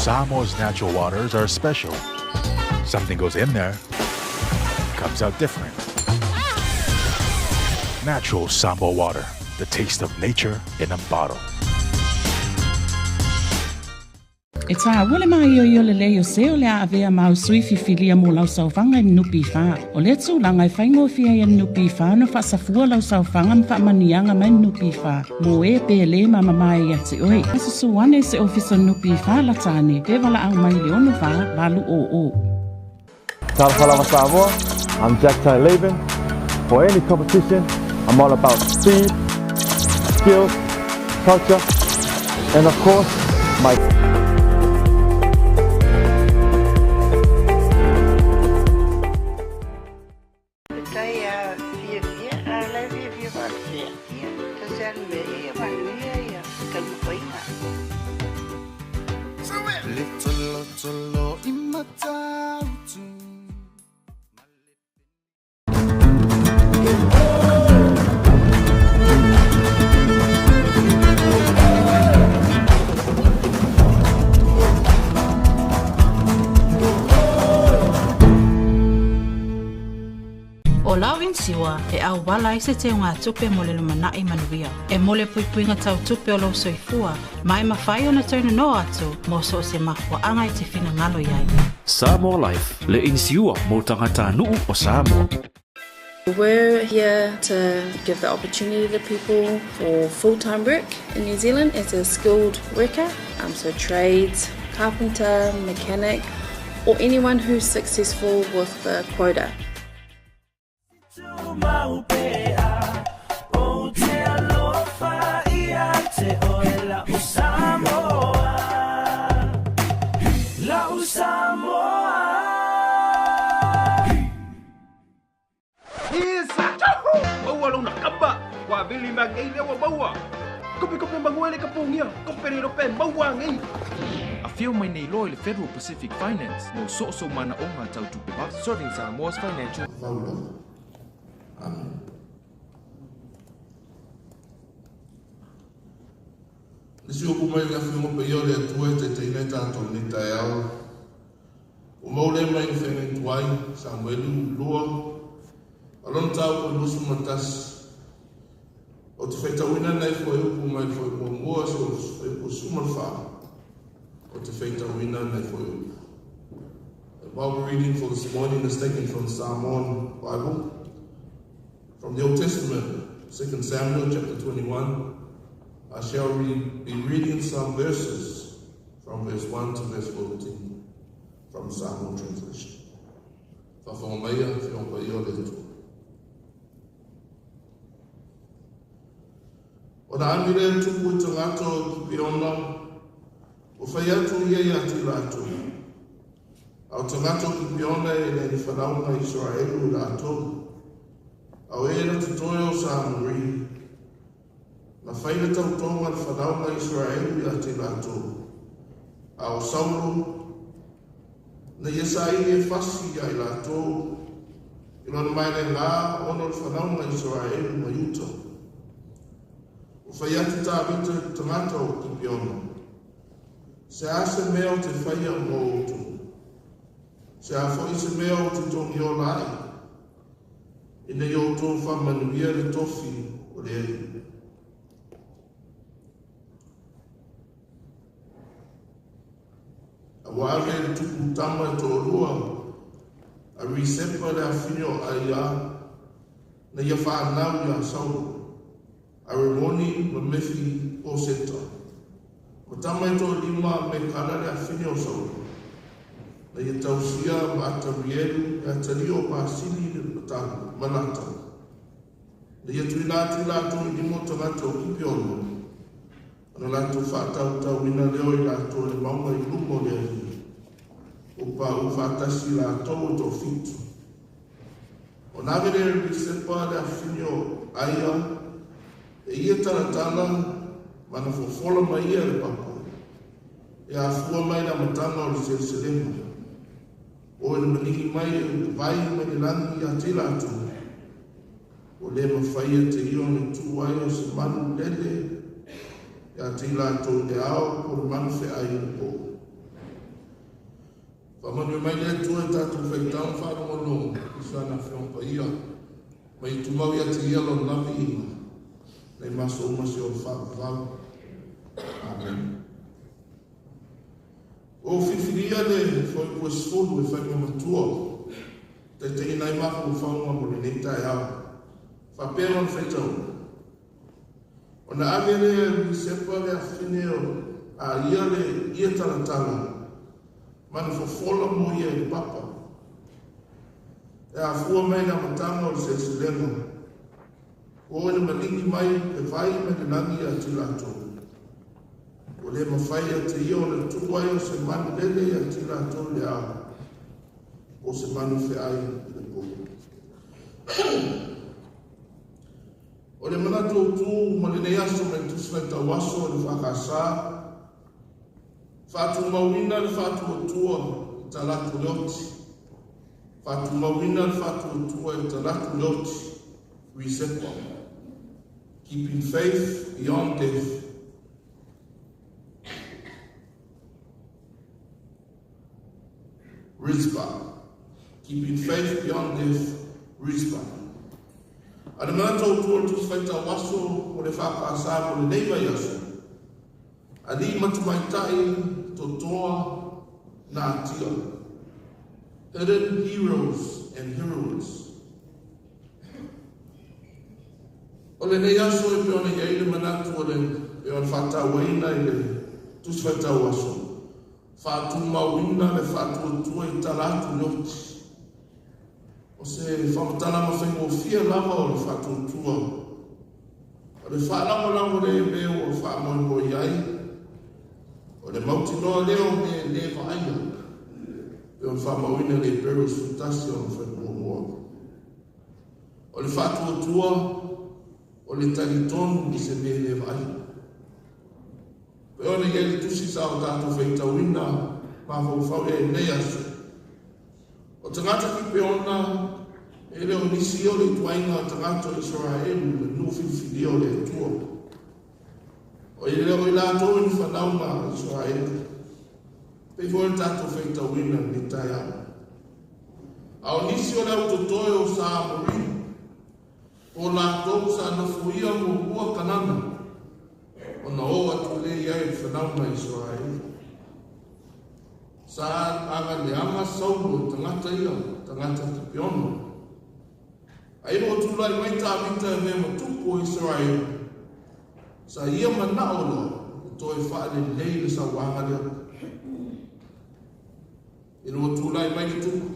Samoa's natural waters are special. Something goes in there, comes out different. Natural Samoa water, the taste of nature in a bottle. E tāua le māioio lelei o se o le a avea māu sui fifilia mo lau saofaga i NPF. O lea tulaga e faigofie ai e NPF ona faasafua lau saofaga ma faamanuiaga mai NPF mo e pe lē mamamae ia te oe. E susu ane i se ofisa NPF lata ane pe valaau mai i le 64 800. Talofa lava Samoa, I'm Jack Tai Laban. For any competition, I'm all about speed, skills, culture, and of course, my Faafetai a fiafia, a la e fiafia faapea. Ia, tasi lava le mea, ia manuia ia taumafaiga. Le tolotolo i Matautu. O lau inisiua e auala ai se teugatupe mo le lumanai manuia. E mo le puipuiga tau tupe o lou soifua, ma e mafai ona toe nono atu mo so o se mafuaaga e te finagalo i ai. Samoa Life, le inisiua mo tagatanuu o Samoa. We're here to give the opportunity to people for full-time work in New Zealand as a skilled worker, so trades, carpenter, mechanic, or anyone who's successful with the quota. O te alofa ia te oe la'u Samoa. La'u Samoa. Isa! Maua lona kapa! Wa vili ma ngei le wa maua! Kope kope mangue le kapongia! Kope le rope maua ngei! Afio mai nei loa i le Federal Pacific Finance mo so so mana o ngā tau tupe serving Samoa's financial Faulala. Amen. Nisi o kumai le afioga paia o le Atua e taitaiina i tatou nei taeao. Ua mau lea mai le feagai tuai, Samuelu 2, a lona mataupu e 21. Ou te faitauina nai fuaiupu mai le fuaiupu muamua seia oo i le fuaiupu 14. Ou te faitauina nai fuaiupu. The Bible reading for this morning is taken from the Samoan Bible. From the Old Testament, 2 Samuel chapter 21, I shall be reading some verses from verse 1 to verse 14 from the Samoan translation. Faafofoga maia, afioga paia o le Atua. Ona agi lea le tupu i tagata o Kipeona, ua fai atu ia ia te latou. A o tagata o Kipeona e le ni whanaunga Israelu i latou. A o e na totoe o Samuri, na fai le tautoga le whanaunga Israelu ia te latou. A o Saulo, na ia saili e fasi ia i latou, i lona mai le ngā ona o le whanaunga Israelu ma Iuta. Ua fai atu Tavita i le tagata o Kipeona. Se a se mea ou te faia mo outou? Se a foi se mea ou te togiola ai? Ina ia outou faamanuia le tofi o le Alii. A ua ave e le tupu tama e toalua a Risepa le afine o Aia, na ia fanau iā Saulo, a Rimoni ma Mefi Poseta. Ma tama e toalima me Kala le afine o Saulo, na ia tausia ma Atarielu e atalia o Pasili le matalu, Manata. Na ia tuuina atu i latou i lima o tagata o Kipeona, ona latou faatautauina lea o i latou i le mauga i luma o le Alii, ua pauu faatasi i latou e toafitu. Ona ave lea e Risepa le afine o Aia e ia talatala ma na fofola mai ia le papa, e afua mai le amataga o le seleselega, o i le maligi mai e le vai mai le lagi ia te i latou, ua le mafai e te ia ona tu ai o se manu lele ia te i latou i le ao po o le manu feai i le po. Faamanuia mai le Atua i tatou faitau ma faalogologo i Lana Afioga Paia, ma ia tumau ia te Ia Lona viiga, nai ma aso uma seia oo i le faavavau. Amene. Ua ou filifilia le Fuaiupu e 10 e fai ma matua, taitaiina ai mafaufauga mo lenei taeao. Faapea lona faitauga. Ona ave lea e Risepa le afafine o Aia le ia talatala ma na fofola mo ia i le papa. E afua mai le amataga o le seleselega, ua ina maligi mai le vai mai le lagi ia te latou. Ua le mafai ia te ia ona tuu ai o se manu lele ia te latou i le ao, po o se manu feai i le po. O le manatu autu ma lenei aso mai le Tusi Faitau Aso o le EFKS, Faatumauina le faatuatua i talaatu le oti. Faatumauina le faatuatua i talaatu le oti. Risepa. Keeping faith beyond death. Rizpa. Keeping faith beyond death. Rizpa. A le manatu autu o le Tusi Faitau Aso o le EFKS mo lenei vaiaso, Alii ma Tamaitai Totoa Natia, Hidden Heroes and Heroines. O lenei aso e pei ona i ai le manatu o le pei ona faatauaina i le Tusi Faitau Aso, faatumauina le faatuatua i tala atu le oti. O se faamatalaga faigofie lava o le faatuatua. O le faalagolago lea i mea ua faamoemoe i ai, o le mautinoa lea o mea e le vaaia, pei ona faamauina i le Hebero 11 ona fai muamua. O le faatuatua, o le talitonu i se mea e le vaaia. Pei ona i ai le tusi sa o tatou faitauina mafaufau i ai i lenei aso, O tagata Kipeona, e le o nisi ia o le ituaiga tagata o Isaraelu, le nuu filifilia o le Atua. O e le o i latou i ni fanauga a Isaraelu. Pei foi o le tatou faitauina i lenei taeao. A o nisi o le au totoe o sa Amori, o latou sa nofoia muamua Kanana, ona oo atu lea i ai i le fanauga a Isaraelu. Sa agaleaga Saulo i tagata ia, tagata Kipeona. A ina ua tulai mai Tavita e mea ma tupu o Isaraelu, sa ia manao loa e toe faalelei le sauaga lea. Ina ua tulai mai le tupu,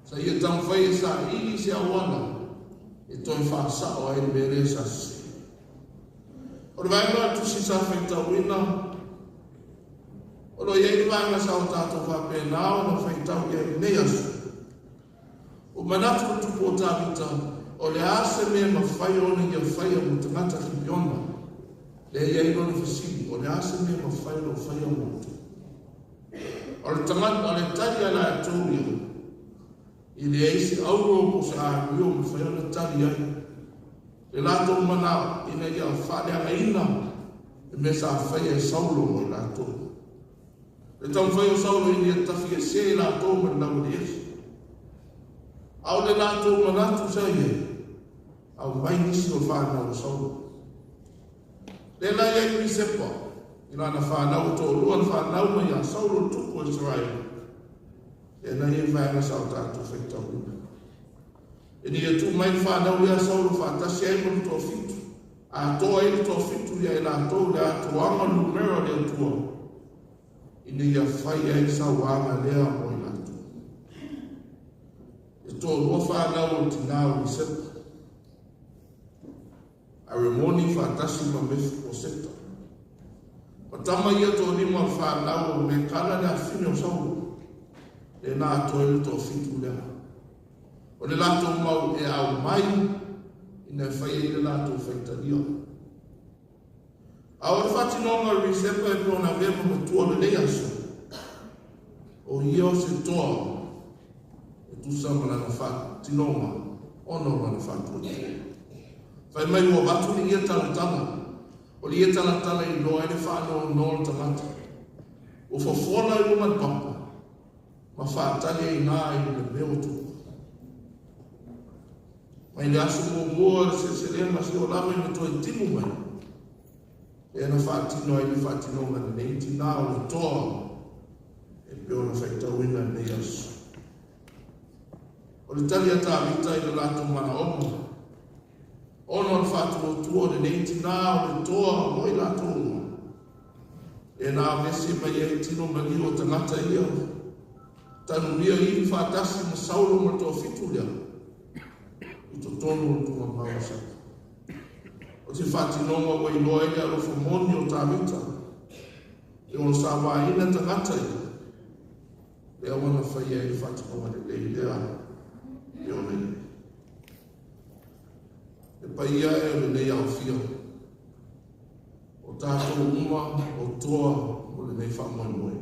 sa ia taumafai e saili se auala e toe faasao ai le mea lea sa sese. O le vaega o le tusi sa faitauina, O lo o i ai le vaega sa o tatou faapena ona faitau i ai i lenei aso. Ua manatu le tupu o Tavita, o le a se mea e mafai ona ia faia mo tagata Kipiona? Lea e i ai lona fesili, o le a se mea e mafai ona ou faia mo outou? O le tagata, o le tali a latou ia, e leai se auro po o se amio e mafai ona tali ai le latou manao ina ia faaleagaina le mea sa faia e Saulo mo i latou. Le taumafai o Saulo ina ia tafiese i latou ma le laueleele. A o le latou manatu sa i ai, aumai nisi o fanau o Saulo. Lea la i ai Risepa i lana fanau e toalua na fanau mai ia Saulo le tupu o Isaraelu. Lea la i ai vaega sa o tatou faitauina. Ina ia tuu mai le fanau lea a Saulo faatasi ai ma le toafitu, atoa ai le toafitu ia i latou le atoaga o le numera o le Atua, ina ia fai ai le sauaga lea mo i latou. E toalua fanau o le tinā o Iosepa, a Rimoni faatasi ma Mefiposeta. O tama ia toalima o le fanau o Mekala le afine o Saulo, lea na atoa ai le toafitu lea. O le latou mau e aumai ina e fai ai le latou faitalia. A o le faatinoga o le Risepa e pei ona avea ma matua o lenei aso, o ia o se toa e tusa ma lana faatinoga ona o lana faatuatua. Fai mai ua avatu le ia talatala, o le ia talatala e iloa ai le faanoanoa o le tagata. Ua fofola i luma le papa. Ma faatali ai ina i le mea ua tupu. Mai le aso muamua o le seleselega seia oo lava ina toe timu mai, lea na faatino ai le faatinoga e lenei tinā o le toa e pei ona faitauina i lenei aso. O le tali a Tavita i lo latou manaoga, ona o le faatuatua o lenei tinā o le toa mo i latou uma, lea na aveese mai ai tino maliu o tagata ia, tanulia ivi faatasi ma Saulo ma le toafitu lea, i totonu o le tuugamau o Saka. O se faatinoga ua iloa ai le alofa moni o Tavita, e ono sauaina tagata ia, lea ua na faia ai le faatinoga lelei lea e ona i ai. Le paia e o lenei aofia, o tatou uma o toa mo lenei faamoemoe.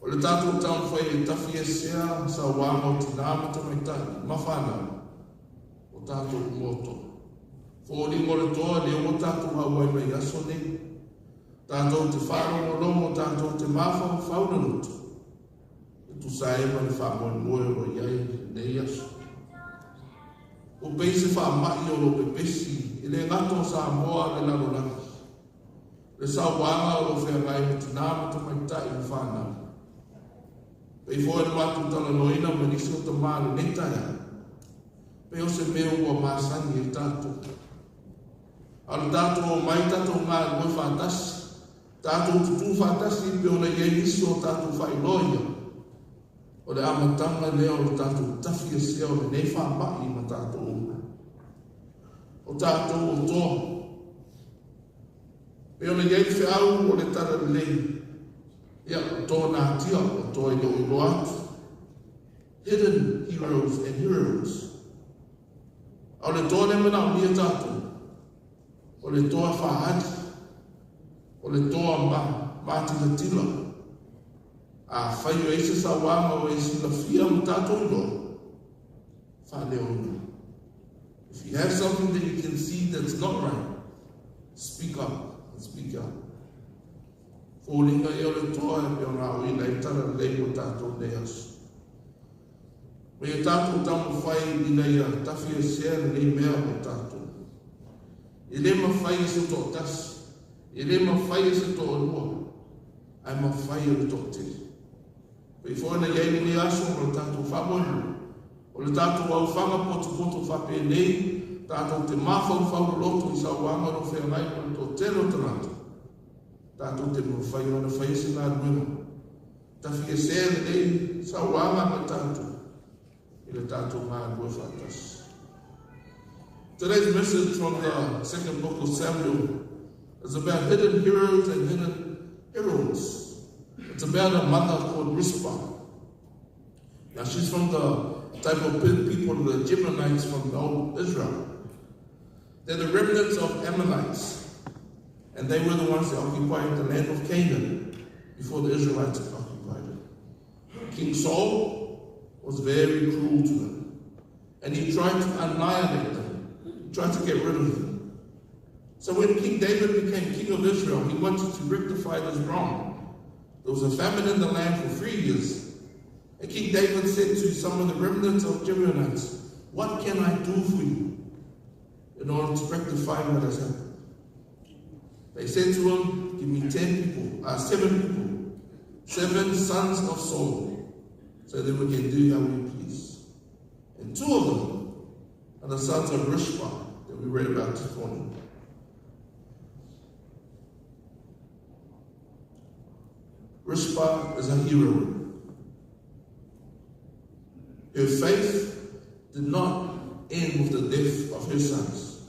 O le tatou taumafai e tafiesea sauaga o tinā ma tamaitai ma fanau, o tatou uma o toa. Foliga o le toa lea ua tatou auai mai i aso nei. Tatou te faalogologo, tatou te mafaufau le loto, e tusa ai ma le faamoemoe o lo o i ai lenei aso. Ua pei se faamai o lo o pepesi, e le gata o Samoa a o le lalolagi. Le sauaga o lo o feagai ma tinā ma tamaitai ma fanau. Pei foi ona matou talanoaina ma nisi o tamā i lenei taeao, pei o se mea ua masani ai tatou. A o le tatou omai tatou galulue faatasi, tatou tutū faatasi pei ona i ai nisi o tatou faailoa ia, o le amataga lea o le tatou tafiesea o lenei faamai ma tatou uma. O tatou o toa. Pei ona i ai le feau o le Talalelei, ia, o toa natia, o toa e le o iloa atu. Hidden heroes and heroines. A o le toa lea e manaomia tatou, o le toa faaali, o le toa ma, matilatila. Afai o i ai se sauaga ua e silafia ma tatou iloa, faaleoina. If you have something that you can see that's not right, speak up and speak out. Foliga ia o le toa e pei ona aoina ai talalelei mo tatou nei aso. Ma ia tatou taumafai ina ia tafiesea lenei mea mo tatou. E le mafai e se toatasi, e le mafai e se toalua, ae mafai e le toatele. Pei foi ona i ai lenei aso ma le tatou faamoemoe, o le tatou aofaga potopoto faapenei, tatou te mafaufau loloto i sauaga o lo o feagai ma le toatele o tagata, tatou te mafai ona faia se galuega tafiese lenei sauaga ma tatou i le tatou galulue faatasi. Today's message from the second book of Samuel is about hidden heroes and hidden heroines. It's about a mother called Rispa. Now she's from the type of people, the Gibeonites from the old Israel. They're the remnants of Ammonites. And they were the ones that occupied the land of Canaan before the Israelites occupied it. King Saul was very cruel to them. And he tried to annihilate them. He tried to get rid of them. So when King David became king of Israel, he wanted to rectify this wrong. There was a famine in the land for 3 years. And King David said to some of the remnants of Gibeonites, What can I do for you in order to rectify what has happened? They said to him, Give me 10 people, 7 people, 7 sons of Saul, so that we can do how we please. And 2 of them are the sons of Rishpa that we read about this morning. Rishpa is a hero. Her faith did not end with the death of her sons.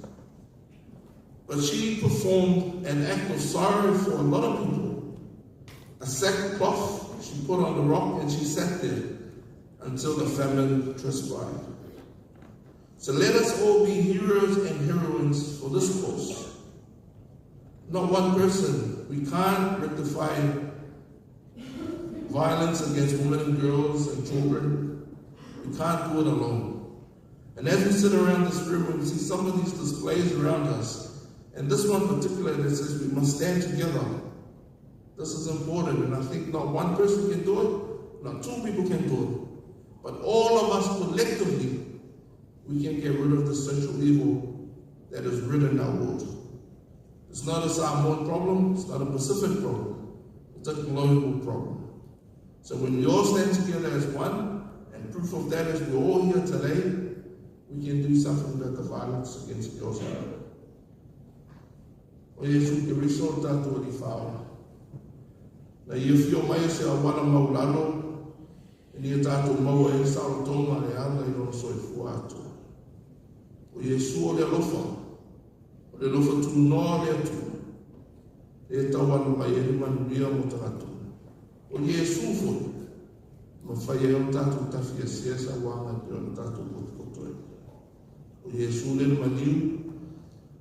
But she performed an act of sorrow for a lot of people. A sackcloth she put on the rock and she sat there until the famine transpired. So let us all be heroes and heroines for this cause. Not one person. We can't rectify violence against women and girls and children. We can't do it alone. And as we sit around this room and we see some of these displays around us, and this one particular that says we must stand together. This is important, and I think not one person can do it, Not two people can do it. But all of us collectively, we can get rid of the social evil that has ridden our world. It's not a Samoan problem, it's not a Pacific problem, it's a global problem. So when we all stand together as one, and proof of that is we're all here today, we can do something about the violence against girls and women. O Iesu Keriso o tātou Alii Whaola. Na ia whio mai se auala maulalo, e nia tātou maua e saolotoga le ala i lona soifua atoa. O Iesu o le alofa, o le alofa tunoa o le Atua, e tauala mai ai le manuia mo tagata uma. O Iesu foi, e mafai ai ona tatou tafiasea sauaga e pei ona tatou potopoto ai. O Iesu lea le maliu,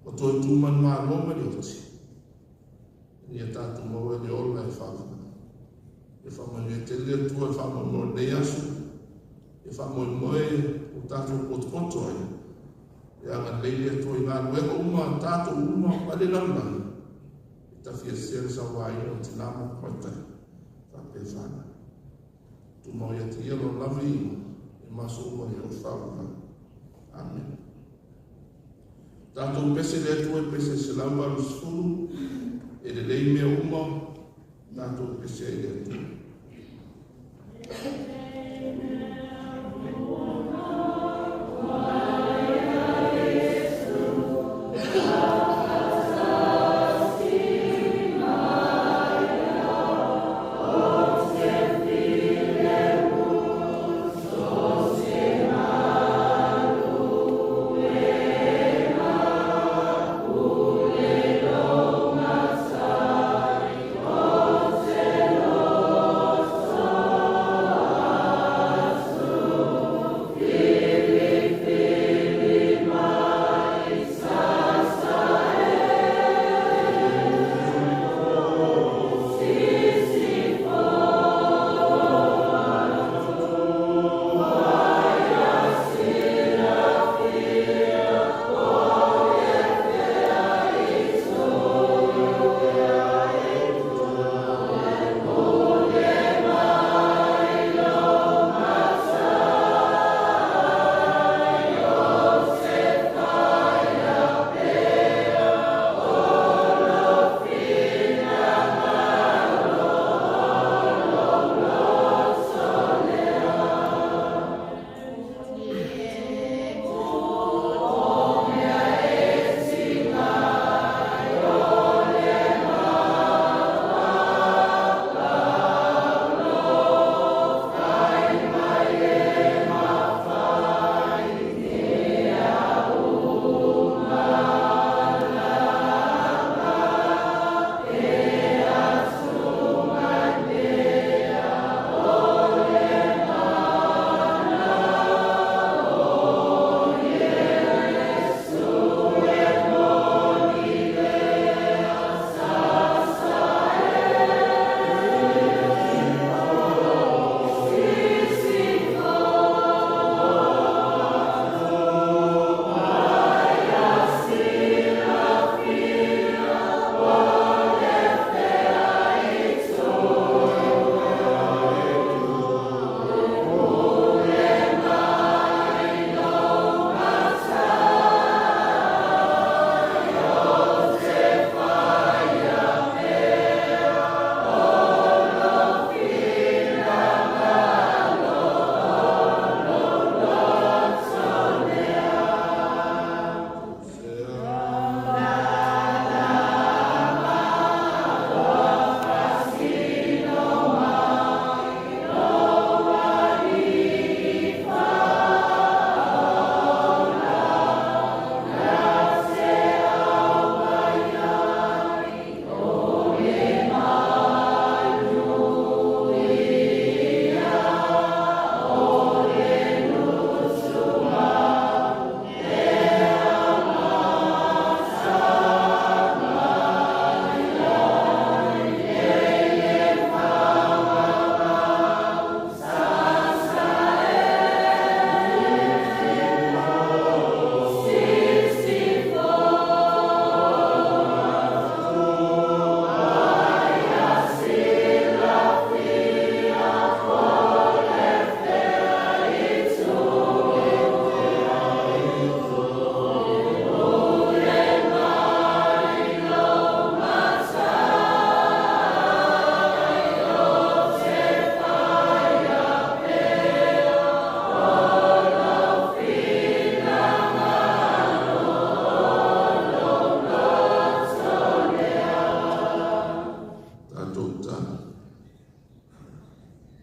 ua toe tu manumalo ma le oti, ina ia tatou maua ai le ola e faavavau. Ia faamanuia tele le Atua i le faamoemoe o lenei aso, ia faamoemoe ua tatou potopoto ai, ia agalelei le Atua i galuega uma a tatou uma ma le lalolagi, e tafiasea le sauaina o tina ma tamaitai faapea fanau. Tumau ia te ia lona lava iuga, e maso uma i ou faavavau. Amene. Tatou pese le Atua i pese 180, e lelei mea uma, tatou pese ai i le Atua.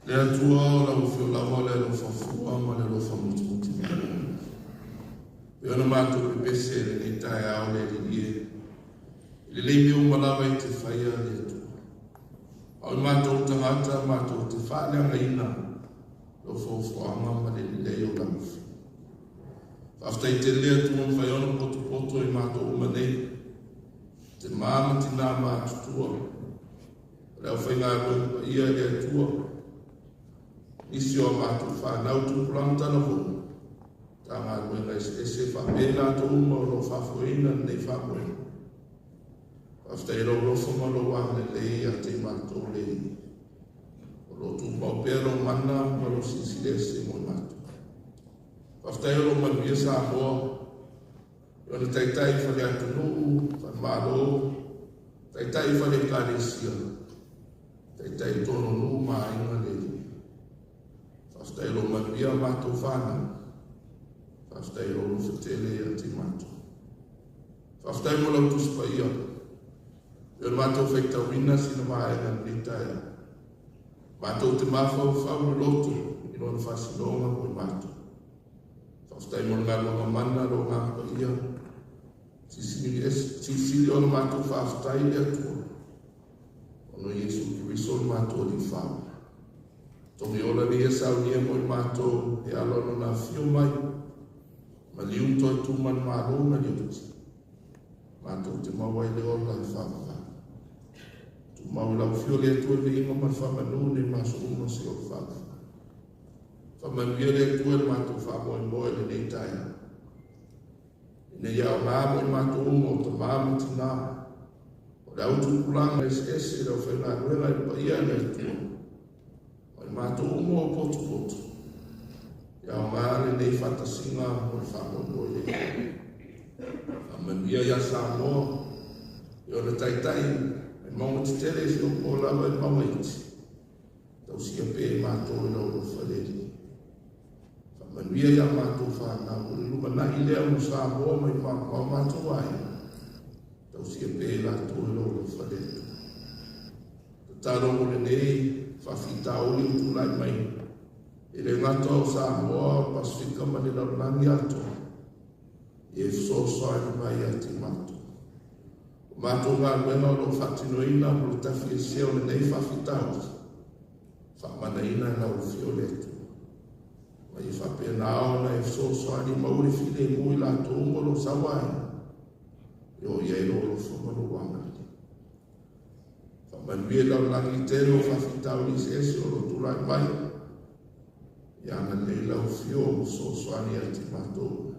Le Atua o lau afio lava le alofa fua ma le alofa mutimutimi. E ona matou pepese i lenei taeao le Alii e, i lelei mea uma lava e te faia le Atua. A o i matou tagata matou te faaleagaina lou foafoaga ma le lelei o lau afio. Faafetai tele le Atua mafai ona potopoto i matou uma nei, te ma ma tinā matutua, o le aufaigaluega paia i le Atua, nisi o a matou fanau tupulaga talavou, Matagaluega eseese faapea i latou uma o lo o faafoeina lenei faamoemoe. Faafetai i lou alofa ma lou agalelei ia te i matou le Alii. O lo o tumau pea lou mana ma lou silisili ese mo i matou. Faafetai o lo o manuia Samoa i ona taitai faleatunuu, falemalo, taitai fale ekalesia, taitai i totonu o nuu ma aiga le Alii. Faafetai i lou manuia a matou fanau. Faafetai i lou alofa tele ia te matou. Faafetai mo lau Tusi Paia. E o le matou faitauina sina vaega i lenei taeao. Matou te mafaufau i le loto i lona faasinoga mo i matou. Faafetai mo le galuega mana lou Agaga Paia. Silisili ona matou faafetai i le Atua. Ona o Iesu Keriso le matou Alii Faaola. Togi ola le ia saunia mo i matou e alo lona afio mai. Maliu toe tu manumalo ma le oti. Matou te maua ai le ola e faavavau. Tumau i lau afio le Atua i le viiga ma le faamanu nei ma aso uma seia o le faavavau. Faamanuia le Atua i le matou faamoemoe i lenei taeao. Ina ia aoga mo i matou uma o tama ma tinā, o le au tupulaga eseese i le aufaigaluega i le paia a le Atua, ma i matou uma o potopoto, ia aoga lenei faatasiga mo le faamoemoe lea. Faamanuia ia Samoa i ona taitai mai mauga tetele seia oo lava i mauga iti, tausia pea i matou e lau alofa le Alii. Faamanuia ia matou fanau, o le lumanai lea mo Samoa mai ma o matou aiga. Tausia pea i latou e lau alofa le Atua. Tatalo mo lenei faafitauli ua tulai mai e le gata o Samoa, o le Pasefika ma le lalolagi atoa, ia e fesoasoani mai ia te matou. O matou galuega o lo o faatinoina mo le tafiesea o lenei faafitauli, faamanaina e lau Afio le Atua. Ma ia faapena ona e fesoasoani maua le filemu i latou uma o lo o sauaina, e oo i ai lou alofa ma lou agalelei. Faamanuia i lalolagi tele o faafitauli eseese o lo o tulai mai, ia agalelei lau Afio ma fesoasoani ia te matou.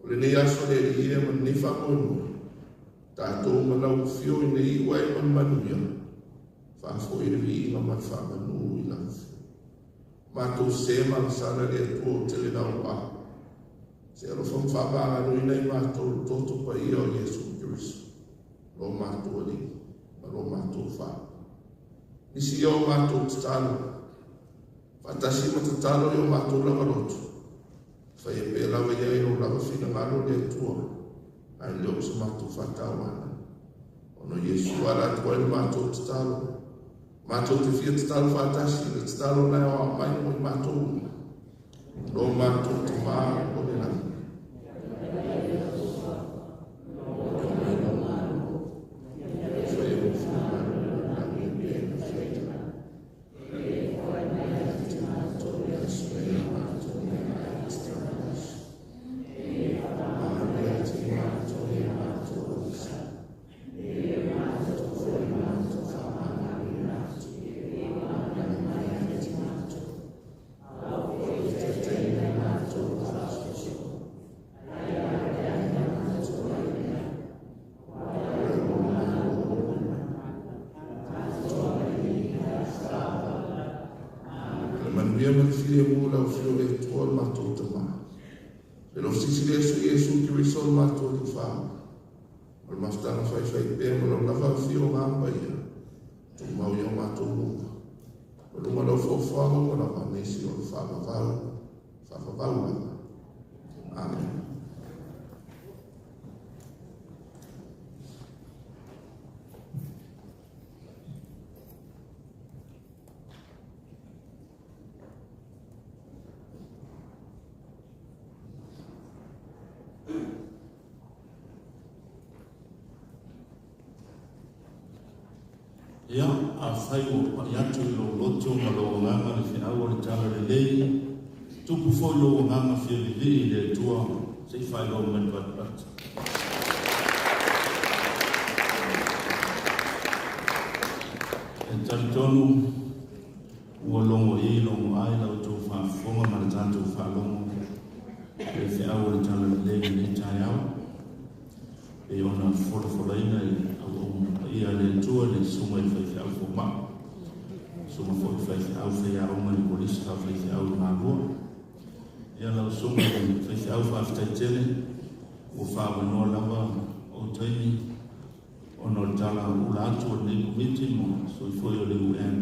O lenei aso le Alii e ma lenei faamoemoe, tatou ma lau Afio ina ia iu ai ma le manuia, faafoi le viiga ma le faamanu i lau Afio. Matou se ma agasala le Atua o tele naua. Se alofa ma faamagaloina i matou le toto paia o Iesu Keriso, lo matou Alii ma lo matou Faaola. Nisi ia o matou tatalo, faatasi ma tatalo i o matou lava loto, faia pea lava ia i lou lava finagalo le Atua, ae le o se matou faatauana. Ona o Iesu ala atu ai le matou tatalo, Matou te fia tatalo faatasi i le tatalo na e aoao mai mo i matou uma. Lo matou Tamā o le lagi. Ia mai lou Malo. Ia faia lou finagalo i le lagi e pei ona fai i tane. Ia te matou i aso nei a matou mea ai tatau aso. Manuia te matou i a matou agasala. Le manuia ma le filemu lau Afio le Atua o le matou Tama. Le alofa silisili ese o Iesu Keriso o le matou Alii Faaola. O le mafutaga faifai pea ma lau lava afio ga paia, tumau i o matou luga. O luga lau foafoaga ua lava nisi o le faavavau, faavavau lava. Amen. Ia, afai ua pai atu i lou loto ma lou agaga le feau o le talalelei, tupu foi lou agaga fia vivii i le Atua, se i faailoa mai le patipati. E talitonu ua logo i logo ai la outou faafofoga ma le tatou faalogo i le feau o le talalelei i lenei taeao. Pei ona folafolaina i auauna paia a le Atua le Susuga i le Faifeau Fomai, Susuga foi i le Faifeau Faiaoga i le Kolisi Faafaifeau i Malua. Ia lau Susuga i le Faifeau faafetai tele ua faaavanoa lava ou taimi ona o le tala ula atu o lenei Komiti ma sui foi o le UN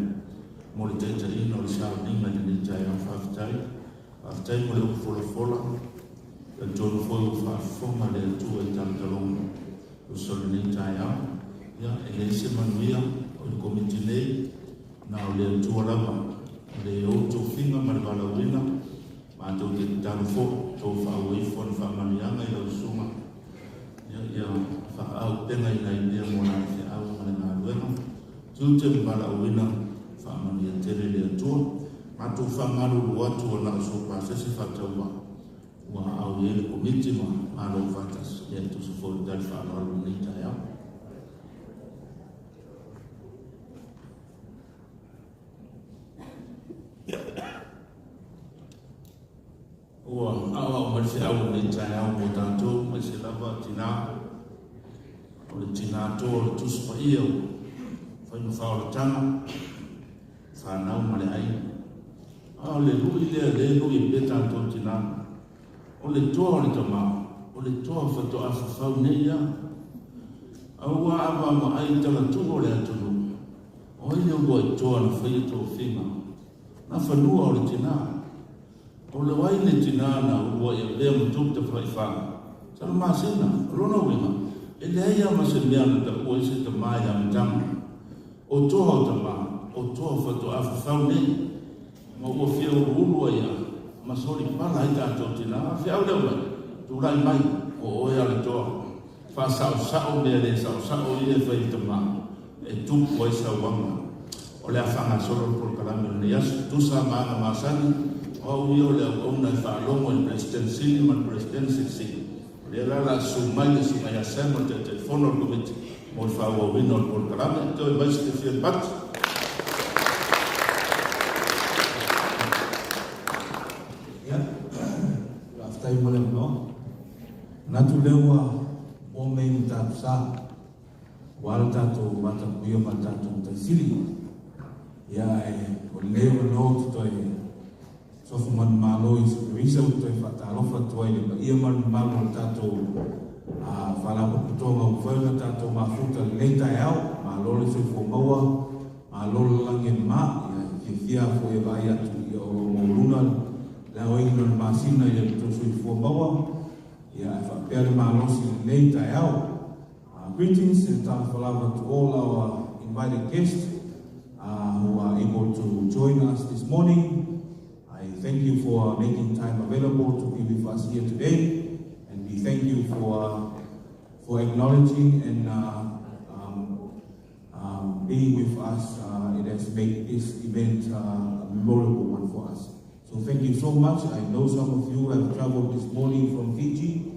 mo le taitaiina o le sauniga i lenei taeao. Faafetai. Faafetai mo le upu folafola. Talitonu foi ua faafofoga le Atua i talotaloga uso o lenei taeao. Ia, e leai se manuia o le Komiti nei, na o le Atua lava, o le ou tofiga ma le valaauina, matou te tatalo foi, tou faaauaifo ni faamanuiaga i lau susuga, ia, ia faaaupegaina ai pea mo lana feau ma le galuega. Tiute ma valaauina, faamanuia tele le Atua. Matou faamalulu atu ua na o sou pasese faatauvaa ua aao i ai le Komiti ma Malo Faatasi, ia e tusa foi o le tali faaaloalo i lenei taeao. Ua aoao mai le feau o lenei taeao mo tatou, aemaise lava tinā, o le tinā toa o le Tusi Paia ua fai ma faaolataga, fanau ma le aiga. A o le lui lea lea e lui ai pea tatou tinā, o le toa o le tama, o le toa faatoa fafau nei ia. Aua a vaavaai i talatuu o le atunuu, o ai le uluai toa na faia tofiga, na fanua o le tinā. O le ai le tinā na uluai avea ma tupu tafaifa? Sa le masina, o lona uiga, e leai lava ma se mea na taua ai se tamā i amataga. O toa o tamā, o toa faatoa fafau nei, ma ua fia uluulu ai a ma soli pala ai tatou tinā. A feau lea mai, tulai mai, o oe a le toa. Faasaosao mea le saosao ia e fai i tamā, e tupu ai sauaga. O le a faagasolo le polokalame o lenei aso. Tusa ma aga masani, o au ia o le auauna e faalogo i le Peresetene Sili ma le Peresetene Silisili. O lea la o le a susu mai le Susuga ia Sam o le Taitaifono o le Komiti mo le faaauauina o le polokalame. Toe mai se fiafia Pati. Ia, faafetai mo le avanoa. Manatu lea ua oo mai i Matatusa. Aua le tatou vatapuia ma le tatou Matai Sili. Ia, ae o lenei avanoa ou te toe sofu manumalo i Teresa, ou te toe faatalofa atu ai i le paia ma le mamalu o le tatou Faalapotopotoga ua mafai ona tatou mafuta i lenei taeao. Malo le soifua maua, malo le lalagi e mama. Ia, e fiafia lava foi e vaai atu ia o lo o maualuna le aoina o le masina i le tou soifua maua. Ia, ae faapea le malosi i lenei taeao. Greetings and talofa to all our invited guests who are able to join us this morning. I thank you for making time available to be with us here today, and we thank you for acknowledging and being with us. It has made this event a memorable one for us. So thank you so much. I know some of you have traveled this morning from Fiji.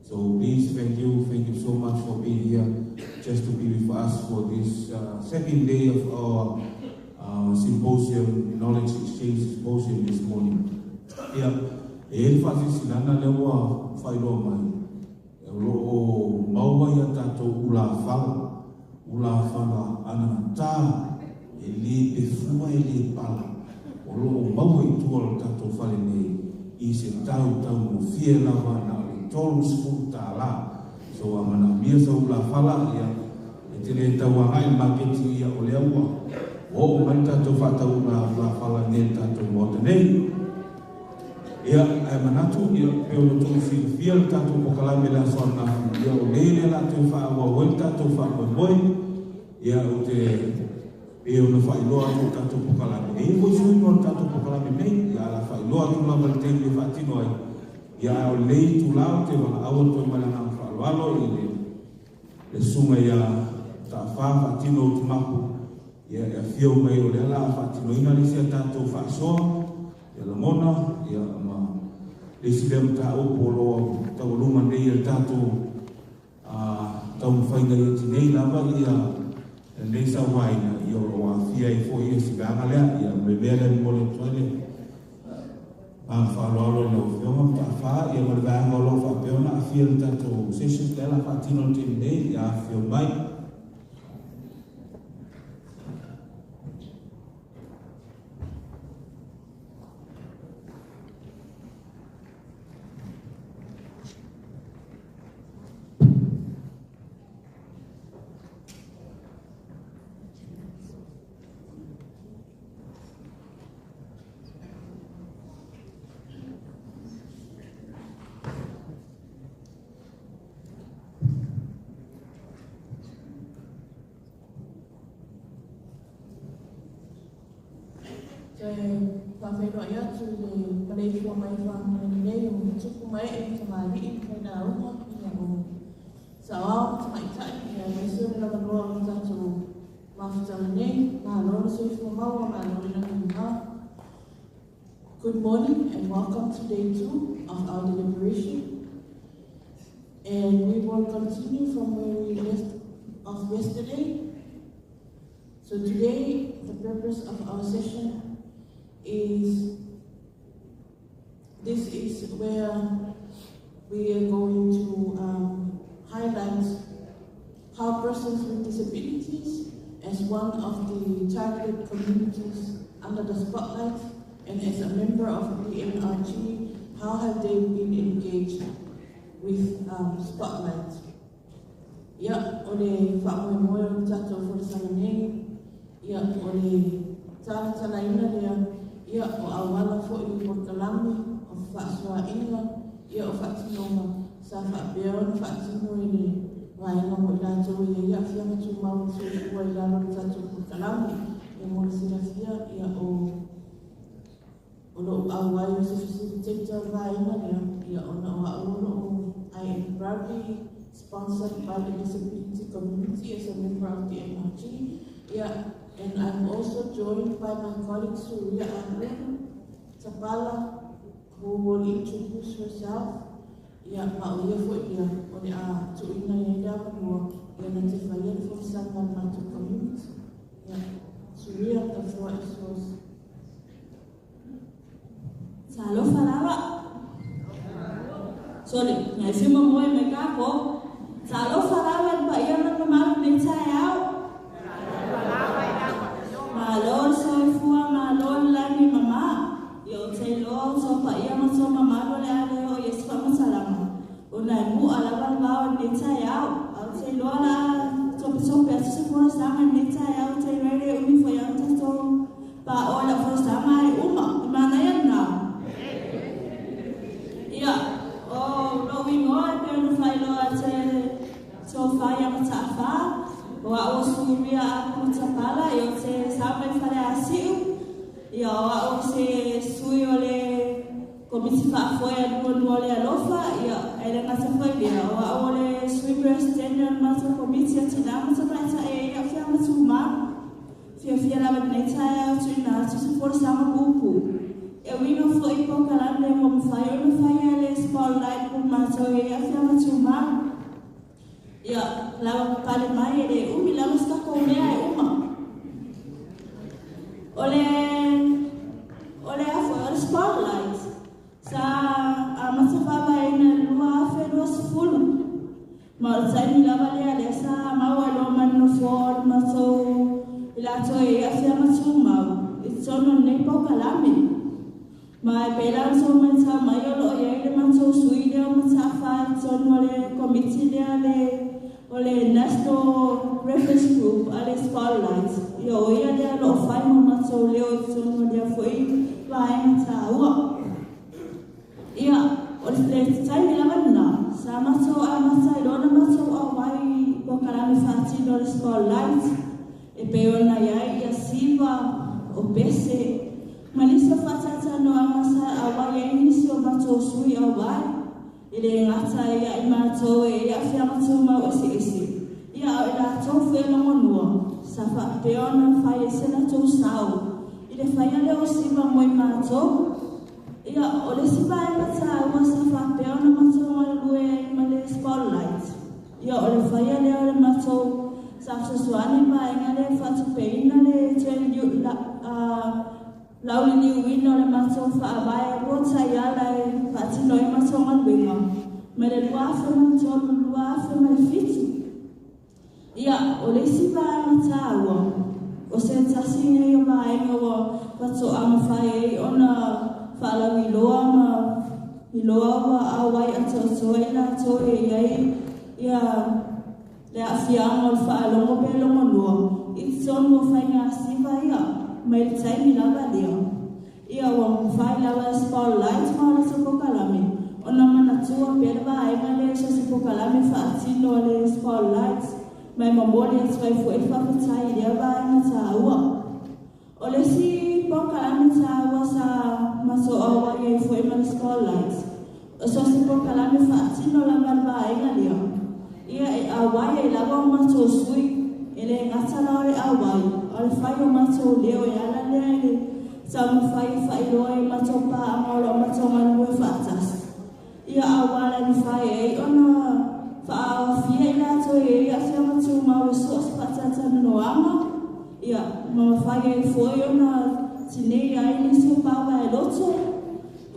So please thank you so much for being here just to be with us for this second day of our symposium, Knowledge Exchange Symposium this morning. Ia, e i ai le faasilasilaga lea ua faailoa mai, o lo o maua ia tatou ulafala, ulafala anagata, e le pefua e le pala, o lo o maua i tua o le tatou fale nei i se tau taugofie lava na o le $30. So a manaomia sau ulafala, ia, e te le tau agai i le maketi, ia o lea ua oo mai le tatou faatau ulafala nei i le tatou maota nei. Ia, ae manatu, ia, pei ona outou silafia le tatou polokalame i le aso ananafi, ia o le lea o le a toe faaauau ai le tatou faamoemoe. Ia, ou te pei ona faailoa atu le tatou polokalame. E i ai foi suiga o le tatou polokalame nei, ia, o le a faailoa atu lava i le taimi e faatino ai. Ia, ae o lenei itula ou te valaau atu ai ma le agaga faaaloalo i le susuga ia Taafa Faatino Utumapu, Ia, e afio mai o lea o le a faatinoina le isi a tatou faasoa, ia lagona, ia ma le isi lea mataupu o lo o taualuga nei e le tatou taumafaiga ia tinei lava ia lenei sauaina, ia o lo o aafia ai foi ia si vaega lea. Ia ma le mea lea e momoli atu ai le agaga faaaloalo i lau Afioga Mataafa, ia ma le vaega o lo o faapea ona aafia i le tatou sessions lea o le a faatino i le taimi nei, ia afifio mai. Toe faafeiloai atu i le maleifua mai i faamaoni nei o tupu ma ee ma tamalii ma failauga, ia o saoao ma tamaitai, ia aemaise o le lavaloa o le tatou mafutaga nei. Malo le soifua maua, malo le lagi mama. Good morning and welcome to day 2 of our deliberation. And we will continue from where we left off yesterday. So today, the purpose of our session is, this is where we are going to highlight how persons with disabilities as one of the targeted communities under the spotlight and as a member of the DMRG, how have they been engaged with Spotlight? Ia, o le faamoemoe o le tatou folasaga nei, ia, o le talatalaina lea, ia, o auala foi o polokalame, o fefaasuaaiga, ia, o faatinoga sa faapea ona faatino e le vaega mo i latou e i ai aafiaga tumau o le soifua i lalo o le tatou polokalame. Ia, mo le silafia, ia, o o lou auai o se facilitator o le vaega lea, ia, ona o au o loo I am proudly sponsored by the disability community as a member of the MRG. Yeah, and I'm also joined by my colleague Surya Arun Tapala, who will introduce herself. Ia, ma o ia foi ia, o le a tuuina i ai le avanoa, ia na te faia le folasaga a le matou community. Yeah. Surya, the floor is yours. Talofa lava. Sorry, ngai fima moe mai kako. Talofa lava le paia ma le mamalu i lenei taeao. Malo le soifua, malo le lagi mama. Ia ou te iloa o tou paia ma tou mamalu o le a le oo i ai se faamatalaga. Ona e mu'a lava le vao i lenei taeao. A ou te iloa la topetope atu se folasaga i lenei taeao, ou te iloa e le umi foi au tatou paoa i lau folasaga ae uma. E manaia lena. Ia, o lou igoa e pei ona faailoa e te Tofa ia Mataafa, o a'u o Suria Apulu Tapala, ia o te sao mai Faleasiu, ia o a'u o se sui o le Komiti Faafoe a Lua Lua o le Alofa, ia e le gata foi lea, o a'u o le Sui Peresetene o le matou Komiti a Tinā ma Tamaitai e ia Fiaga Tumā. Fiafia lava i lenei taeao tuuina atu se folasaga puupuu. E uiga foi i polokalame ua mafai ona faia e le Spotlight mo matou e ia Fiaga Tumā. Ia, lava papale mai e le umi lava se tatou mea e uma. O le, o le a foi, o le Spotlight, sa amata faavaeina i le 2020. Ma o le taimi lava lea lea sa maua ai loa ma le nofoa o le matou i latou e i ai aafiaga tumau i totonu o lenei polokalame. Ma e pei la ona tou matau mai o lo o i ai le matou sui lea o Mataafa i totonu o le komiti lea le o le National Reference Group a le Spotlight. Ia o ia lea o lo o fai mo matou leo i totonu o lea foi vaega taua. Ia, o le taimi lava lena, sa matou amata ai loa ona matou auai i polokalame faatino a le Spotlight, e pei ona i ai ia Siva, o Pese, ma nisi o faatalatalanoaga sa auai ai nisi o matou sui auai, e le gata ia i matou e i aafiaga tumau eseese, ia a o i latou foi e lagonua. Sa faapea ona fai ai se latou sao i le faia lea o siva mo i matou. Ia, o le isi vaega taua sa faapea ona matou galulue ai ma le Spotlight, ia o le faia lea o le matou sa fesoasoani i le vaega lea e faatupeina le toe lauliliuina o le matou faavae lua taiala e faatino ai matou galuega mai le 2003 i le 2007. Ia, o le isi vaega taua, o se tasi nei o vaega ua faatoa mafai ai ona faalauiloa ma iloa ua auai atoatoa i latou e i ai ia le aafiaga o le faalogo pe logolua i totonu o faiga siva ia mai le taimi lava lea. Ia ua mafai lava e Spotlight ma latou polokalame ona manatua pea le vaega lea i so o se polokalame faatino a le Spotlight, ma e momoli atu ai foi le faafetai i lea vaega taua. O le isi polokalame taua sa matou auai ai foi ma le Spotlight, o so o se polokalame faatino lava a le vaega lea, ia e auai ai lava o matou sui. E le gata la o le auai, a o le fai o matou leo e ala lea i le taumafai e faailoa i matou paaga o lo o matou galulue faatasi. Ia aua le mafai ai ona faaaofia i latou e i ai aafiaga tumau i so o se faatalatalanoaga, ia ma mafai ai foi ona tineia ai nisi o paovaeloto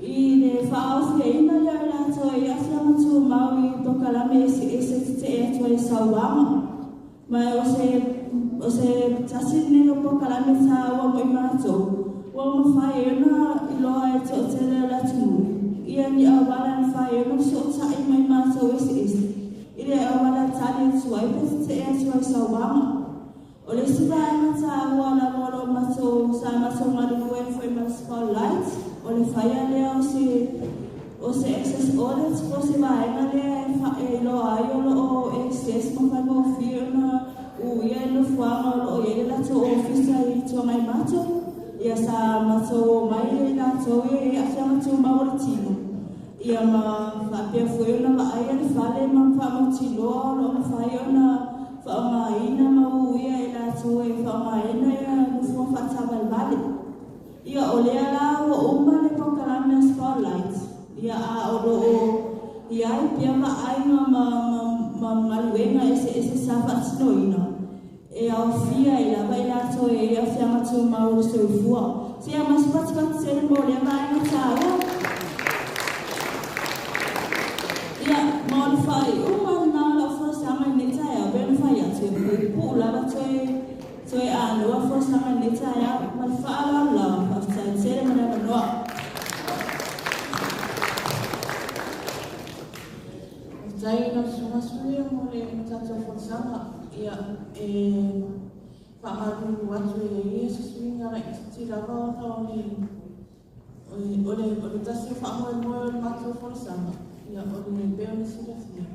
i le faaofiaina lea o i latou e i ai aafiaga tumau i polokalame eseese e tetee atu ai i sauaga. Ma o se tasi lenei o polokalame taua mo i matou, ua mafai ai ona iloa e le toatele o le atunuu ia ni auala e mafai ai ona fesootai mai matou eseese i le auala e tali atu ai pe tetee atu ai i sauaga. O le isi vaega taua lava o lo o matou sa matou galulue ai foi ma le Spotlight, o le faia lea o se access audit po o se vaega lea e iloa ai o lo o access ma faigofie ona uia i le nofoaga o lo o i ai le latou ofisa i Tuagaimato. Ia sa matou omai i latou ia e i ai aafiaga tumau o le tino, ia ma faapea foi ona vaaia le fale ma faamautinoa o lo o mafai ona faaaogaina ma uia e latou e faaaogaina ia nofoa faataavalevale. Ia o lea la ua uma le polokalame a Spotlight, ia a o lo o i ai pea vaaiga ma galuega eseese sa faatinoina e aofia ai lava i latou e i ai aafiaga tumau o le soifua. Se ia masu patipati tele mo lea vaega taua. Ia, ma o le faaiuga lena o lau folasaga i lenei taeao, pei ona fai atu, e puupuu lava toe anoa folasaga i lenei taeao. Ma le faaaloalo lava, faafetai tele mo le avanoa. Faafetai i lau Susuga Suia mo le tatou folasaga. Ia, e faamalulu atu e i ai se suiga laitiiti lava ona o le o le tasi o faamoemoe o le matou folasaga, ia, o le pei ona silafia,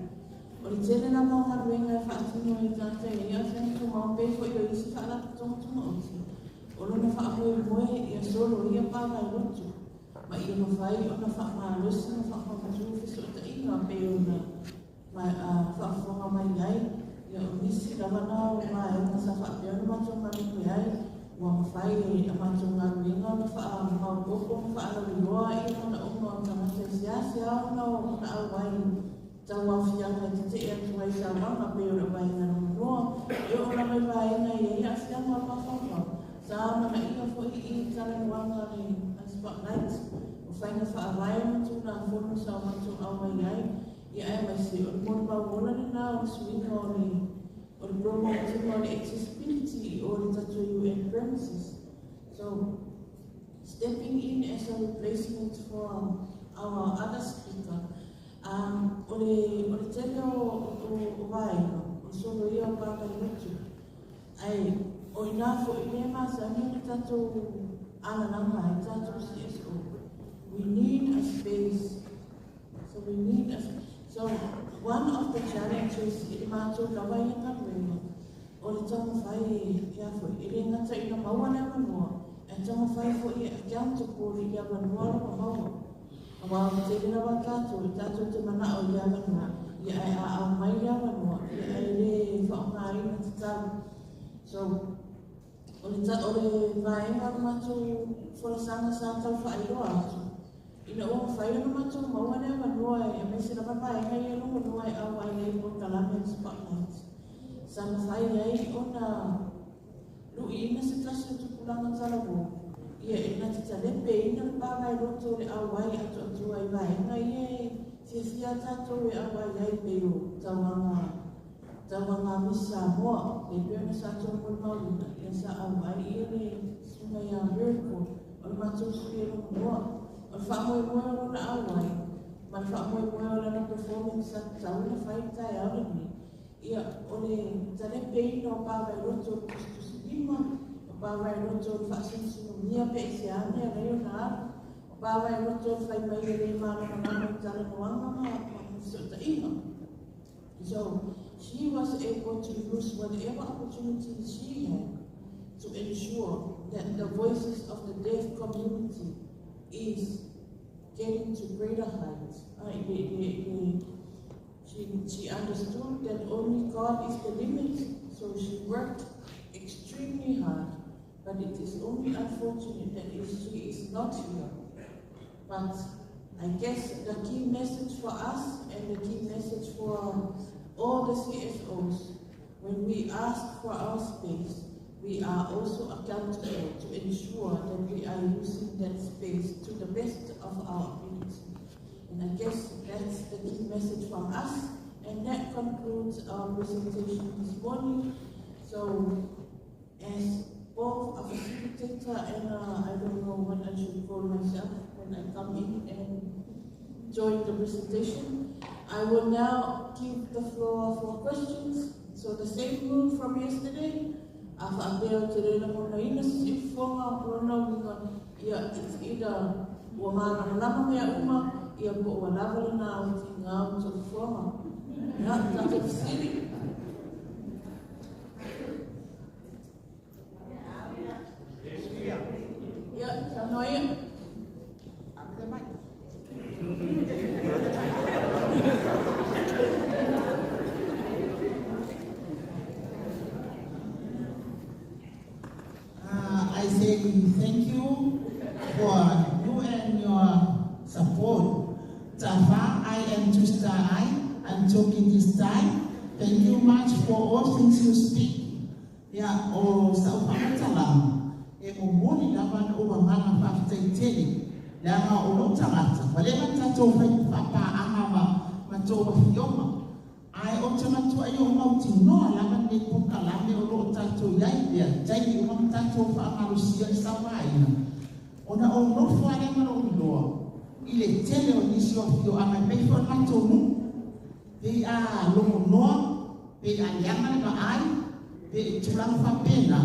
o le tele lava o galuega e faatino e tagata e i ai aafiaga tumau pe foi o isi faalapotopotoga tumaoti, o lona faamoemoe ia soloia pavaelotu ma ia mafai ona faamalosi ma faamautu fesootaiga pei ona faafofoga mai ai. Ia, o nisi lava na o vaega sa faapea ona matou galulue ai, ua mafai e a matou galuega ona faamaopoopo ma faalauiloa ia manaoga o tagata i seasea ona auai tauaofiaga e tetee atu ai sauaga pei o le vaega logoloa e oo lava i vaega e i ai aafiaga o le mafaufau. Sa amanaia foi i talanoaga a le Spotlight o faiga faavae ma tulafono sa o matou auai ai, ia aemaise o le molimau ola lena o le suiga o le promote-ina o le accessibility i o le tatou UN premises. So, stepping in as a replacement for our other speaker, o le tele o vaega, o soloia o pāpailotu, ai o ina foi le masani o le tatou alalaga ai tatou CSO. We need a space. So one of the challenges i le matou lava ia galuega, o le taumafai e a foi, e le gata ina maua le avanoa, e taumafai foi e accountable i le avanoa lona maua. Aua o le tele lava tatou, e tatou te manao i le avanoa, ia ae a aumai le avanoa, ia ae le faaaogaina tatau. So, o le, ta, o le vaega o le matou folasaga sa tau faailoa atu, ina ua mafai ona matou maua le avanoa e aemaise lava vaega ia logonoa e auai ai polokalame a le Spotlight. Sa mafai ai ona lu'iina se tasi o tupulaga talavou, ia e na te talepeina le pavaeloto o le auai atoatoa i vaega ia e fiafia tatou e auai ai pei o tauaga tauaga a Miss Samoa, e pei ona sa tou molimauina, ia sa auai ia le susuga ia Miracle, o le matou sui e logonoa. O le faamoemoe o lona auai, ma le faamoemoe o lana performance sa tatau ona fai i le taeao lenei, ia o le talepeina o pavaeloto o le tusitusilima, o pavaeloto o le faasinosinogia pe aisea mea e ala ai ona alu, o pavaeloto o le fai mai e le malamalama i talanoaga ma fesootaiga. So she was able to use whatever opportunity she had to ensure that the voices of the deaf community is getting to greater heights. She understood that only God is the limit, so she worked extremely hard. But it is only unfortunate that she is not here. But I guess the key message for us and the key message for all the CSOs, when we ask for our space, we are also accountable to ensure that we are using that space to the best of our ability. And I guess that's the key message from us. And that concludes our presentation this morning. So, as both a facilitator and I don't know what I should call myself when I come in and join the presentation, I will now give the floor for questions. So the same rule from yesterday, a faapea ou te le lagonaina se siufofoga o lona uiga, ia it's either ua malamalama mea uma, ia po ua lava lena o tiga o tou fofoga. Ia, tatou fesili. Ia, saunoa ia. I say thank you for you and your support. Tafa, I am Tusta I. I'm talking this time. Thank you much for all things you speak. Ia, o sa'u faamatalaga, e momoli lava lou agaga faafetai tele, leaga o lou tagata, ua leva ona tatou fai faapaaga ma ma tou afioga, ae ou te matuai ou mautinoa lava lenei polokalame o lo o tatou i ai pea i taimi uma ma tatou faamalosia le sauaina, ona ou nofo lava lea ma lou iloa i le tele o nisi o afioaga e pei foi o le matou nuu, pei a logonoa, pei a leaga le vaai, pei e tulaga faapena,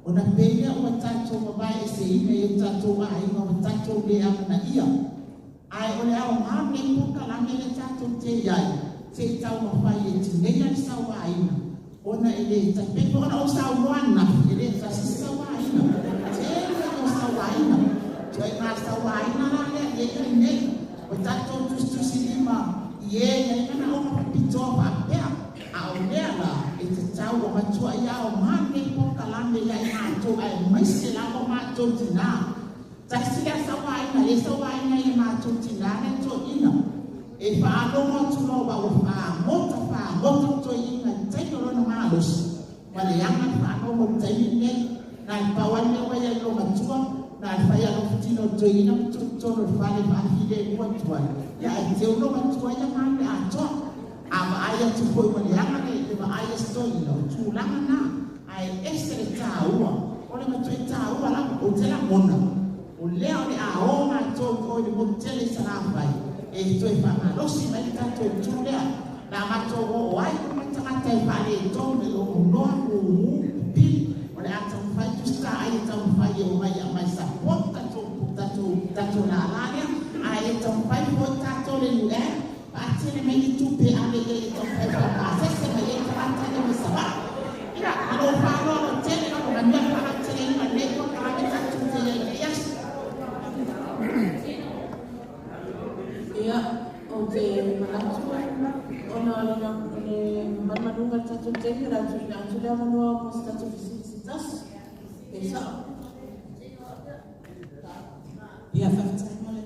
ona pei lea ua tatou vavaeeseina i o tatou aiga ua tatou le amanaia. Ae o le aoga o lenei polokalame lea tatou te i ai, se i taumafai e tineia le sauaina, ona e le tai pei foi ona ou saunoa ananafi, e le tasi se sauaina, tele o sauaina. Ituaiga sauaina la lea e i ai nei, ua tatou tusitusilima i e i ai manaoga faapitoa faapea, a o lea la e tatau ua matuai aoga lenei polokalame ia i matou aemaise lava o matou tinā. Tasi lea sauaina, e sauaina i le matou tinā le toeaina. E faalogo atu loa ua ua fagota fagota le toeaina i le taimi o lona malosi, ua leaga le faalogo i le taimi lenei. Na o le pau lava le mea ua i ai i lou matua, na o le fai lava o lou fitino i le toeaina ma tuu i totonu o le fale e faafilemu atu ai, ia ae teu lou matua ia ma alu i le atoa. A vaai atu foi ua leaga le vaai a si toeaina, o tulaga na. Ae ese le taua, o le matuai taua lava, ou te lagona, o lea o le a o matou i o i le motu tele i Salafai, e toe faamalosi mai le tatou itu lea, na matou oo ai uma tagata e faaletonu le logonoa, mumu, pipili, o le a taumafai tusita ai e taumafai e omai e aumai support tatou, tatou, tatou lala lea, ae taumafai foi tatou le UN, faatele mai ni tupe e ave i ai e taumafai e faapasese mai ai tagata ia mai Savaii. Ia, ma lou faaaloalo tele lava, manuia le faalauteleina o lenei polokalame tatou te i ai i lenei aso. Ia, ou te manatu, ona o le manumanuga o le tatou taimi, o le a tuuina atu le avanoa mo se tatou fesili. tasi. E sa'o. Ia, faafetai mo le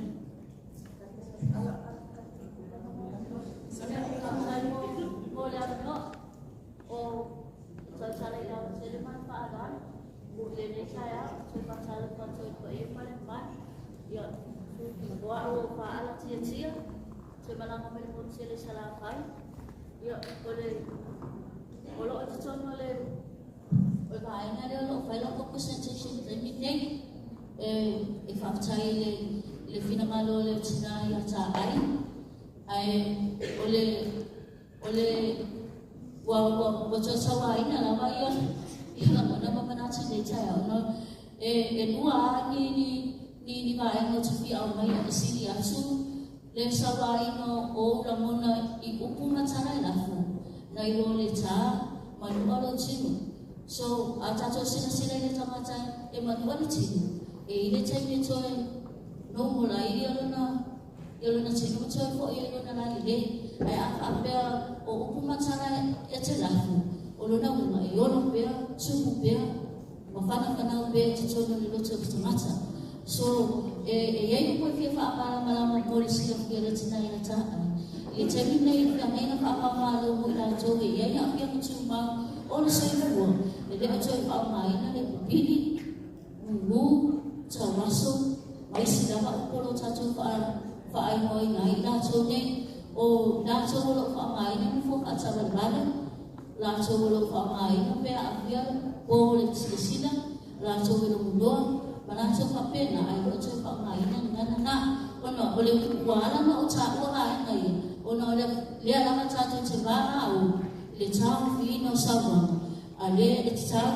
Mo le avanoa o tautala i le aotele ma le faaaloalo i lenei taeao, toe faatalofa atu ai i le paia ma le mamalu. Ia, o au o Paala Tiatia, toe malaga mai le motu tele i Salafai. Ia, o le o loo i totonu o le o le vaega lea o loo fai lau presentation i le taimi lenei. E e faafetai i le i le finagalo o le tina ia Taai, ae o le o le ua ua ua toe sauaina lava ia ia lagona ma manatu i lenei taeao. No, e e lua lava ni ni ni ni vaega ou te fia aumaia e sili atu le sauaina o ou lagona i upu ma tala e lafo nai lo le tā manua lou tino. So, a tatou silasila i le tagata e manua le tino, e i le taimi e toe normal ai ia lona ia lona tino ma toe fo'i ai lona lalelei. Ae a faapea o upu ma tala e te lafo, o lona uiga e olo pea, tumu pea, ma whanawhanau pea i totonu o le loto o le tagata. So, e, e iai upu e fia faamalamalama mo le silafia le tina i le taai. I le taimi lenei, e feagai na faapamalo mo i latou e iai aafiaga tumau o le soifua, e le o toe faaaogaina le pupili, gugū, tauaso, ma isi lava upu o lo tatou faaigoaina ai i latou nei, o latou o lo o faaaogaina nofoa faataavalevale, latou o lo o faaaogaina pe aafia po le silasila, latou e logonoa, ma latou faapena, ae le o toe faaaogaina le gagana na. Ona o le ua ala ona ou taua vaega ia, ona o lea lava tatou te valaau i le taofiina o saunoaga, a lea e tatau,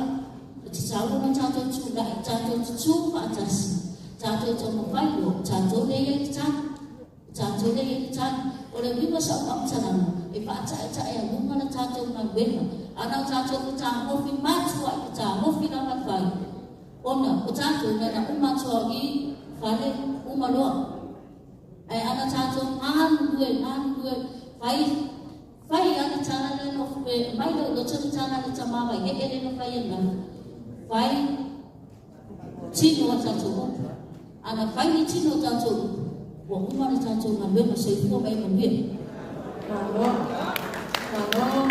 e tatau ona tatou tulai, tatou tutū faatasi, tatou taumafai loa, o tatou lea e i ai le tali. O tatou lea e i ai le tali. O le uiga o sau faamatalaga, e faataetaealuga le tatou galuega. Ana o tatou fetagofi matuai fetagofi lava le fai, ona o tatou na ona uma atu lava i fale uma loa. Ae ana tatou galulue, galulue, fai, fai lava le tala lea na aumai lou loto le tala a le tama vaie'e lea na fai ananafi, fai tino a tatou upu. Ana fai le tino o tatou upu, ua uma le tatou galuega. Soifua ma ia manuia. Malo, malo,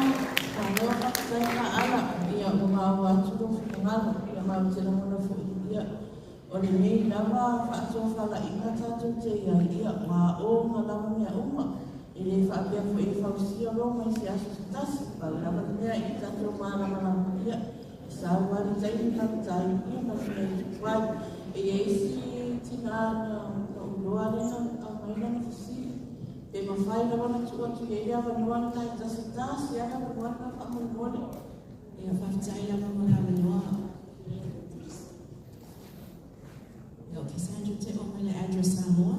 malo faafetai Maala, ia ua maua atu lou finagalo, ia ma ou te lagona foi ia o lenei lava faatofalaiga tatou te iai, ia ua aoga lava mea uma, e le faapea foi e fausia Roma i se aso se tasi, pau lava le mea ia tatou malamalama, ia Sau lava le taimi faafetai ia ma le mea i tupu ai. E i ai si tina na ou iloa lea na aumai lana fesili, pe mafai lava ona tuu atu i ai le avanoa lena e tasi tasi lava le avanoa lena faamolemole. Ia, faafetai lava mo le avanoa. Ia, o Cassandra Te o mai le Address Samoa.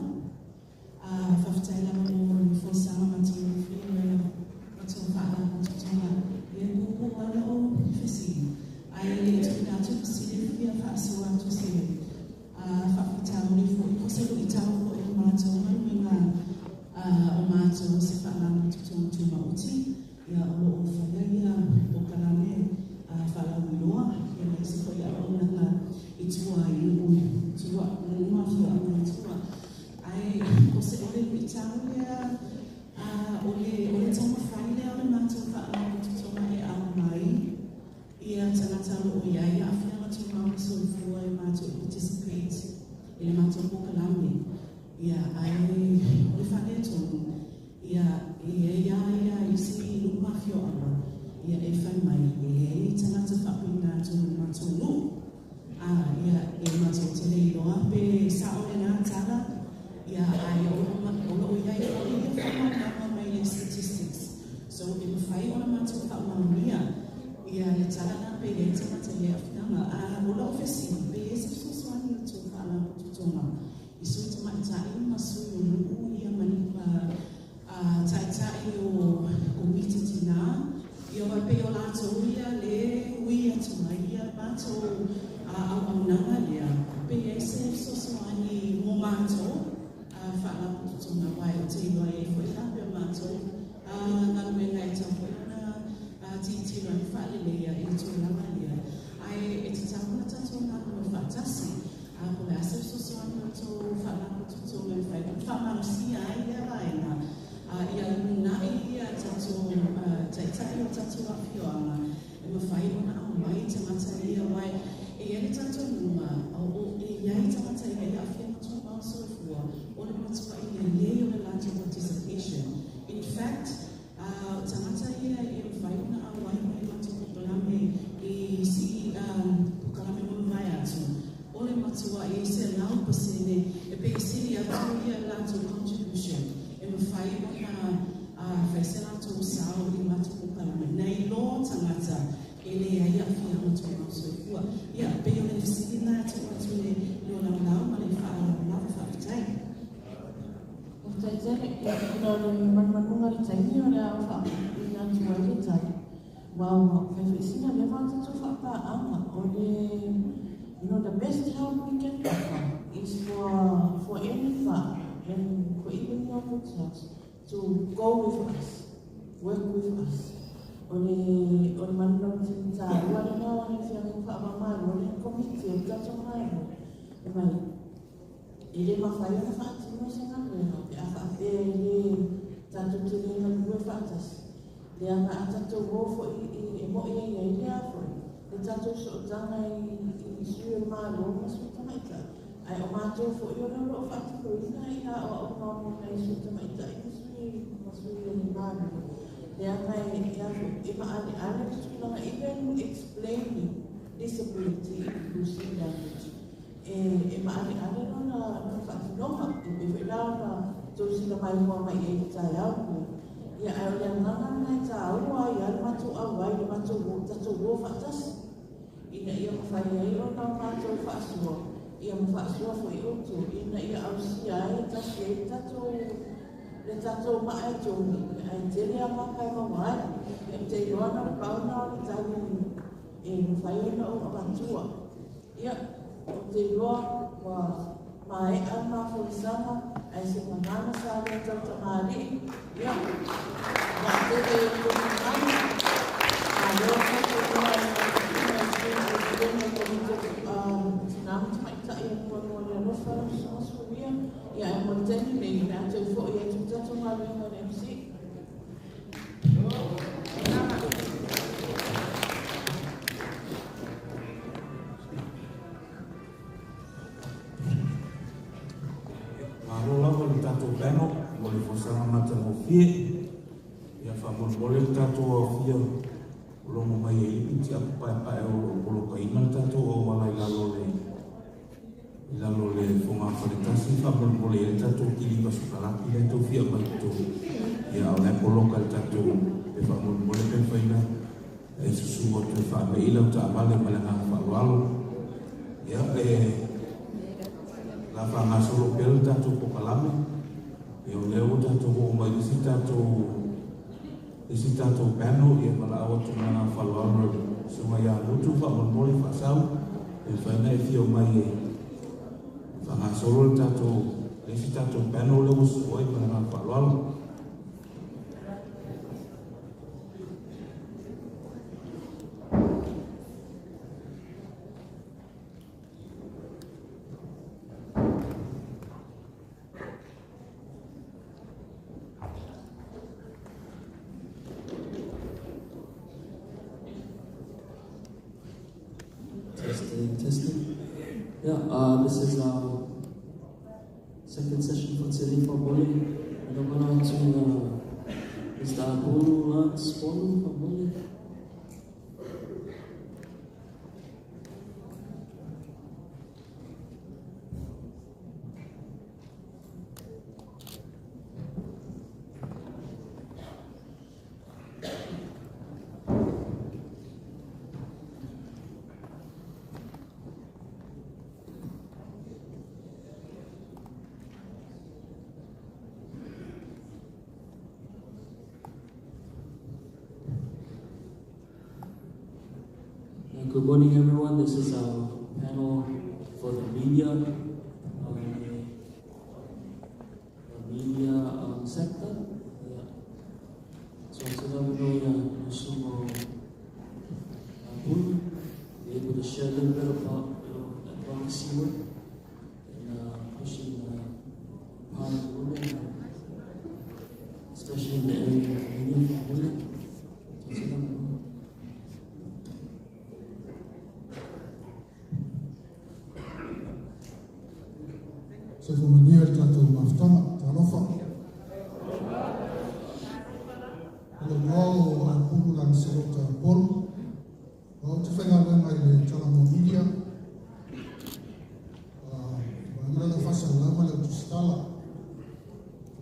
Faafetai lava mo le folasaga matagofie ma le matou faalapotopotoga. Ia puupuu lava lou fesili, ae le i tuuina atu le fesili e fia faasoa atu se faafitauli foi po o se luitau foi o matou galuega o matou se faalapotopotoga tumaoti ia o lo o faia ia polokalame faalauiloa ia ma isi foi auaunaga i tua i nuu tua nuu ma afioaga i tua. Ae o se o le luitau lea a o le o le taumafai lea o le matou faalapotopotoga e aumai ia tagata o lo o i ai aafiaga tumau le soifua e matou e participate i le matou polokalame. Ia ae o le faaletonu ia e i ai lava ia isi nuu ma afioaga ia e fai mai e leai tagata faapena i totonu o le matou nuu. A, ia, e matou te le iloa pe sa'o lena tala, ia, ae o lo o, o lo o i ai foi ia faamaumauga mai le statistics. So, e mafai ona matou faamaonia ia le tala lena pe i ai tagata i ai aafiaga. A, o la'u fesili, pe i ai se fesoasoani a le tou faalapotopotoga i sui tamaitai ma sui o nuu ia ma ni, ma, a, taitai o komiti tina, ia aua e pei o latou ia le ui atu ai ia matou auaunaga lea, pe i ai se fesoasoani mo matou faalapotopotoga, aua ou te iloa e i ai foi faapea matou galuega e tatau foi ona tilotilo ai ma faaleleia i le tulaga lea. Ae e taitai o tatou afioaga e mafai ona aumai tagata ia aua e i ai le talitonuga e i ai tagata e i ai aafiaga tumau soifua o le matua'i lelei o le latou participation. In fact, o tagata ia e mafai ona auai mai i matou polokalame i si polokalame ua mavae atu, o le matua'i 100% e pei e sili atu ia latou contribution e mafai ona fai se latou sao i matou polokalame nai lo tagata e leai aafiaga tumau soifua. Ia, pei o le fesili lena e tuu atu i le laulau ma le faaaloalo lava. Faafetai. Faafetai tele. Ia, ona o le manumanuga i le taimi o le a faapuipuiina atu ai le tali, aua ua fai foi sina leva o tatou faapaaga. O le, you know, the best help we can offer is for any farm and for even your hotels to go with us, work with us. O le manulauti taua lena o le feagaiga faava-o-Malo le Komiti o le tatou Malo e mai e le mafai ona faatino se galuega pe a faapea e le tatou te le galulue faatasi leaga a tatou o foi e mo'i ai ai lea foi le tatou sootaga i sui o le Malo ma sui tamaitai ae o matou foi o le o loo faatinoina ia aoaoga mo nai sui tamaitai ma sui o le Malo leaga e maaleale le tulaga, even explaining disability inclusive language e maaleale lona faatinoga e pei foi la ona tausila maimoa mai ai le taeao lenei. Ia, ae o le agaga lena e taua ai le matou auai, le matou tatou o faatasi ina ia mafai ai ona matou faasoa ia ma faasoa foi outou ina ia ausia ai tasi ai le tatou maa e togi ae tele agaga e maua ai. Ia, ou te iloa na o le pau na o le tali e mafai ona ou avatua. Ia, ou te iloa ua maea mafolisaga ae se gagana sa lea tautamalii. Ia, vaatele i outou finagalo malo faufautua i le Komiti Tina ma Tamaitai e Muamua le Alofa lau Susuga Suria. Ia, ae mo le taimi nei o le a toe fo'i atu le tatou galuega i le MC. Malo lava le tatou panel mo le folasaga matagofie. Ia, faamolemole le tatou aofia o logo mai e ipi tiapu paepae o loo polokaina le tatou auala i lalo le fogafale tasi. Faamolemole i le tatou kiliva sukalaki le tou fia mai totonu. Ia, o le poloka le tatou e faamolemole pe faina e susu atu e faamei lau taavale ma le agaga faaaloalo. Ia, e la faagasolo pea le tatou pokalame. Ia, o lea ua tatou oo mai isi tatou panel. Ia, valaau atu ma le faaaloalo le susuga ia Mutu faamolemole faasau e faina e fia mai e faagasolo le isi tatou panel lea ua susu ai ma le agaga faaaloalo. Testing, testing. Yeah, this is our second session for today for Bole. And I'm going to Mr. Apollo Lance Polo from Bole. Good morning, everyone. This is our panel for the media sector. Yeah. So today we know Sumo Bulu, be able to share a little bit about advocacy work and pushing empowering women, especially in the area of media for women. Soifua manuia le tatou mafutaga. Talofa. O lou igoa o Apulu Laniselota Apolo. O au te faigaluega i le Talanoa Media. Vaega lea o le faasalalau ma le autusitala.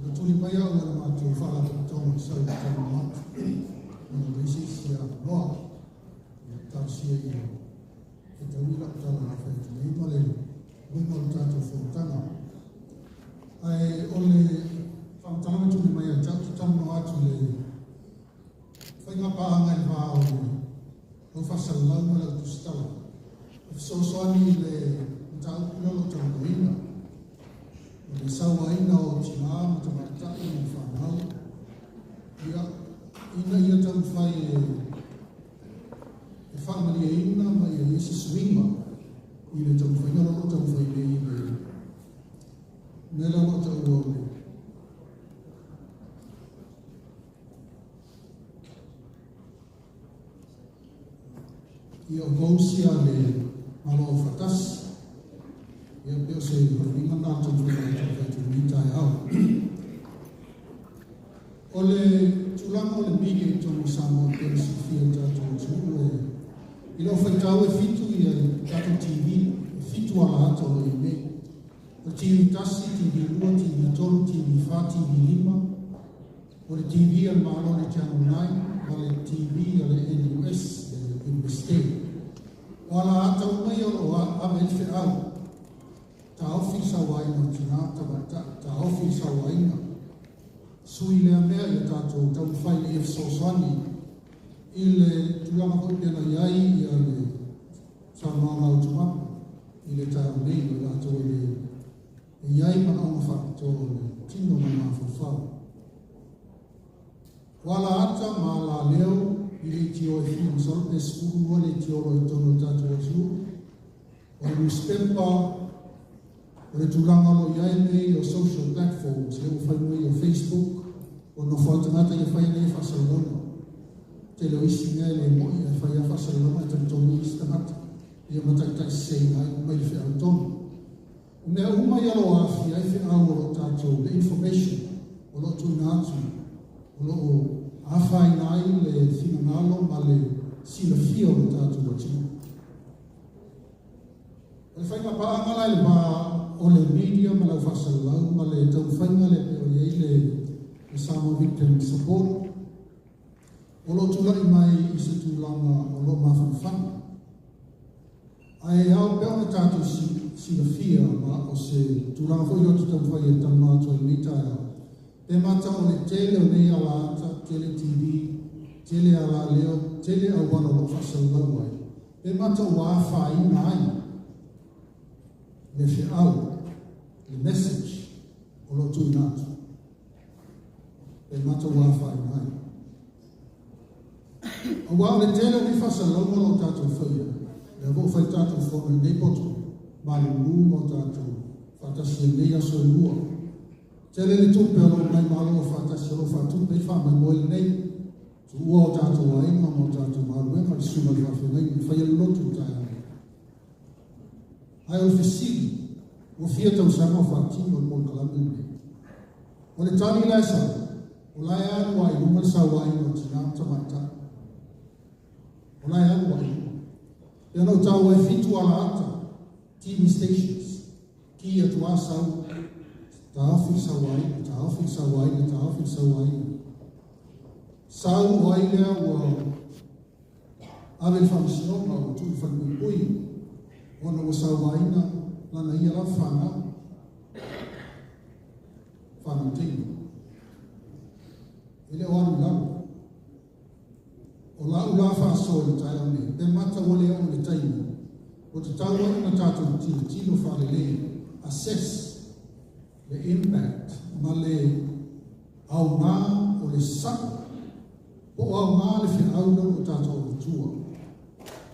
Na tuli mai au e le matou faalapotopotoga sau i le talanoa atu. Ona ua leai se isi avanoa. Ia talosia ia fetaui lau tala na fai atu nei ma le uiga o le tatou fonotaga. Ae o le faamatalaga tuuina mai ia te au, ou te talanoa atu i le faiga paaga i le va o le au faasalalau ma le au tusitala e fesoasoani i le mataupu lea o lo o talanoaina, o le sauaina o tinā ma tamaitai ma fanau, ia, ina ia taumafai e faamalieina ma ia i ai se suiga i le taumafaiga lea o lo o taumafai nei i le mea lea o lo o taua o le Ia o goals ia a le Malo Aufaatasi. Ia pei o se uiga lena o le taumafaiga o le taumafai atu i lenei taeao. O le tulaga o le media i totonu o Samoa pei ona silafia e le tatou atunuu e i lau faitau e fitu ia tatou TV, e fitu ala ata o lo o i ai nei. O le TV 1, TV 2, TV 3, TV 4, TV 5, o le TV a le Malo le Channel 9 ma le TV a le NUS, le Iunivesite. O ala ata uma ia o lo o ave ai le feau, taofi le sauaina o tinā ma tamaitai, taofi le sauaina, sui lea mea ia tatou taumafai ina ia fesoasoani i le tulaga foi pei ona i ai ia le saunoaga a Utumapu i le taeao nei, o i latou e le e i ai manaoga faapitoa o le tino ma le mafaufau. O ala ata ma ala leo i leitio e fia masalo pe 12 leitio o lo o i totonu o le tatou atunuu. O le newspaper, o le tulaga o lo o i ai nei o social platforms, lea ua fai mai o Facebook, ua nofo lava tagata ia fai ana ia faasalalauga. Tele o isi mea e le moni ae fai lava faasalalauga e talitonu isi tagata ia ma taitaiseseina ai mai le feau tonu. O mea uma ia o lo o aafia ai feau o lo o tatou, le information o lo o tuuina atu, o lo o afaina ai le finagalo ma le silafia o lo tatou atunuu. O le faiga paaga la i le va o le media ma le au faasalalau ma le taumafaiga lea pei ona i ai le Samoa Victim Support, o lo o tulai mai i se tulaga o lo o mafanafana. Ae ao pea ona tatou silafia ma o se tulaga foi lea ou te taumafai e talanoa atu ai i lenei taeao, pe mata o le tele o nei alaata, tele TV, tele alaleo, tele auala o lo o faasalalau ai, pe mata ua afaina ai le feau, le message o lo o tuuina atu. Pe mata ua afaina ai. Aua o le tele o nei faasalalauga o lo o tatou faia, lea foi ua fai le tatou fono i lenei poto malulu ma o tatou faatasi ai i nei aso e lua. Tele le tupe o lo o mai Malo Aufaatasi o lo o faatupe ai le faamoemoe lenei. Tuua o tatou aiga ma o tatou galuega le susuga i le faafeagaiga e faia le lotu i le taeao nei. Ae o le fesili, ua fia tausaga o faatino le polokalame lenei? O le tali la e sau, o la e alu lava i luma le sauaina o tinā ma tamaitai. O la e alu lava i luma. Pei ona ou taua e fitu ala ata, TV stations, ki atu a sau, taofi le sauaina, taofi le sauaina, taofi le sauaina. Sau o ai lea ua ave i le faamasinoga, ua tuu i le falepuipui, ona ua sauaina lana ia lava fanau. Fanau teine. E le o alu i lalo. O lau la faasoa i le taeao nei, pe mata ua le oo i le taimi, ua tatau ai ona tatou tilotilo faalelei, assess le impact ma le aoga o le sa'o, po o aoga le feau lea o lo o tatou avatua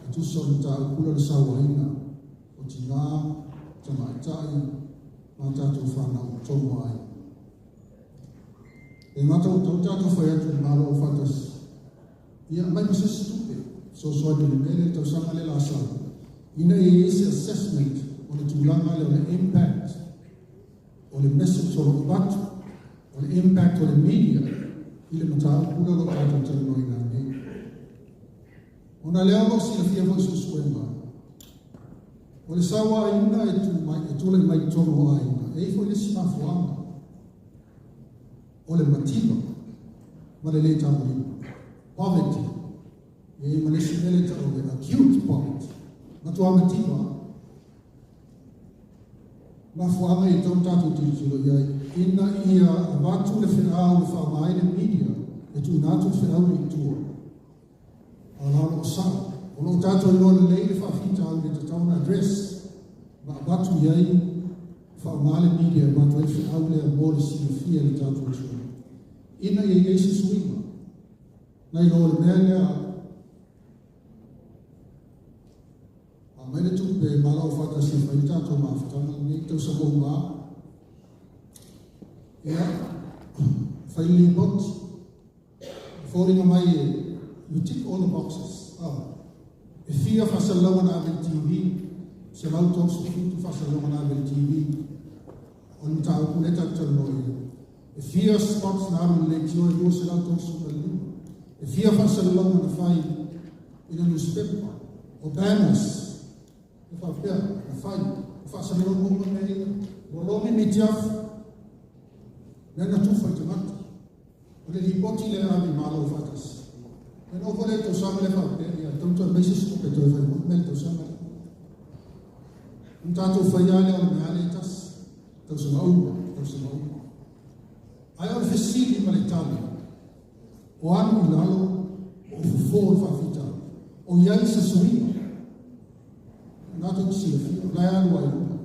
e tusa o le mataupu lea o le sauaina o tinā, tamaitai ma tatou fanau tonu ai. E gata ua tatau tatou fai atu i le Malo Aufaatasi, ia aumai ma se isi tupe, fesoasoani i le mea lea i le tausaga lea o le a sau, ina ia i ai se assessment o le tulaga lea o le impact. O le message o lo o avatu, o le impact o le media i le mataupu lea o lo o tatou talanoaina nei. Ona lea o lo o silafia foi suesuega, o le sauaina e tu mai, e tulai mai i totonu o aiga, e i ai foi le isi mafuaaga, o le mativa ma le le tagolima, poverty. E i ai ma le isi mea lea e tau o le acute poverty, matua mativa. Mafuaaga ia e tatau ona tatou tilotilo i ai ina ia avatu le feau e faaaoga ai le media e tuuina atu le feau lea i tua. A o la o lo o sao. O lo o tatou iloa lelei le faafitauli e tatau ona address ma avatu i ai, faaaoga le media e avatu ai le feau lea mo le silafia e le tatou atunuu ina ia i ai se suiga nai lo le mea lea. Aumai le tupe ma lau faatasi e fai le tatou mafutaga lenei tausaga uma lava. Ia, fai le lipoti. E foliga mai e you tick all the boxes. Ah, e fia faasalalauga na ave i le TV, 137 faasalalauga na ave i le TV. O le mataupu lea tatou te talanoa i ai. E fia spots na alu i le leitio e 235. E fia faasalalauga na fai i le nusipepa, o banners, e faapea, na fai, o faasalalauga uma mea ia. Ua lomi mitiafu, mea na tufa i tagata. O le lipoti lea e ave i Malo Faatasi. E nofo lea i tausaga lea faapea, ia tau toe aumai se isi tupe toe fai moi mea i le tausaga lea. Ona tatou faia lea o le mea lea e tasi, tausaga uma, tausaga uma. Ae o le fesili ma le tali, o alu i lalo o fofo o le faafitauli, o i ai se suiga? O lena tou te silafia, o la e alu lava i luga.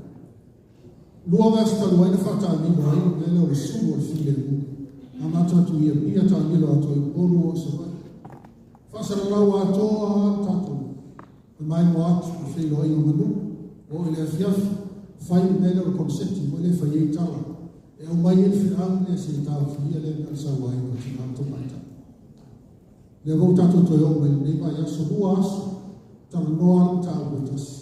Lua vaiaso talu ai na faataamilo ai le mea lea o le sulu o le filemu. Na matou atu i Apia taamilo atu ai Upolu o i Savaii. Faasalalau atoa lava le tatou le maimoa atu i feiloaiga ma nuu. Oo i le afiafi, fai le mea lea o le konseti foi lea e fai ai tala. E aumai ai le feau lea se i taofia lea mea o le sauaina o tina ma tamaitai. Lea foi ua tatou toe oo mai i lenei vaiaso, lua aso, talanoa lava le mataupu e tasi.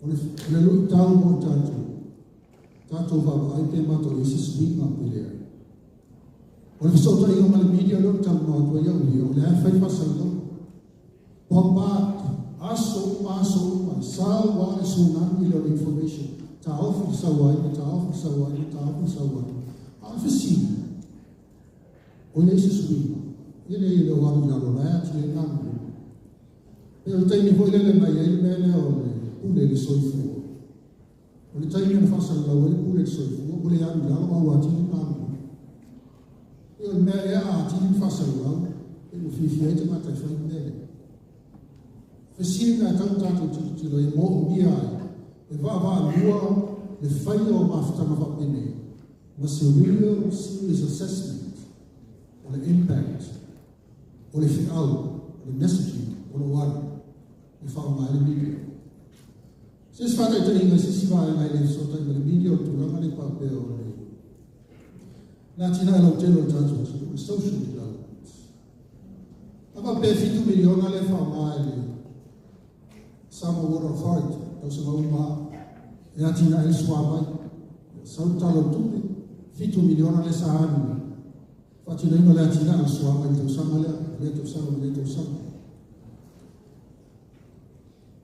O le, o le luitau mo i tatou, tatou vaavaai pe matou i ai se suiga pe leai. O le fesootaiga ma le media lea ou te talanoa atu ai au ia, o lea e fai faasalalauga. Bombard, aso uma, aso uma, sau lava le tsunami lea o le information, taofi le sauaina, taofi le sauaina, taofi le sauaina. A o le fesili, o i ai se suiga? E leai, e le o alu i lalo, o la e atili ai galulue. E o le taimi foi lele na i ai le mea lea o le pule i le soifua. O le taimi na faasalalau ai le pule i le soifua, ua le alu i lalo a ua atili ona alu i luga. E o le mea ea a atili ona faasalalau, e ua fiafia ai tagata e fai le mea lea. Fesili mea tau tatou tilotilo e moomia ai, e vaavaalua le faia o mafutaga faapenei ma se real serious assessment o le impact o le feau, o le messaging o lo o alu e faaaoga ai le media. Se isi faataitaiga i se isi vaega e le fesootai ma le media o le tulaga lea faapea o le le atinae lautele o le tatou atunuu, le social development. A faapea e $7 miliona lea e faaaoga e le Samoa Water Authority tausaga uma e atinae le suavai. Sau le Tala o le Tupe, $7 miliona lea sa alu faatinoina o le atinae o le suavai i le tausaga lea, lea tausaga ma lea tausaga.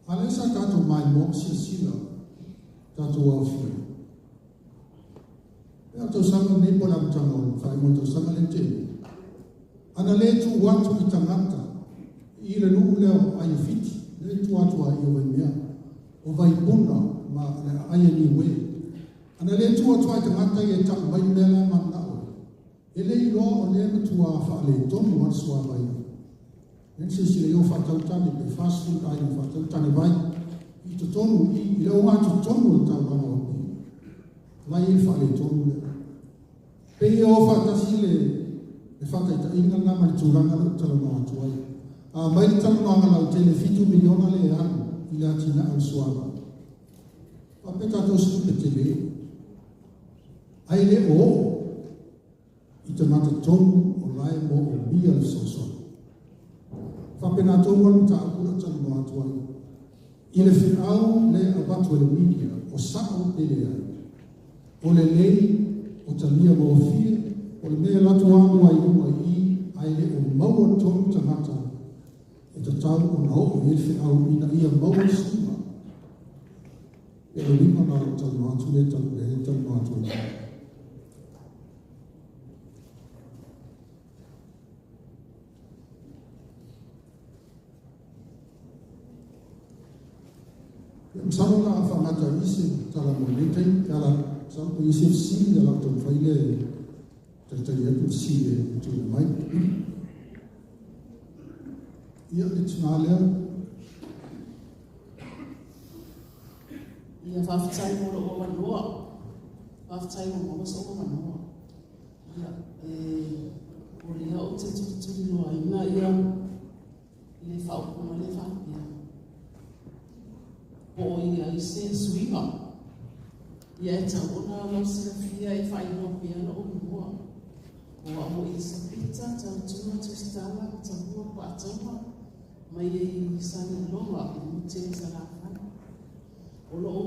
A lea sa tatou maimoa ma silasila tatou aofia. E o le tausaga lenei po o le amataga o le faaiuga o le tausaga lea na tea nei. Ana le tu atu i tagata i le nuu lea o Aiafiti, lea e tua atu a i o Waimea, o Vaipuna ma le aai a Niue. Ana le tu atu ai tagata ia e tau mai le mea la e mananao ai. E le iloa o lea matua faaletonu lava le suavai. Lea na silasila i o faatau tane pe fast food ai na faatau tane vai i totonu i le ogatotonu o le taulaga o Apia. La e i ai le faaletonu lea. Pei e o faatasi le le faataitaiga lena ma le tulaga lea ou te talanoa atu ai. A aumai le talanoaga lautele e $7 miliona lea e alu i le atinae o le suavai. Faapea tatou se tupe tele. Ai le o oo i tagata tonu o la e moomia le fesoasoani. Faapena tonu lava le mataupu lea ou te talanoa atu ai i le feau lea e avatu e le media o sao pe leai. O lelei, o talia gofie, o le mea e alu atu alu ai i luga i i, ae le o maua tonu tagata e tatau ona oo i ai le feau ina ia maua le suiga. E o le uiga lena o lau talanoa atu lea e talanoa atu ai nei. Ia, masalo o le a faagata i i se tala mo lenei taimi, pe a masalo pe i ai se fesili, ia o le a ou taumafai lea e talitali atu fesili e tuuina mai. Ia, le tina lea. Ia, faafetai mo lou avanoa. Faafetai ua maua sou avanoa. Ia, e, o lea ou te tulituliloaina ia le faaupuga lea faapea, po o i ai se suiga. Ia e tau ona lau silafia e faaigoa pea lou igoa. O au o Elisapeta Tautua Tusitala Matamua Paataua mai i Salelologa i Mute i Salafai. O lou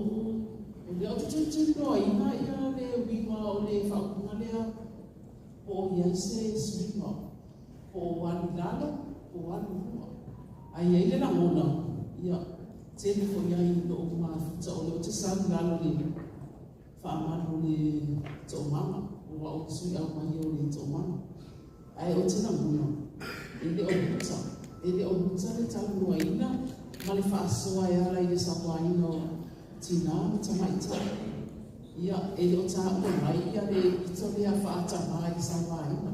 o lea ou te tulituliloaina ia le uiga o le faaupuga lea po o i ai se suiga. Po o alu i lalo, po o alu i luga. Ae i ai le lagona, ia, tele foi ai lou mafuta o lea ou te sau i lalo i le faamalu o le toomaga, o au o le sui aumaia o le toomaga. Ae ou te lagona, e le o muta, e le o muta le talanoaina ma le faasoa e ala i le sauaina o tinā ma tamaitai. Ia, e le o taua mai ia le pito lea faa-tamā i le sauaina.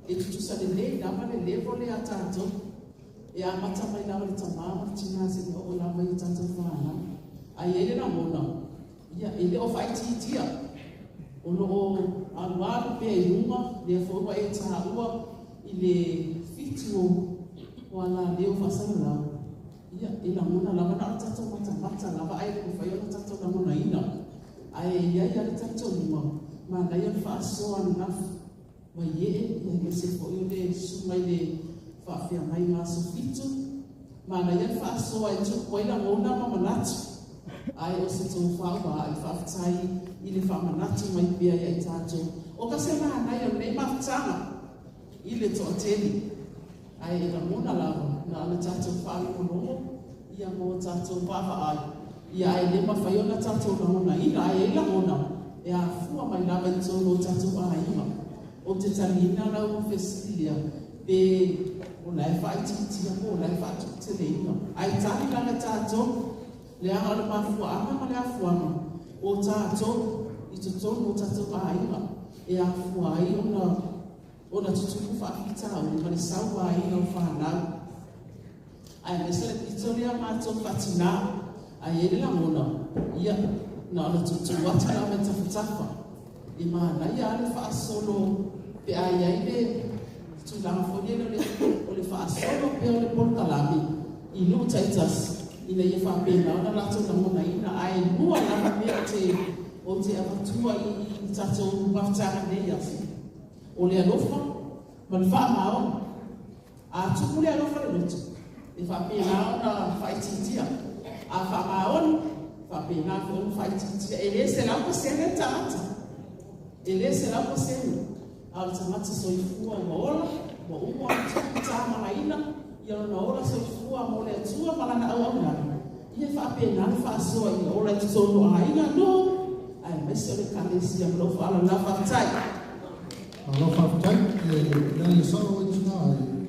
E tutusa lelei lava le level lea a tatou. E amata mai lava i le tamā ma le tinā seia oo lava i a tatou fanau. Ae i ai le lagona, ia, e le o faaitiitia. O lo o alualu pea i luga, lea foi ua e taua i le fitu o alaleo faasalalau. Ia, e lagona lava na o le tatou matamata lava ae le mafai ona tatou lagonaina. Ae i ai lava le talitonuga, manaia le faasoa ananafi Waiee, ia aemaise foi o le susuga i le faafeagaiga Aso Fitu. Manaia le faasoa e tupu ai lagona ma manatu, ae o se tofa ua ae faafetai i le faamanatu mai pea ia i tatou. O ka se manaia o lenei mafutaga i le toatele, ae e lagona lava na ona tatou faalogologo ia mo tatou vaavaai, ia ae le mafai ona tatou lagonaina, ae i ai lagona e afua mai lava i totonu o tatou aiga. Ou te taliina lau fesili lea, pe o la e faaitiitia po o la e faatuteleina. Ae tali lava tatou, leaga o le mafuaaga ma le afuaga o tatou i totonu o tatou aiga e afua ai ona tutupu faafitauli ma le sauaina o fanau. Aemaise le pito lea matou faatinā, ae i ai le lagona, ia, na ona tuutuu atu lava i tafatafa. E manaia lava le faasolo pe a i ai le tulaga foi lele o le faasolo pea o le polokalame i nuu taitasi ina ia faapena ona latou lagonaina, ae lua lava mea ou te avatua i tatou mafutaga i lenei aso, o le alofa ma le faamaoni. A tupu le alofa i le loto, e faapena ona faaitiitia. A faamaoni, e faapena foi ona faaitiitia. E le 100% le tagata. E le 100%. A o le tagata soifua ua ola, ua uma ona tupu tamagaina ia lona ola soifua mo le Atua ma lana auaunaga, ia e faapena le faasoa ia ola i totonu o aiga, nuu, aemaise o le Ekalesia. Ma lou faaaloalo lava. Faafetai. Malo faafetai. E leai le sao oi tina e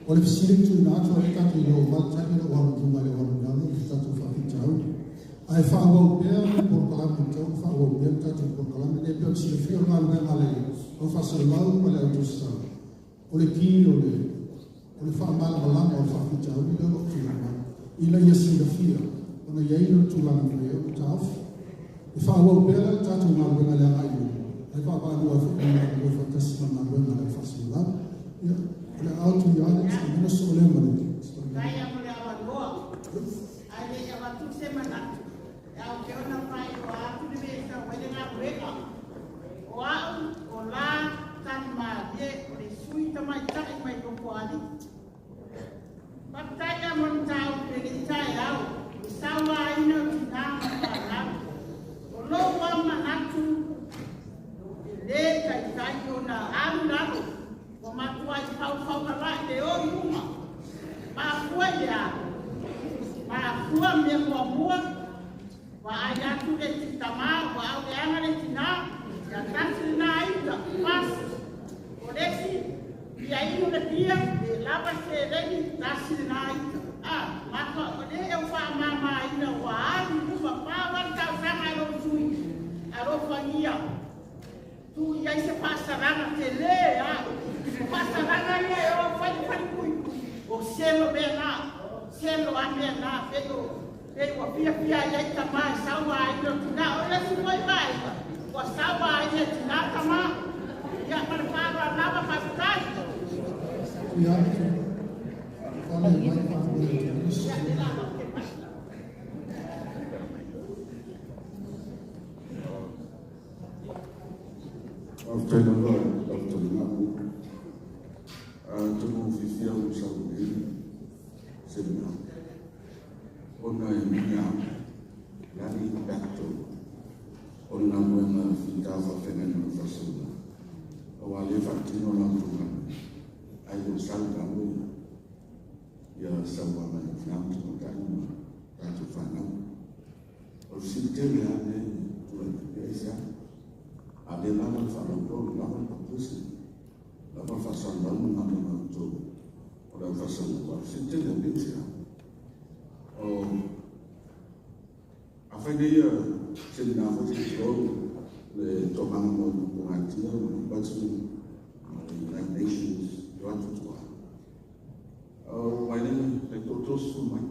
o le fesili na tuuina atu ai tatou i lou vale tali lou alu i luga i le alu i lalo i le tatou faafitauli. Ae faaauau pea le polokalame e tatau ona faaauau pea le tatou polokalame lenei pei ona silafia o le galuega a le au faasalalau ma le au tusitala o le ki o le o le faamalamalama o le faafitauli lea o lo o tulai mai ina ia silafia ona i ai lea o le tulaga e fai ai o le taofi. E faaauau pea la le tatou galuega i le agai i luma, ae vaavaalua ai foi ma le galulue faatasi ma le galuega a le au faasalalau. Ia, o le a atu ia Alex, ona soo lea ma le Faafetai mo le avanoa. Ae le i avatu se manatu, e ao pea ona faailoa atu le mea e sau ai le galuega. O au, o La Talimalie, o le sui tamaitai mai Nofoalii. Faafetai lava mo le mataupu i lenei taeao, i le sauaina o tinã ma fanau. O lou lava manatu, Faafetai ona alu lalo ua matuai faufaugalai le o i luga. Mafua i le a? Mafua mea muamua, vaai atu le tamā ua auleaga le tinā, ia tasi lenā ita, pasi. O le isi, ia inu le pia, le lava seleni, tasi lenā ita. A, matua o le e faamamaina ua alu i luma pau a le talosaga a lou sui. Alofagia. Tu i ai se faasalaga tele a. O faasalaga ia e o fai le falepui. O selo mea na, selo a mea na, pei o pei ua fiafia ai ai tamā e sauaina o tinā. O le isi foi vaega, ua sauaina e tinā tamā. Ia, ma le faaaloalo lava, faafetai. Ia, fale mai faamoe te Ia, le la te mai. Faafetai lava Dr. Ngapu. Atonu fiafia ua sau nei seminar ona e moni lava le a le impact o le galuega fita faafeagaiga o le faasalaga aua o lea e faatino la outou galuega ae le o sau i lalo ia sauaga i tina ma tamaitai ma tatou fanau. O le fesili tele lava lea e tulai mai pe aisea a le lava le faalauiloa, lava le publicity, lava le faasalalauga ma galuega a outou o le au faasalalau. A o le fesili tele lava pe aisea. O afai nei ia seminar foi se i tulou le toamaga mo le Pogatia ma le Ombudsman ma le United Nations e o atu tua. O mai le tai 30 mai.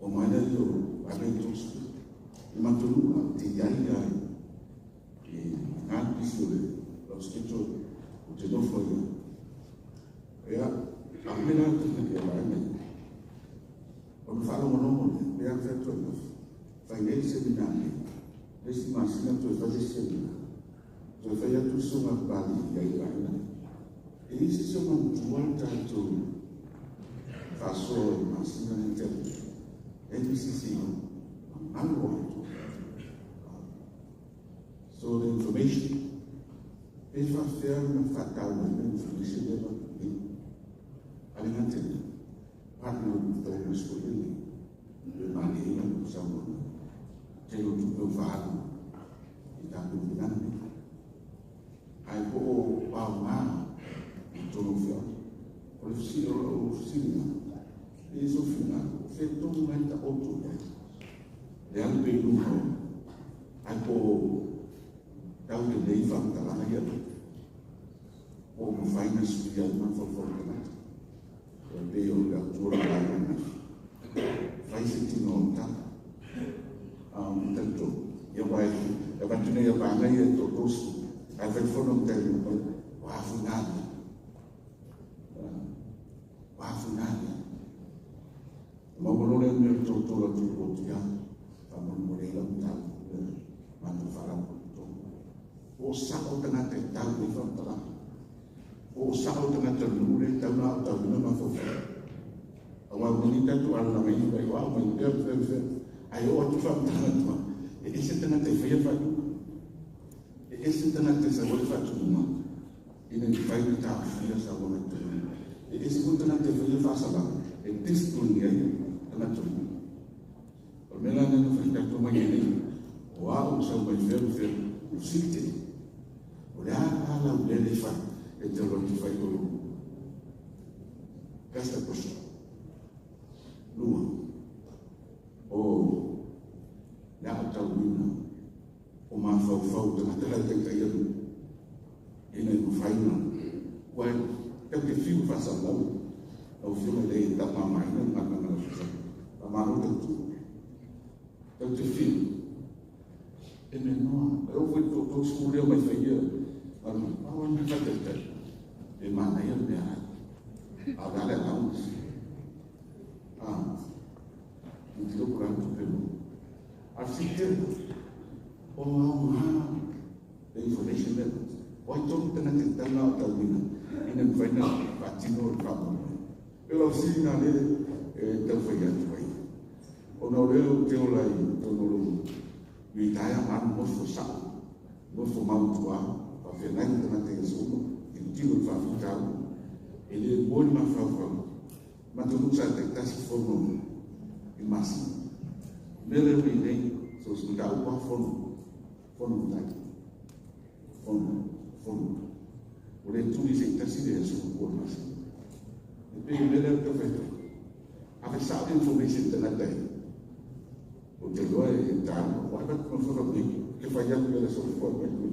O mai le o ave i 30. I matou nuu la, te i ai ia i ngā pisi o le lau schedule o te nofo ia. Ia, a mai la te ia vaega ia. Ona faalogologo lea, pe a fai atu ai nofo. Fai nei le seminar nei. Le isi masina toe fai le isi seminar. Toe fai atu le susuga Papalii i ai i vaega nei. E leai se isi o manatua le tatou faasoa i le masina lea na tea nei. NPCC, galo atu. So the information, pe faafefea ona faatau ai le information lea avatu nei. A le gata i lea, partner with donors foi lele, le malie ina saunoaga. Tele o tupe ua faaalu i tatou finagalo nei. Ae po o aoga i totonu o feau. O le fesili, o lau fesili lena, e i ai sou finagalo, o fea tonu la e taoto i ai? Le alu pea i luga o, ae po o tau lelei faamatalaga ia avatu? Po o mafai ona suia ai mafaufau o tagata? E pei o le autu o lau lauga ananafi, fai se tino o le tala. E talitonu, ia aua e avatu nei a vaega ia e toatolu, ae fai fono ma taimi mai, ua afuga lea. Ua afuga lea. Maua loa lea mea o le tolotolo atu i le oti a, faamolemole ai lau mataupu le matou faalapotopotoga. Po o sao tagata e tau nei faamatalaga. Po o sao tagata o le nuu lea e tau na aotauina mafaufau. Aua ua ni tatou alalaga i mai o au mai pea pea pea. Ae oo atu faamatalaga tua, e ese tagata e faia faaiuga. E ese tagata e sau ai le faatumuga ina ia mafai ona taofia sauaga i totonu. E ese foi tagata e faia faasalaga e discipline ai tagata o le nuu. O le mea la lea na fai tatou mai ai nei, o au sau mai fea ma fea, o fesili tele. O le a la lau mea lea e fai e te alu atu fai o lou That's the question. Lua, o le aotauina o mafaufau o tagata la e taitai atu ina ia mafai ona ua tau te fiu faasalalau lau Afioga i le taumamaina le galuega a lau Afioga. Faamalo tautua. Tau te fiu e mea noa. E oo foi i le 30 lea mai fai ia galuega. Pau lava le mea faataitai e manaia le meaai. A o le a le allowance? Ah, tilotilo po o le a le tupe maua. A o le fesili tele, o aoga le information lea. O ai tonu tagata e tatau ona aotauina ina ia mafai ona faatino le faamoemoe. E pei o lau fesili lena lea e tau fai atu ai. Ona o lea ou te ola i totonu o lou mitaia ma alu nofo sao, nofo mautuā. Faafeagaiga tagata i aso uma, tilotilo i le faafitauli. E lē moe le mafaufau, matou nuu sa taitasi fono i masina. O le mea lea ua i nei, so o se mataupu lava fono, fono matai, fono, fono. Ua le tuli se i tasi le aso muamua o le masina. E pei o le mea lea ou te fai atu ai, ave sao le information i le tagata e ou te iloa e taua. Ua avatu ma fono nei, ke fai atu ia le soifua mai tui.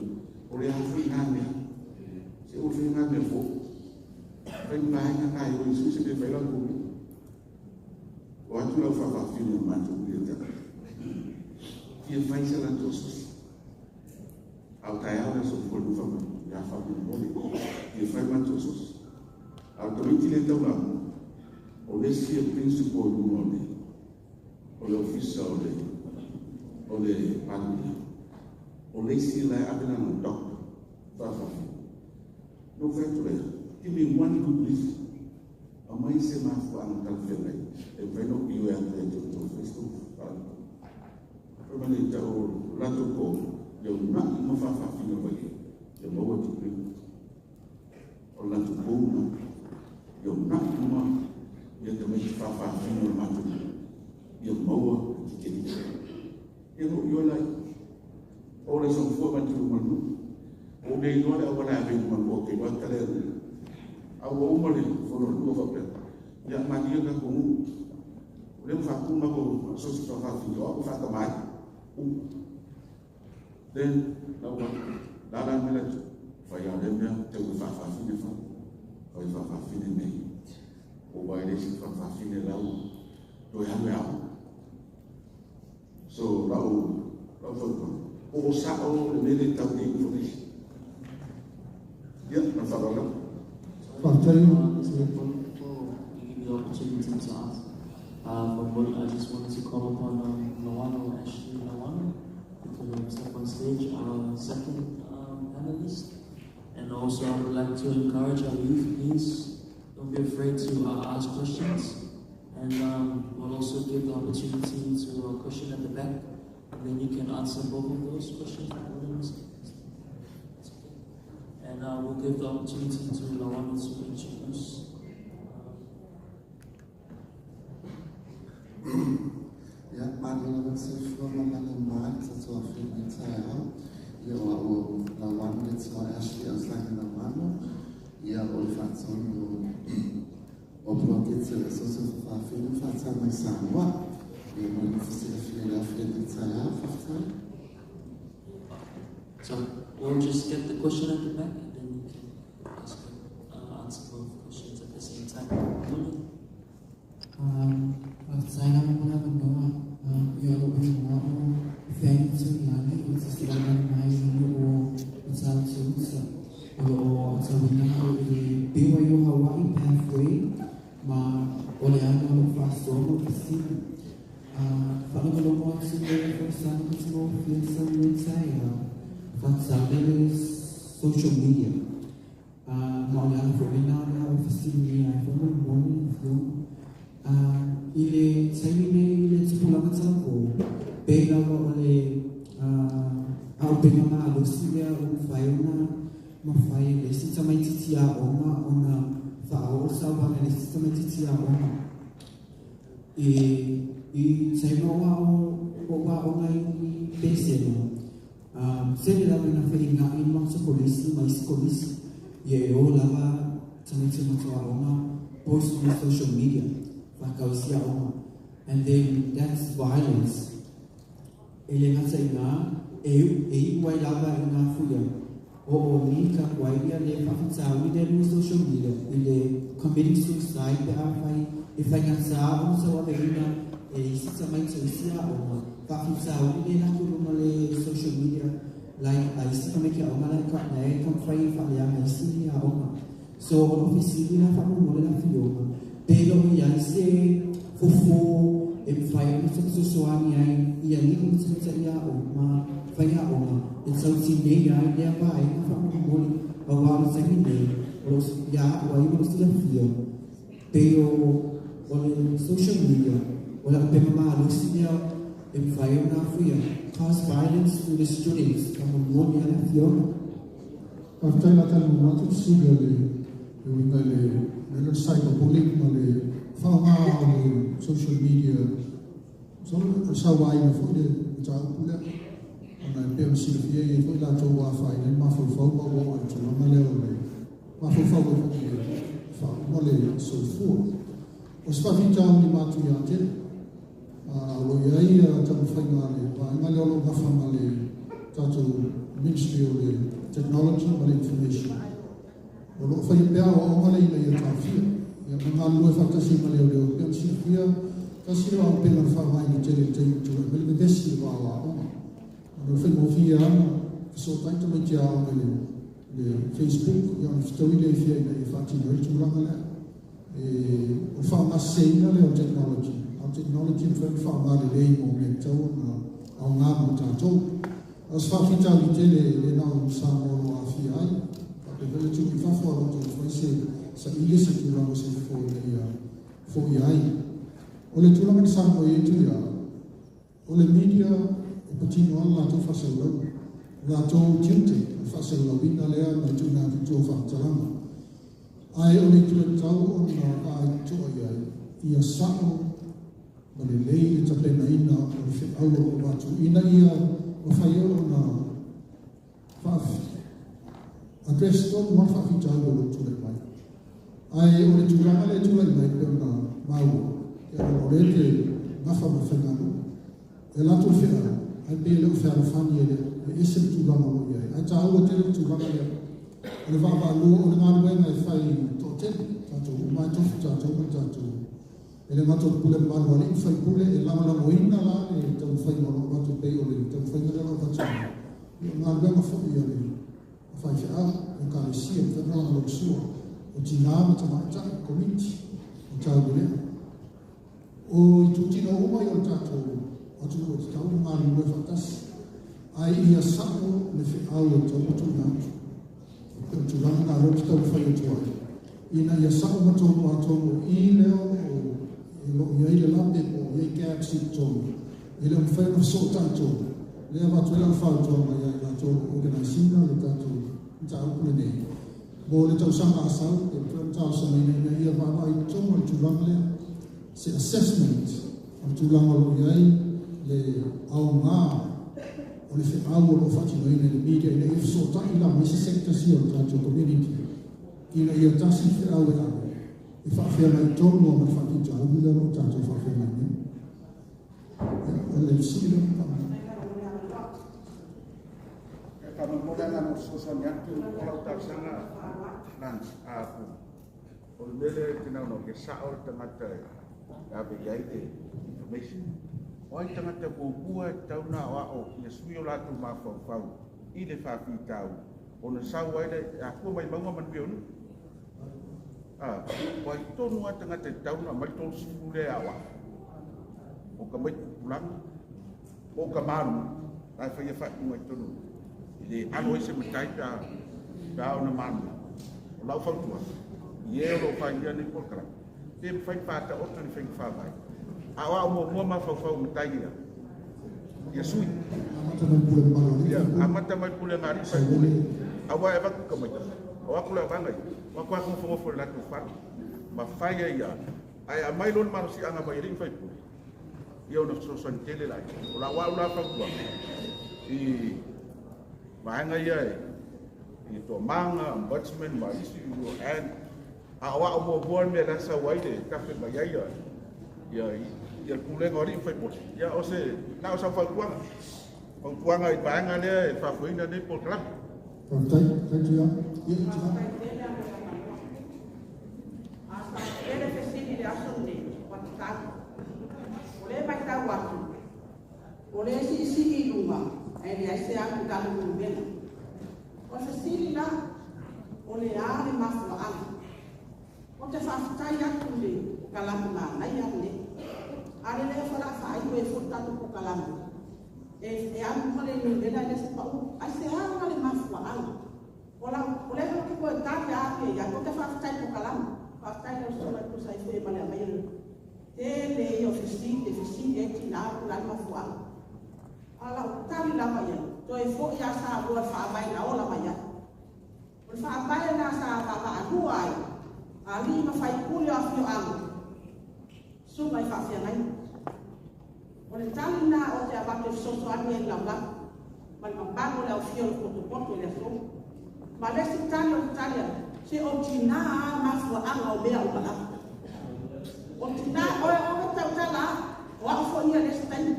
O le a foi ngā mea. Se o fai ngā mea fo. Fai vaega ngā i o isu se pe fai lau kumi. O atu lau whawhawhine o mātou i e tata. Fia fai se latou sosi. Au tae au le soifua lufa mai. Ia whawhine mole. Fia fai mātou sosi. Au tamiti le taulamu. O le isi e principal i luga o le o le ofisa o le o le Palemia. O le isi la e ave lana doctor faafafi. Na ou fai atu lea, give me one good reason. Aumai se mafuaaga talafeagai e mafai ona ou ioe atu ia te outou Facebook faalapotopotoga. Fai mai le tau o latou ko ia una'i ma faafafine o vaie ia maua degree. O le latou pou lena ia una'i uma ia tamaiti faafafine o le matou nuu ia maua le tikeri. Ia na ou ioe laia. O le soifua mai tulu ma le nuu. Ua ou le iloa le auala e ave i luma o te iloa tale atu. A ua uma le fono a le nuu faapea, ia malie le tatou nuu. O lea ua faatu le matou asosi faafafine o au e faatama ai. Uma. Then, la ua la la le mea la fai a lea mea tau e faafafine fa. Fai faafafine nei. O vai le isi faafafine lau toe alu e aoga. So, lau, lau fautuaga, po o sao le mea lea e tau nei information. Ia, ma le faaaloalo lava. Faafetai. Before you give me the opportunity to ask, I just wanted to call upon Lawano, Ashley Lawano, to step on stage, our second panelist. And also I would like to encourage our youth, please don't be afraid to ask questions. And we'll also give the opportunity to a question at the back, and then you can answer both of those questions. And we'll give the opportunity to Lawano to introduce. Ia, malo lava le soifua ma lana ma le tatou afi i lenei taeao. Ia, o au o Lawano le tino Ashley Auslaga Lawano. Ia, o le faatonu o poloketi o le Asosi o Faafafine ma Faatau mai Samoa. Ia, mo le nofo silafia i le afi i lenei taeao. Faafetai. So we'll just get the question at the back and then you can ask, answer both questions at the same time. Faafetai lava mo le avanoa. Ia, o lou igoa o Fanny Tuilagi, ou te silasila mai i nuu o Matautu-uta. O lo o aotauina au i le BYU Hawaii Pathway ma o le ana o lou faasoa ma fesili. Faalogologo atu i le folasaga matagofie talu ai taeao, faatatau lea i le social media. Ma o le ala foi lena o le a ou fesiligia ai foi molimoli lau Afioga. I le taimi nei i le tupulaga talavou, pei lava o le auupega malosi lea ua mafai ona mafai e le isi tamaitiiti aoga ona faaoo le sauaga i le isi tamaitiiti aoga. I i taimi o ou aoga i Pesega, tele lava ina feiga'i ma se kolisi ma isi kolisi, ia e o lava tamaiti o matou aoga post on social media faatau isi aoga and then that's violence. E le gata i gā, e e iu ai lava i ngā fuia o o ni ka koai ia le faafitauli lea luga social media i le committing suicide pe afai e faigata ona tauaveina e isi tamaiti o isi aoga faafitauli lea latou luga le social media like a isi tamaiti aoga la e la e taumafai e faaleaga isi aoga. So o lou fesili la faamolemole le afioga pe le o i ai se fofo e mafai ona fesoasoani ai i alii ma tamaitai aoga ma faiaoga e tautinei ai lea vaega faamolemole auā o le taimi nei o lo ia a'u ai ma lou silafia pei o o le social media o le auupega malosi lea e mafai ona afuia cause violence to the students. Faamolemole a le afioga. Faafetai la tali muamua atu fesili o le e uiga i le mea lea o le cyberbullying ma le faaaoga o le social media. Masalo o le sauaina foi le mataupu lea, ona e pei ona silafia e i ai foi latou ua afaina ai le mafaufau ma ua oo i le tulaga lea o le mafaufau ai foi i le faauma le soifua. O se faafitauli matuia tele o lo o i ai taumafaiga a le vaega lea o lo o gafa ma le tatou Ministry o le Technology ma le Information. O lo o faia pea aoaoga lea ina ia taofia, ia ma galulue faatasi ai ma leoleo. E pei ona silafia, tasi lea o auupega na faaaogaina tele i le taimi ua tulai mai le vevesi i le va o aoga. Ona o le faigofie lava ona fesootai tamaiti aoga i le Facebook, ia ona fetaui lea i fea ina ia faatino ai le tulaga lea. E, o le faaaogaseseina lea o le technology, a o le technology e mafai ona faaaoga lelei mo mea e tatau ona aoga mo tatou. A o se faafitauli tele e le na o Samoa o lo o aafia ai, faapea foi atunuu i fafo, a o lo o taumafai se saili se tulaga o se fofo ina ia foia ai. O le tulaga na Samoa i ai Tuia, o le media e patino lava le latou faasalalauga, o latou tiute o le faasalalauina lea ma le tuuina atu i tua o faamatalaga. Ae o le itu e tatau ona vaai totoa i ai, ia sa'o ma lelei le tapenaina o le feau o lo o avatu ina ia mafai ai ona address tonu lava le faafitauli o lo o tulai mai. Ae o le tulaga lea e tulai mai pei ona maua, ia ona o lea e te gafa ma le faiganuu, e alu atu le feau, ae pei e le o fealofani, e le e ese le tulaga o lo o i ai. Ae taua tele le tulaga lea o le vaavaalua, o le galuega e fai toatele, tatou uma e tofu tatou ma le tatou. E le gata o le pule mamalu a alii ma faipule, e lagolagoina la le taumafaiga o lo o avatu pei o le taumafaiga lea o lo o avatu nei, ia o galuega foi a le faifeau, Ekalesia, mafai ona lagolagosua o tinā ma tamaitai, komiti o taumelea. O itutino uma ia o le tatou atunuu e tatau ona galulue faatasi, ae ia sa'o le feau e tatau ona tuuina atu. E pei o le tulaga lena o lea ou te taumafai atu ai, ina ia sa'o ma tonu, atonu o i lea o lo o i ai le lape po o i ai gaps i totonu, e le o mafai ona fesootai tonu. Lea e avatu ai lau fautuaga ia i latou o lo o organise ina le tatou mataupu lenei mo le tausaga a sau, e mafai ona talosagaina ina ia vaavaai i totonu o le tulaga lea, se assessment o le tulaga o lo o i ai le aoga o le feau o lo o faatinoina i le media ina ia fesootai la ma isi sectors ia o le tatou community ina ia tasi le feau e ave e faafeagai tonu lava ma le faafitauli lea o lo o tatou faafeagai nei. Ia, o le fesili lea ma E faamolemole ana mo fesoasoani atu o lau talosaga Lance a o le mea lea e te naunau ia sao le tagata e ave i ai le information. O ai tagata muamua e tatau ona aoao ia sui o latou mafaufau i le faafitauli ona sau ai le afua mai mauga manuia o nuu? A, o ai tonu lava tagata e tatau ona aumai le 30 lea e aoao? O ka mai tupulaga, o ka malu, la e faia faaiuga i totonu i le alo ai se matai pe a pe a ona malu. O lau fautuaga, i e o lo o faia nei polokalame, pe mafai ona faataoto ni faiga faavae. A o au muamua mafaufau i matai ia, ia sui. Amata mai pule mamalu a alii Ia, faipule. amata mai pulega a alii faipule. Aua e avatu ka maita. O aku le vaga ia, o aku lava nofonofo i le latou fale ma fai ai lava. Ae aumai loa le malosiaga mai alii ma faipule, ia ona fesoasoani tele laia. O lau au la fautuaga i vaega ia i Toamaga, Ombudsman ma isi and a o au muamua le mea la e sau ai le tafe mai ai ia le pulega o alii ma faipule. Ia o se na o sau fautuaga. Fautuaga i vaega lea e faafoeina nei polokalame. Faafetai, faafetai Tuia. Ia, Tina. A faapea le fesili i le aso lenei, ua tatau. O lea e matau atu, o lea e siisii i luga, ae leai se alu i lalo i numera. O le fesili la, o le a le mafuaaga? Ou te faafetai atu i le polokalame manaia lenei. A lelei o le a faaiu ai foi le tatou polokalame, e alu uma le numera e le o se pau. Aisea la le mafuaaga? O lau, o lea ou te toe tali atu ia te au, ou te faafetai i le polokalame. Faafetai i lau susuga e tusa ai foi ma le aumai o le tele ia o fesili e fesili ai tina po o le a le mafuaaga. A o lau tali lava i ai, toe foi lava Samoa i le faavae na ola mai ai. O le fa'avae na sa va'ava'alua ai ali'i ma faipule o afio'aga suga i fa'afeagaiga. O le tali na o te avatu e fesoasoani ai laulau ma le mamalu o le aufia o le potopoto i le aso. Ma le isi tali o le tali atu, se o tinā a mafua'aga o mea uma lava. O tinā, oe ove tautala a, o a'u fo'i ia le isi taimi.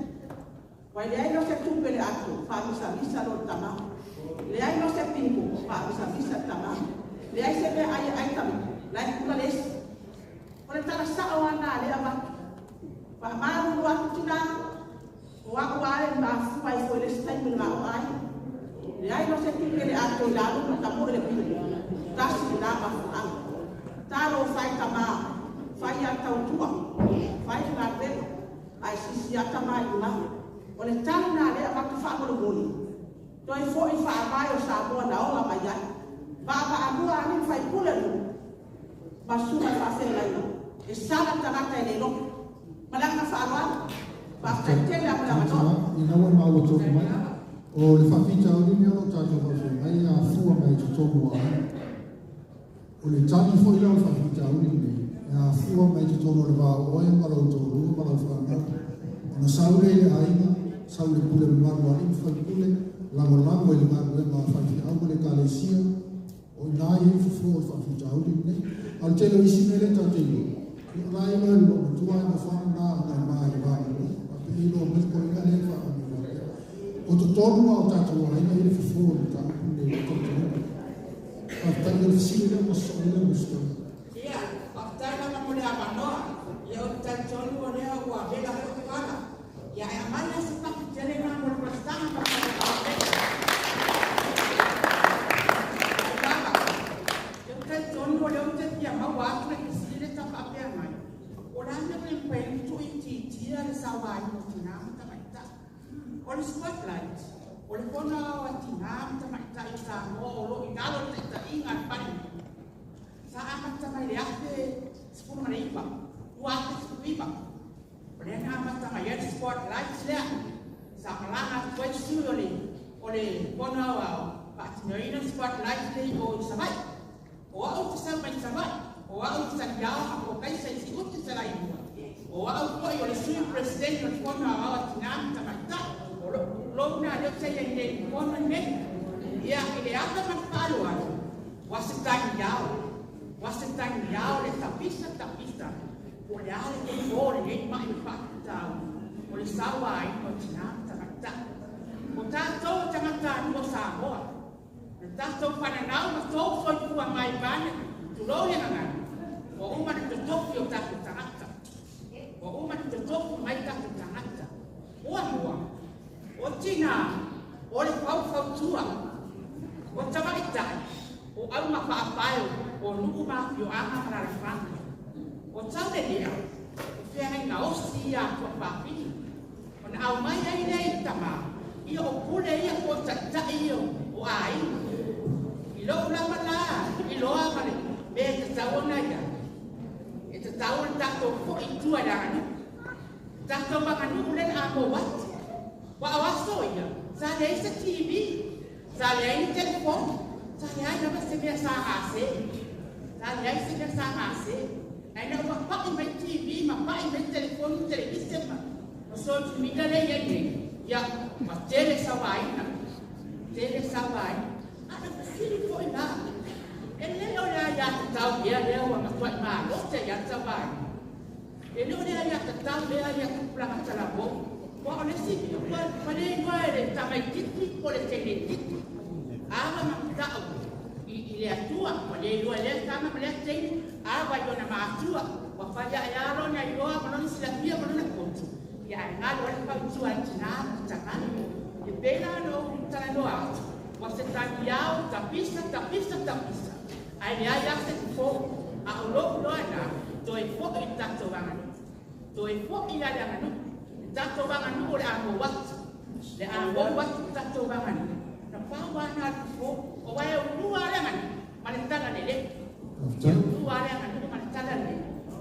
Ua leai no se tupe le ato, fa'amisamisa lo le tamā. Leai no se pingo, fa'amisamisa le tamā. Leai se mea ai e ai tama, la e kula le isi. O le tala sa'o ana a lea avatu. Fa'amalulu atu tinā, o a'u a e mafua ai fo'i le isi taimi le ma'o ai. Leai no se tupe le ato i lalo ma tamo'e le pingo. Tasi lenā mafua'aga. Talo fai tamā, fai a tautua, fai le galuega, ae sisi ata mai i luga. O le tali na lea avatu fa'amolemole. Toe fo'i fa'avae o Samoa na ola mai ai. Va'ava'alua ali'i ma faipule o nu'u ma suga i fa'afeagaiga. E sala tagata e le loto. Ma le agaga fa'aloalo. Fa'afetai tele a mo le avanoa. Ina ua maua tonu mai, o le fa'afitauli lenei o lo'o tatou fa'afeagai afua mai totonu o aiga. O le tali fo'i la o le fa'afitauli lenei, e afua mai totonu o le va o oe ma lou toalua ma lau fanau. Ona sau lea i le aiga, sau i le pule mamalu a alii ma faipule, lagolago i le galuega a faifeau ma le ekalesia, o i ina i ai le fofo o le fa'afitauli lenei. A o le tele o isi mea lea tatou te iloa, ia o la e iloa e le loomatua ae nofoaga na ona e ma i le va lelei. Faapea e iloa mai le koina lea e fa'amio faapea. O totonu lava o tatou aiga i le fofo o le mataupu lenei i lou talitonuga. Faafetai o le fesili lea ua so'o ai lau resitala. Ia, fa'afetai lava mo le avanoa. Ia o le talitonu o lea ua vela fo'i pala. Ia e aumai la se paki tele na mo le Pesitaga ma le falevaopele. Lava. Ia o talitonu o lea ou te fia maua atu le fesili lea sa faapea mai. O le a le mea ua le mafai ai ona tuuitiitia le sauaina o tinā ma tamaitai. O le spotlight, o le fono ao a tinā ma tamaitai o Samoa o lo o i lalo o le taitaiga a le Palemene. Sa amata mai le 1019, 2019. O lea na amata mai ai le spotlight lea. Sa malaga atu ai le sui o le o le fono aoao faatinoina le spotlight lea i o i Savaii. O a'u te sau mai Savaii, o a'u i Saliao ma Kokaisa i Siuti Salailua. O a'u fo'i o le sui president o le fono aoao a tinā ma tamaitai. O lo'u pulou na lea ou te i ai nei i le fono lenei. Ia, i le ata ma le fa'aloalo, ua se tagiao, ua se tagiao le tapisa tapisa po o le a le fofo o lenei ma'i o le fa'afitauli o le sauaina o tinā ma tamaitai. O tatou o tagatanuu o Samoa, na tatou fananau ma tou soifua mai vaeane, tulou le gagana, ua uma ona totofi o tatou tagata. Ua uma ona totofi mai tatou tagata. Muamua, o tinā, o le faufautua, o tamaitai, o auga fa'apae o nu'u ma afio'aga ma alaalafaga. O taulelea, o feagaiga osi ia a tuafafine. Ona aumai ai lea i le tamā, ia o pule ia po o ta'ita'i ia o aiga. I lo'u lava la iloa ma le mea e tatau ona i ai, e tatau ona tatou fo'i i tua i le aganuu. Tatou aganuu lea o le a mou atu. Aua o aso ia, sa leai se TV, sa leai ni telefoni, sa leai lava se mea sa gase. Sa leai se mea sa gase. Ae ina ua pa'i mai TV ma pa'i mai telefoni, televise ma social media lea e i ai nei, ia, ua tele sauaina, tele sauaina. A o le fesili foi la, e le o le aiatatau ea lea ua matua'i malosi ai lava le sauaina? E le o le aiatatau ea ia tupulaga talavou? Aua o le isi mea, ua le iloa e le tamaitiiti po o le teineitiiti ava ma mata'u i le Atua, ua le iloa e lea tama ma lea teine ava i ona matua, ua fai ae lava lona iloa ma lona silafia ma lona poto, ia ae galo ai le fautua a le tinā ma le tamā. E pei la ona ou talanoa atu, ua se tagiao, tapisa, tapisa, tapisa, ae leai lava se fofo. A o lou iloa lena, toe fo'i i le tatou aganuu. Toe fo'i la le aganuu. Le tatou aganuu o le a mou atu. Le a mou atu le tatou aganuu. Na pau lava lena o le fofo. Aua e ulua lava le aganuu ma le talalelei. E ulua lava le aganuu ma le talalelei.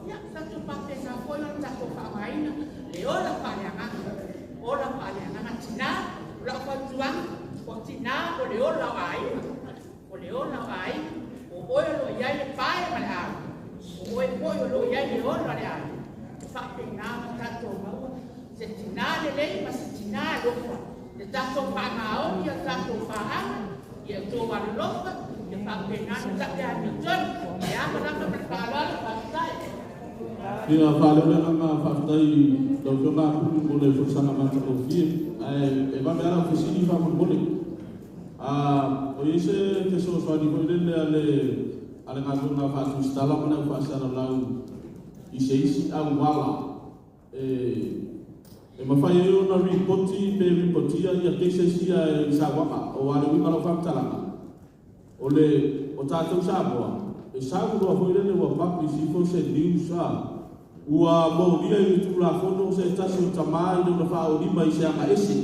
Ia, tatou faapena foi ona tatou faaaogaina le ola faaleagaga. Ola faaleagaga. Tinā, o lau fautuaga, o tinā o le ola o aiga. O le ola o aiga, o oe o lo o i ai le pae ma le ao, o oe foi o lo o i ai le ola o le aiga. E faapena ona tatou maua se tinā lelei ma se tinā alofa, le tatou faamaoni i a tatou paaga, ia outou alolofa, ia faapena ona tape amiotonu. E ama lava ma le faaaloalo, faafetai. Ia faaleo le agaga faafetai i lau Afioga Apulu mo le folasaga matagofie. Ae e vave lava lau fesili faamolemole. O i ai se fesoasoani foi lele a le a le galuega faatusitala ma le au faasalalau i se isi auala e mafai ai ona ripoti pe ripotia ia cases ia i sauaga. Aua o le uiga o lau faamatalaga, o le o tatou Samoa, e sau loa foi lele ua publish ifo se news a, ua molia i le Tulafono se tasi o tama i lona faaolima i se aga ese,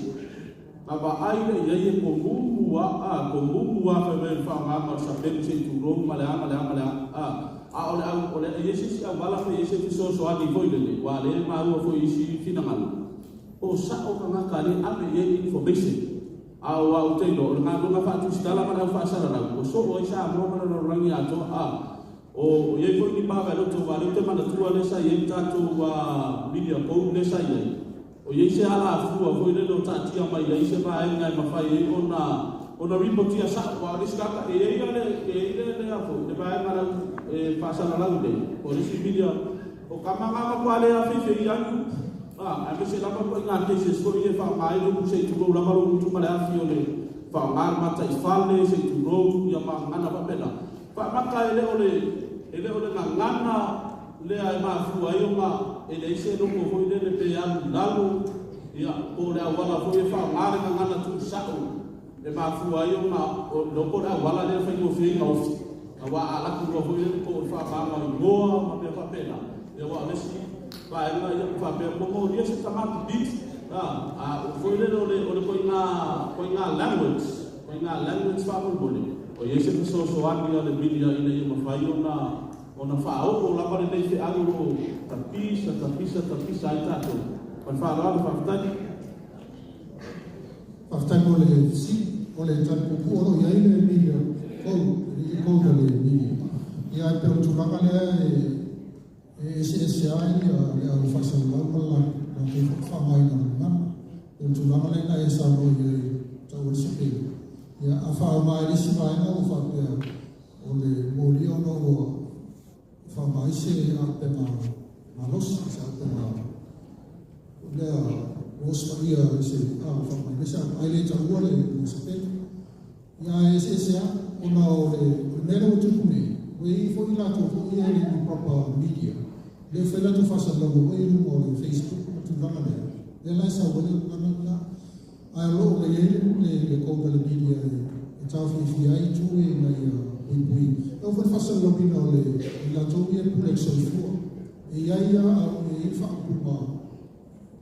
na vaai lea i ai e komumu a, a, komumu a fai mai o le faaaogaga o le sapelu se i tulou ma le a ma le a ma le a, a. A o le au, o le, e i ai se isi auala pe i ai se fesoasoani foi lele, aua o lea e maua foi i isi finagalo, po o sao tagata lea e ave i ai information. A o au te iloa, o le galuega faatusitala ma le au faasalalau, ua soo ai Samoa ma le lalolagi atoa. A o i ai foi ni mavaeloto, aua o lea ou te manatua lea sa i ai le tatou media code lea sa i ai, o i ai se alafua foi lele o taatia mai ai se vaega e mafai ai ona ripotia sao, aua o le isi tagata, e i ai le, e i ai le, le a foi, le vaega a le au e faasalalau nei, po o le isi media, o kama na matua le afeifei atu, a, aemaise lava ituaiga cases foi ia e faaaoga ai le upu se i tulou lava lou gutu ma le afi o le faaaoga le mataifale se i tulou ia ma gagana faapena. Faamata e le o le, e le o le gagana lea e mafua ai ona e leai se logo foi lele pe alu i lalo, ia, po o le auala foi e faaaoga le gagana tuusao e mafua ai ona o le logo le auala lea e faigofie ai ona ofi. Aua a alu atu loa foi lele po o le faaaogaina o igoa ma mea faapena, ia aua o le isi vaega ia ua faapea ua molia se tama pipisi, a, a foi lele o le o le ituaiga language, ituaiga language faamolemole, o i ai se fesoasoani a le media ina ia mafai ona faaoo lava lenei feau o lo o tapisa, tapisa, tapisa ai tatou. Ma le faaaloalo, faafetai. Faafetai mo le fesili. O le tali puupuu o lo o i ai le media code, le code a le media. Ia ae pei o le tulaga lea e eseese ai le au faasalalau ma le latou foi faaaogaina o le gagana. O le tulaga lea na e saunoa i ai tau o le sapelu. Ia a faaaoga e le isi vaega ua faapea o le molia ona ua faaaoga ai se auupega malosi, se auupega lea ua ositaia i se faamai mai se ai le taua le sapelu. Ia ae eseese lava ona o le mea lea ua tupu nei, ua i ai foi latou foi ia e le ni proper media, lea e fai latou faasalalauga foi i luga o le Facebook ma tulaga lea, lea la e sau ai le gagana lena. Ae o lo o i ai le code a le media e taofiofia ai itu ia ina ia puipui. E oo foi i le faasalalauina o le i latou ia e pule i le soifua, e i ai lava a e i ai le faaupuga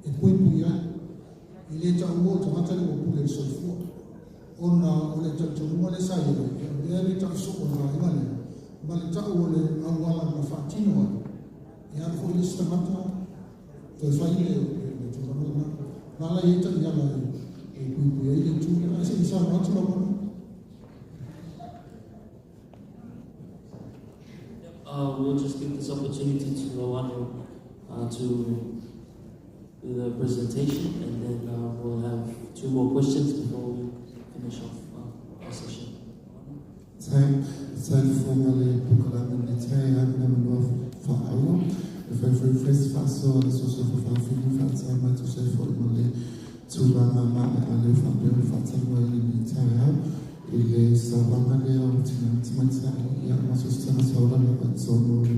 e puipui ai. E le taua o tagata lea ua pule i le soifua, ona o le talitonuga lea sa i ai, o lea le tau soo o le vaega lea, ma le tau o le auala na faatino ai, e alu foi le isi tagata toe fai le tulaga lena. Na ala i ai taiala e puipui ai le itu lea. Ae se i saunoa atu lau Afioga. We'll just give this opportunity to Loano to do the presentation, and then we'll have two more questions before we finish off our session. Tai fofoga le polokalame nei tai a na manoa faaauau e fai foi fai se faasoa le soso faafafine faatai mai tusa ai foi ma le tulaga maea le faapea o le faatalanoaina nei taeao i le sauaga lea o tina ma tamaitai ia ma so o se tagata ola lava i totonu o le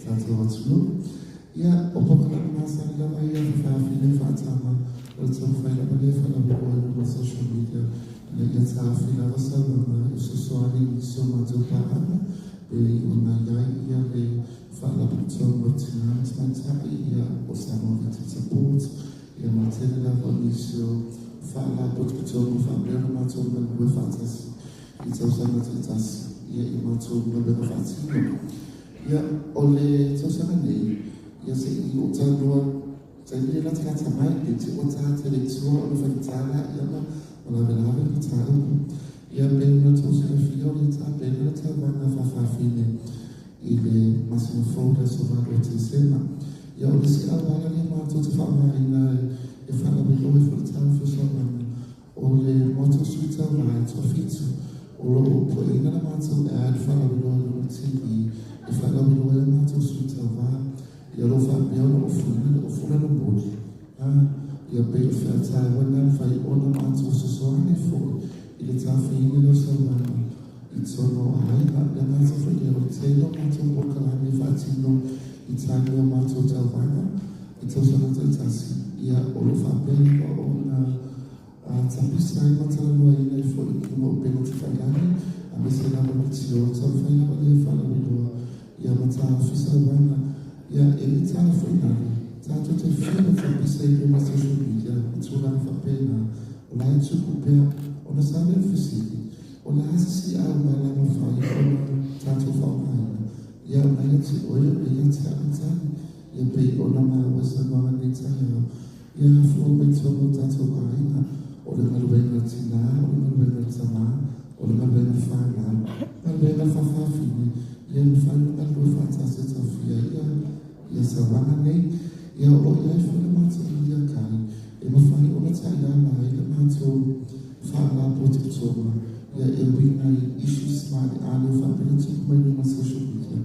tatou atunuu. Ia, o polokalame masani lava ia faafafine faatama o le taumafai lava lea e faalauiloa i luga o social media ina ia taofi lava sauaga e fesoasoani i nisi o matou paaga pei ona i ai ia le Faalapotopotoga o Tina ma Tamaitai ia o Samoa Victim Support ia ma tele lava o nisi o Faalapotopotoga faapea ona matou galulue faatasi i tausaga taitasi ia i matou galuega faatino. Ia, o le tausaga nei, ia se i ou talanoa taimi le latalata mai le te ua tātea le tua o le faigata la ia ma malavelave le mataupu. Ia pei ona tou silafia o le Tesema. Ia o le isi auala lea matou te faaaogaina e faalavelave foi le taofi o sauaga, o le matou sui tauva e toafitu o lo o pueina le matou ad faalaveloa i luga TV e faalaveloa ai le matou sui tauva. Ia o lo o faapea ona ofuina le ofu le lomoli. A, ia pei o feataua na mafai ona matou fesoasoani foi i le tafiina lea o sauaga i totonu o aiga. Le gata foi lea, o le tele o matou polokalame e faatino i taimi o matou tauvaga i tausaga taitasi, ia o lo o faapea lava ona tapisa ai ma talanoaina ai foi i luga o upega tafailagi, aemaise lava le tio. Taumafai lava ia e faalauiloa ia ma taofi sauaga. Ia e le tala foi lale, tatou te fia ma tapisa i luga social media ma tulaga faapena, o la e tupu pea. Ona sa lea o le fesili, o le a se isi auala e mafai ona tatou faaaogaina? Ia o la ia te oe, o la ia te au tali. Ia pei ona maua i saunoaga i lenei taeao, ia afua mai totonu o tatou aiga, o le galuega a le tinā, o le galuega a le tamā, o le galuega fanau, galuega faafafine, ia e mafai ona galulue faatasi e taofia ai ia sauaga nei. Ia o lo o i ai foi le matou media guide e mafai ona taiala ai le matou faalapotopotoga ia e uiga i issues maaleale o faapea ona tupu mai luga social media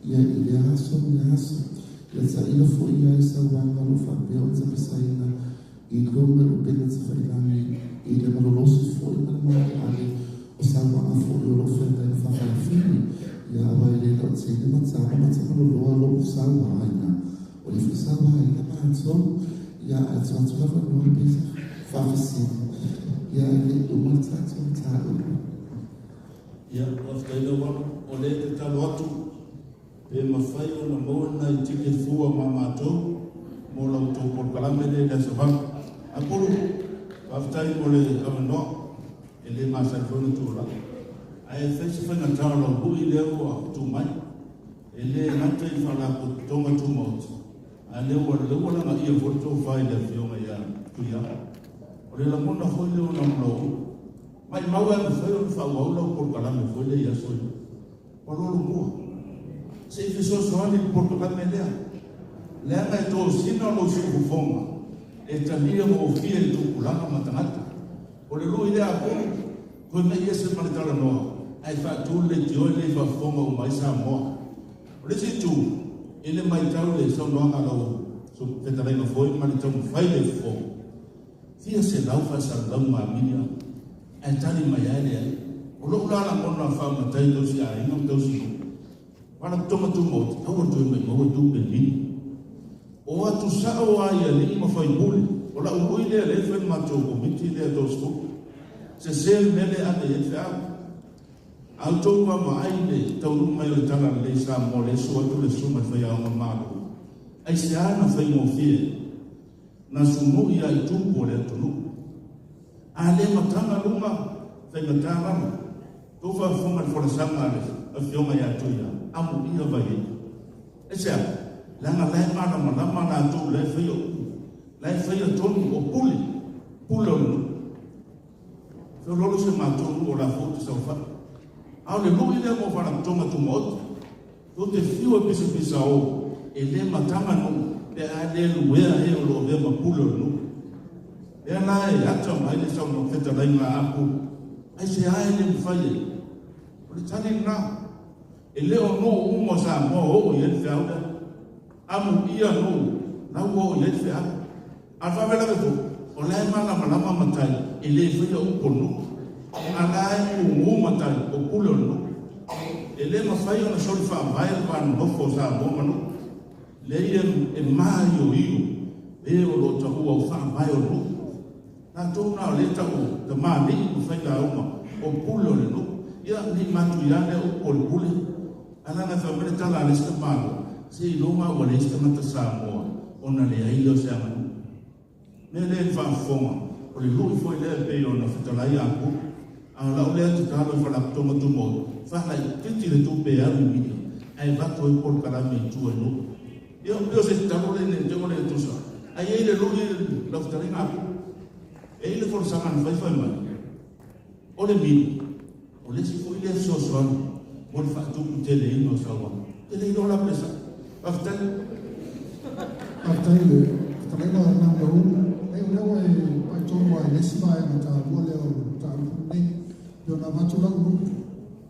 ia i lea aso ma lea aso. Ia tailo foi i ai sauaga o lo o faapea ona tapisaina i luga o upega tafailagi i le malolosi foi ma le maaleale o sauaga foi o lo o feagai ma faafafine. Ia aua e le lautele matama matamaloloa lou sauaina, o le foi sauaina matou. Ia ae tuu atu le avanoa pe se faafesili. Ia e le i uma le tatou mataupu. Ia, faafetai lava. O lea e tatalo atu pe mafai ona maua ni nai ticket fua ma matou mo la outou polokalame lea i le aso 8. Apulu, faafetai mo le avanoa, e le masani foi ona tulai. Ae fai se faigata o lau lui lea ua tu mai. E le gata i Faalapotopotoga Tumaoti, a lea ua lea ua lagaia foi le tofa i le Afioga ia Tuia'a. O le lagona foi lea o Namulau'u, maimau ae mafai ona faaauau lau polokalame foi lea i aso ia. Ua lolomua. Se i fesoasoani i le polokalame lea, leaga e tosina lou siufofoga e talia gofie i tupulaga ma tagata. O le lui lea a Pulu, toe mei ese ma le talanoa, ae faatu le leitioe lea i faafofoga uma ai Samoa. O le isi itu, i le matau i le saunoaga a lau fetalaiga foi ma le taumafai le fofoga, fia selau faasalalauga a Milia, ae tali mai lava e leai. O lou la lagona faamatai tausi aiga ma tausi nuu, Faalapotopotoga Tumaoti, aua le toe maimau e tupe mili. O atu sao lava i alii ma faipule, o lau lui lea lea e fai le matou komiti lea 30. Sese le mea lea e ave i ai le feau. A outou vaavaai i le taunuu mai o le Tala Lelei i Samoa lea e sua atu le Susuga i le Faiaoga Malo, aisea na faigofie ai? Na sunui lava i tupu o le atunuu. A le mataga luga, faigata lalo. Tou faafofoga i le folasaga a le Afioga ia Tuia, amuia Vaiei. Aisea? Leaga la e malamalama latou la e faia upu, la e faia tonu o pule, pule o le nuu. Feoloolo si o matou nuu o la foi ou te saofai. A o le lui lea mo Faalapotopotoga Tumaoti. Tou te fiu e pisapisa o, e le mataga nuu pe a le luea e o lo o avea ma pule o le nuu. Lea la e ata mai le saunoaga fetalaiga a Apu, aisea e le mafai ai? O le tali lena. E le o nuu uma o Samoa o oo i ai le feau lea. Amuia nuu la ua oo i ai le feau. A o le faalavelave foi, o la e malamalama matai e le faia upu o le nuu. A la e gugu matai o pule o le nuu. E le mafai ona soli faavae le va nonofo o Samoa ma nuu. Leai e maioio e o lo o taua o faavae o nuu. Latou na o lea e tau o tamalii ma failauga o pule o le nuu. Ia, ne i matuia lea upu o le pule. Ae leaga e fai mai le tala a le isi tamaloa, seiloga ua leai se tagata Samoa ona leai lea o se aganuu. Mea lea i le faafofoga, o le lui foi lea e pei ona fetalai Apulu. A o lau lea tatalo i Faalapotopotoga Tumaoti, faalaitiiti le tupe e alu i Milia ae avatu ai polokalame i tua i nuu. Ia, pei o se tatalo lea ne i te i ua le tusa. Ae i ai le lui i lau fetalaiga Apulu. E i ai le folasaga na faifai mai, o le mili, o le isi foi lea fesoasoani mo le faatuputeleina o sauaga. Ou te le iloa la pe sao. Faafetai. Faafetai i le fetalaiga o Naulaulu. E o lea ua e pai tonu lava i le isi vaega taua lea o le mataupu lenei. Pei ona avatu lau upu,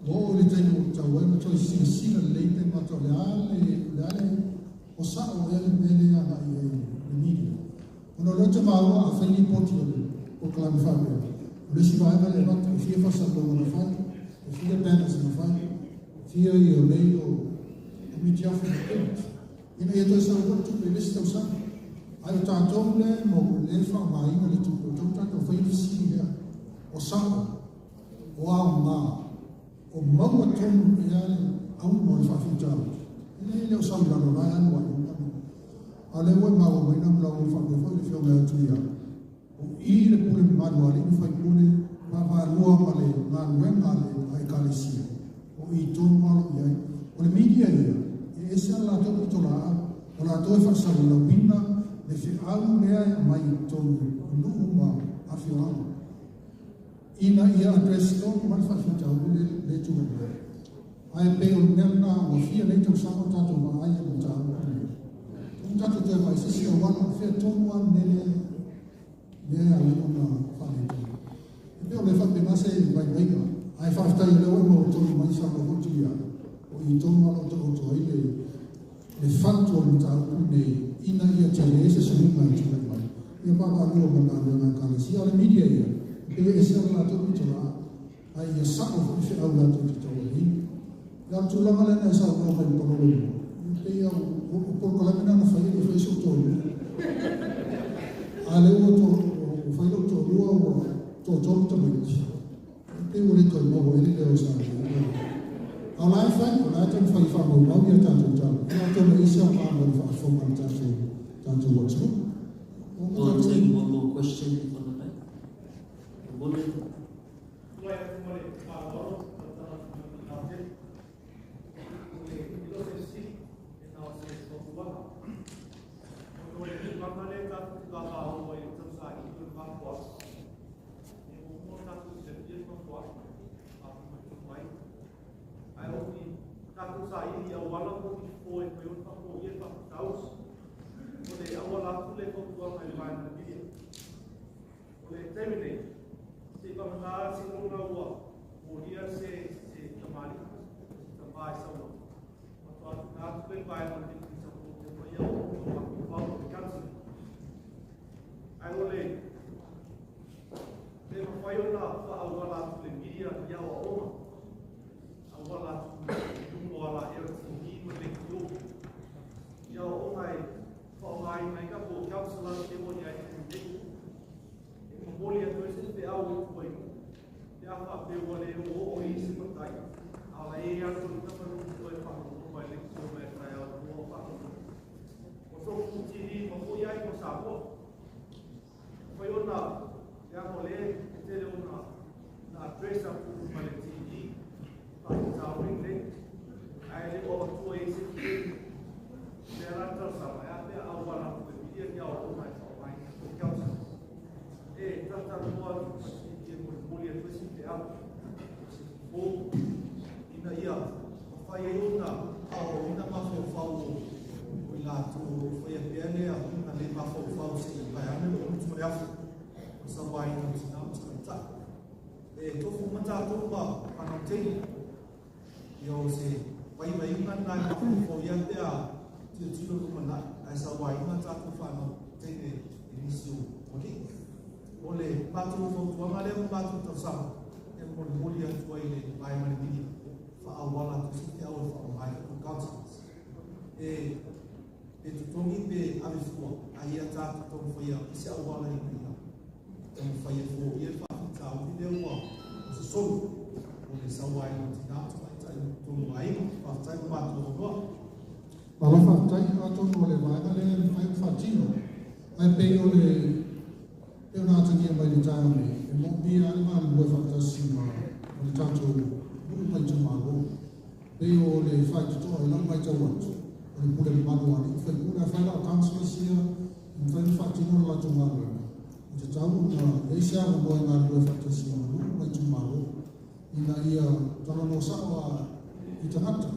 ua oo i le taimi ua tatau ai ona toe silasila lelei pe mata o le a le, o le a le, o sao ea le mea lea e agai i ai le media. Ona o lea ou te maua a fai lipoti o le polokalame faapea, o le isi vaega lea e avatu, e fia faasalalauga na fai, e fia banners na fai, e fia ia nei o mitiafu na print, ina ia toe sau loa le tupe i le isi tausaga. Ae o tatou lea e maua, lea e faaaogaina le tupe, o tatau ona tatou faia le fesili lea, o sao, o aoga, o maua tonu ea le auga o le faafitauli? E leai, e le o sau i lalo, o la e alu lava i luga. A o lea ua e maua mai Namulauulu faapea foi le Afioga ia Tuia, o i le pule mamalu a alii ma faipule, vaavaalua ma le galuega a le Ekalesia, o i tonu lava o lo o i ai. O le media ia, e ese lava le latou pitolaau, o latou e faasalalauina le feau lea e aumai i totonu o nuu ma afioaga, ina ia address tonu mai le faafitauli lea e tulai mai. Ae pei o le mea lena ua fia nei tausaga o tatou vaai i le mataupu lenei. Ua tatou toe vaai i se isi auala, o fea tonu lava le mea lea lea e ala ai ona faaletonu. E pei o le faapena se vaivaiga, ae faafetai o lea ua e maua tonu mai saunoa foi Tuia, o i tonu lava o lo o taoto ai le le fatu o le mataupu lenei ina ia tele se suiga e tulai mai. Ia vaavaalua ma galuega a Ekalesia, o le media ia, e pei e ese lava le latou pitolaau. Ae ia sao foi feau latou te tauaveina. Ia o le tulaga lea na e saunoa mai i le palolo mua, e pei lava o polokalame na na fai e le i faia sou toalua. A o lea ua ua fai lou toalua ua toatolu tamaiti, e pei ua le toe maua ai le leo o Samoa. A o la e fai, o la e taumafai e faamaumau ia tatou tala, ia atonu e i ai se aoga mo le faafofoga a le tatou tatou atunuu. We'll take one more question from the back. Tulai atu ma le faaaloalo lau tala atu mai i Lautele. O le e le o se fesili, e na o se fautuaga. Ona o le tulaga lea tatou te vavao ai i le tausaili o le mafuaaga, e muamua tatou silafia le mafuaaga, mafua mai. Ae o ni tatou saili i auala po o ni fofo e mafai ona faafoia le faafitauli. O le auala atu lea i fautuaga i le vaega Namibia. O le taimi nei, se i vagana seiloga ua molia se se tamalii, se tama i Samoa, faatoa tuuina atu lea i le vaega o le Victim Support e faia o o mafaufau o le counselling. Ae o le pe mafai ona faaauala atu le media i aoaoga, auala atu i luga o alaea o le TV ma le leitio, i aoaoga e faaaogaina ai ka po o counselor lea ua i ai i le taimi nei. E momoli atu ai se feau i tua i nuu, pe a faapea ua le oooo i se matai, a o la e i ai lava le tama nuu toe faalogologo mai i leitio mai le taeao i mua o faalogologo. O soku TV ma foi ai ma Samoa. Mafai ona leaga o lea e tele ona na address atu ma le TV faafitauli lenei, ae le o avatua i ai se kei. O lea la le talosaga, e a pea auala atu e milia ni aoaoga e faaaogaina po o counselling. E talatalanoa atu ma TV e molimoli atu ai se feau, se fofo, ina ia mafai ai ona aoaoina mafaufau o i latou o lo o faia pea lea uiga le mafaufau se i pae ane le gutu ma le afu o le sauaina o tina ma tamaitai. E tofu uma tatou ma fanau teine. Ia o se vaivaiga lena e mafaufau ia pe a tilotilo i le lumanai ae sauaina tatou fanau teine i nisi o alii. O le matou fautuaga lea ma matou tausaga e molimoli atu ai i le vaega le media faaauala atu se feau e faaaoga ai tatou councillors. E pe totogi pe ave fua, a ia tatou taumafai e se auala ina ia taumafai e foia le faafitauli lea ua sosolo o le sauaina o tina ma tamaitai i totonu o aiga. Faafetai mo matou avanoa. Malo faafetai, atonu o le vaega lea e mafai ona faatino, ae pei o le pei ona atagia mai i le taeao nei, e moomia lava le galulue faatasi ma le tatou nuu ma itumalo. Pei o le faitotoa i lau matau atu, o le pule mamalu a alii faipule, afai la o councillors ia e mafai ona faatino le latou galuega, e tatau ona i ai se avanoa e galulue faatasi ma nuu ma itumalo ina ia talanoa sao a i tagata,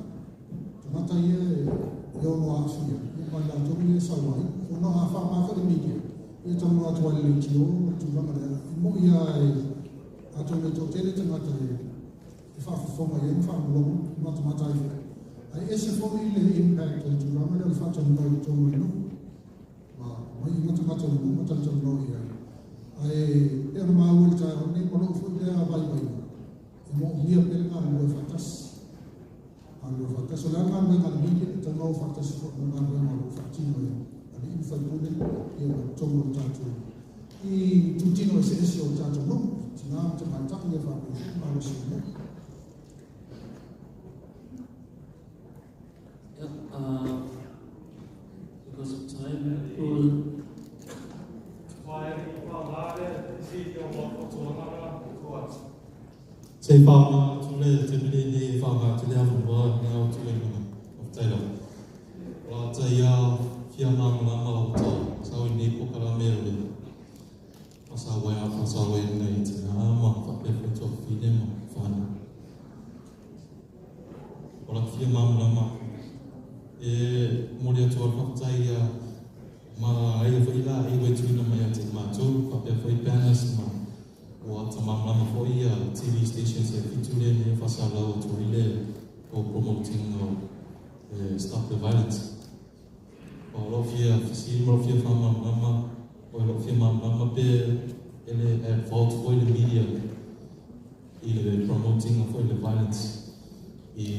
tagata ia e e ono aafia, ia ma latou ia e sau ai, ona a faaaoga foi le media, ia talanoa atu ai i le leitio ma le tulaga lea, e mo'i lava e atonu e toatele tagata e faafofoga i ai ma faalogologo ma matamata ai foi. Ae ese foi le impact o le tulaga lea o le faatalanoa i totonu o le nuu, ma mai i matamata o le nuu ma talatalanoa i ai. Ae pei ona maua i le taeao nei ma lou foi lea vaivaiga, e moomia pea le galulue faatasi. Galulue faatasi. O le a le galuega a le media, e tatau ona o faatasi foi ma le galuega o lo o faatino e alii ma faipule, ia ma totonu o le tatou i itutino eseese o le tatou nuu, tinā ma tamaitai, ia faapea foi le malosi o le nuu. Yeah, because of time, we'll Se i whaonga atu le te mene nei e whaonga atu le avanoa me au tu e mana of Taylor. O la tai a fia māmalama o tā sau i nei pokarame o le whasawai a whasawai nei te ngā ma whapea whai toa whine ma whānau. O la fia māmalama e mori atu al whakatai a ma ai whai la e wetuina mai a te mātou whapea whai banners ma o ata māmalama foi a TV stations e fitu le ne whasalau o torile o promoting o Stop the Violence. O lo fia fisili ma lo fia whamamama o lo fia māmalama pe ele at fault foi le media i le promoting o foi le violence i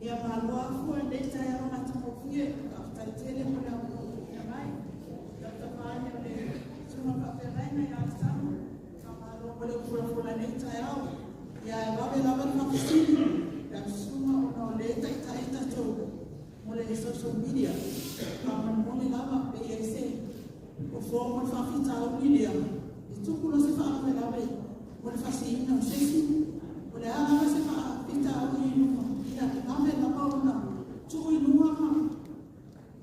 Ia maloa fua nei taeao matagofie, faafetai tele mo le avanoa mai. Tautavane o le susuga faafeagaiga ia Alesana, faamalo mo le ufulafola nei taeao. Ia e vave lava le faafesili le susuga ona o le taitai tatou mo le social media. Faamolemole lava pe i ai se fofo mo le faafitauli lea e tupu loa se faalavelave mo le fasiina o se isi. O le a lava se faafitauli i luga, ia e vave lava ona tuu i luga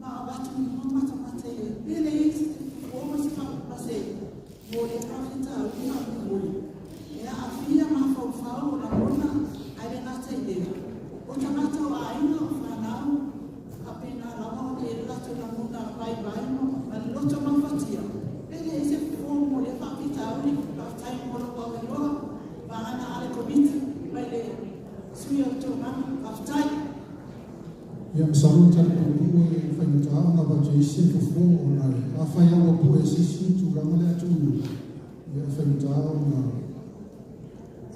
ma avatu i luga matamata ia. Pe le i ai se fofo ma se ma se mo le faafitauli faamolemole. E aafia mafaufau o lagona ae le gata i lea. O tagata o aiga o fanau faapena lava ona i ai le latou lagona vaivai ma le loto mafatia. Pe le i ai se fofo mo lea faafitauli, faafetai mo lou avanoa, vagana a le Komiti mai le sui o le taumaga. Faafetai. Ia masalo e tali puupuu e faigata ona avatu ai se fofo ona afai lava ua pue e se isi tulaga lea atu ia e faigata ona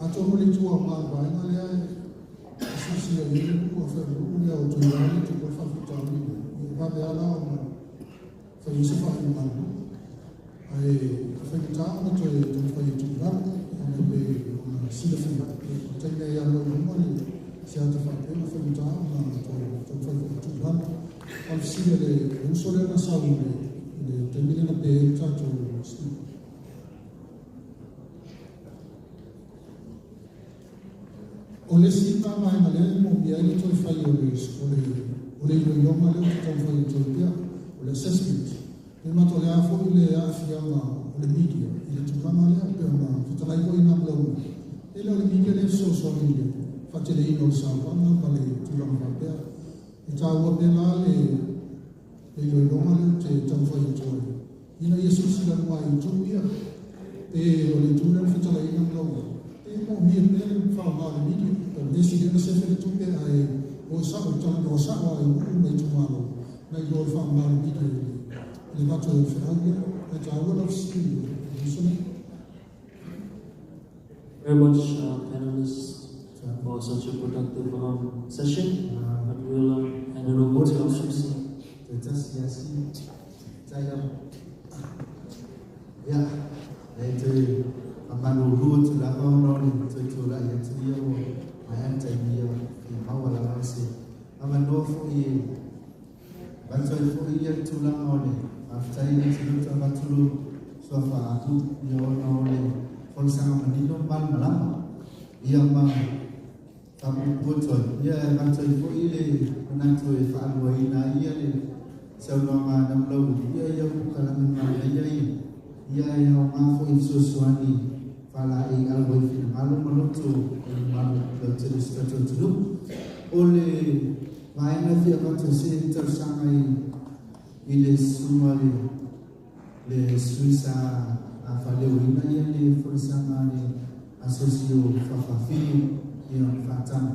atonu le itu aoga o le vaega lea e silasila i ai le nuu afai o le nuu lea o Tuiala e tupu ai le faafitauli lea ia e vave lava la ona fai ai se faaiuga a le nuu ae faigata ona toe taumafai e tuu i lalo ona pe ona silafia o le taimi e alu ai i luma le se ata faapea ua faigata ona toe taumafai foi e tuu i lalo. O le fesili a le uso lea na sau i le taimi lea na pe ai le tatou speaker. O le isi vaega lea e moomia ai le toe fai o le o le iloiloga lea ou te taumafai atu ai pea, o le assessment. E matou le a foi le aafiaga o le media i le tulaga lea pei ona fetalai foi i nā malauga. E le o le media lea e fesoasoani i le faateleina o le saunoaga ma le tulaga faapea. E taua pea la le iloiloga lea ou te taumafai atu ai ina ia silasila luga i itu ia. Pe o le itu lea na fetalaiina malauga, pe moomia pea le faaaoga o le media. O le isi lea na sefe le tupe ae o e sa'o, talanoa sa'o lava i nuu ma itumalo nai lo le faaaoga o le media i le avatu ai o le feau lea. Ae taua lau fesili i le uso nei. very much, panelists, for such a productive session. But we'll hand it over to our MC. Ia, e te amalulu atu lava ona o le toetulai atu ia ua maea le taimi ia fia maua lava se avanoa foʻi e avatu ai foʻi ia le tulaga o le faafetai le atunuu avatu lo suafaalu ia ona o le folasaga manino ma malamalama ia ma faapuupuu atu ai ia e avatu ai foʻi le manatu e faaluaina ai ia le saunoaga a Namulauulu ia ia polokalame manaia ia ia e aogā foʻi fesoasoani faalaei alo ai finagalo ma loto o le mamalu lautele o si tatou atunuu. O le vaega e fia avatu ai se talosaga i i le susuga le le sui sa faaleoina ia le folasaga a le asosi o Faafaafine ia ona faatano.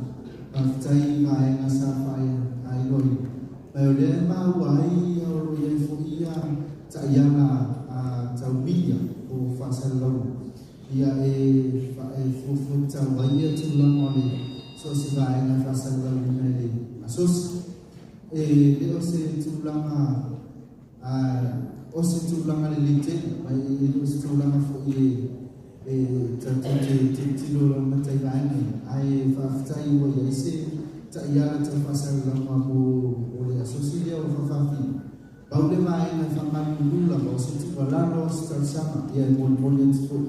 Faafetai i vaega sa faailoaina mai o lea e maua ai o lo o i ai foi ia taiala tau media po o faasalalauga ia e e fuafua tatau ai ia tulaga o le so o se vaega e faasalalauina e le asosi. E le o se tulaga o se tulaga lelei tele ma e le o se tulaga foi e e tatou te tilotilo laumata i vaega ia, ae faafetai ua i ai se taiala tau faasalalauga mo o le asosi lea o Faafaafine. Pau le vaega e faamalulu lava o se tuualalo o se talosaga ia e molimoli atu foi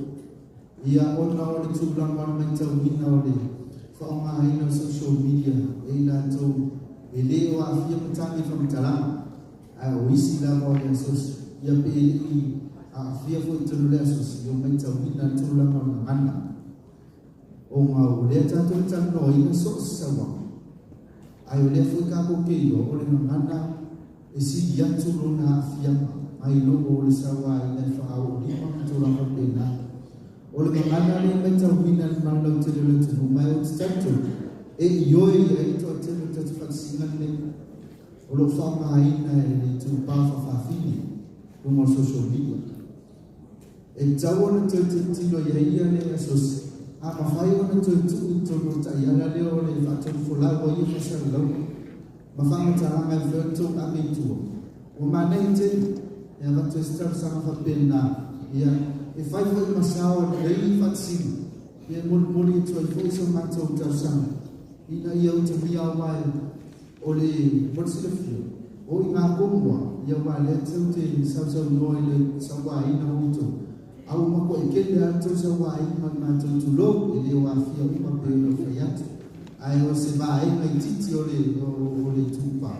ia ona o le tulaga o le maitauina o le faaaogaina o social media e i latou e lē o aafia matagi i faamatalaga ae o isi lava o le asosi ia pe le i aafia foi i totonu o le asosi ia o maitauina le tulaga o le gagana ona o lea tatou te talanoaina so o se sauaga ae o lea foi tatou te iloa o le gagana e sili atu lona aafiaga mai lo o le sauaina e faaoolima ma tulaga faapena. O le gagana lea e maitauina i le mamalu lautele o le atunuu ma e ou te talitonu e ioe i ai le toatele o le tatou faatasiga lenei o lo o faaaogaina e le itupa faafaafine i luga o le social media. E tatau ona toe tilotilo i ai ia le asosi, a mafai ona toe tuu i totonu o le taiala lea o le faatonu-folau ai ia faasalalauga ma faamatalaga e mafai ona tou ave i tua. Ua manaia tele e avatu ai se talosaga faapena, ia, e fai foi ma sao o lenei faatasiga, ia e molimoli atu ai foi so matou talosaga ina ia utagia aua o le mo le silafia, o i ngā komua, ia aua lea tou te sausaunoa i le sauaina o outou, a ua makuai tele lava le tou sauaina ma le matou tulou, e le o aafia uma pei ona ou fai atu, ae o se vaega itiiti o le o le itupa,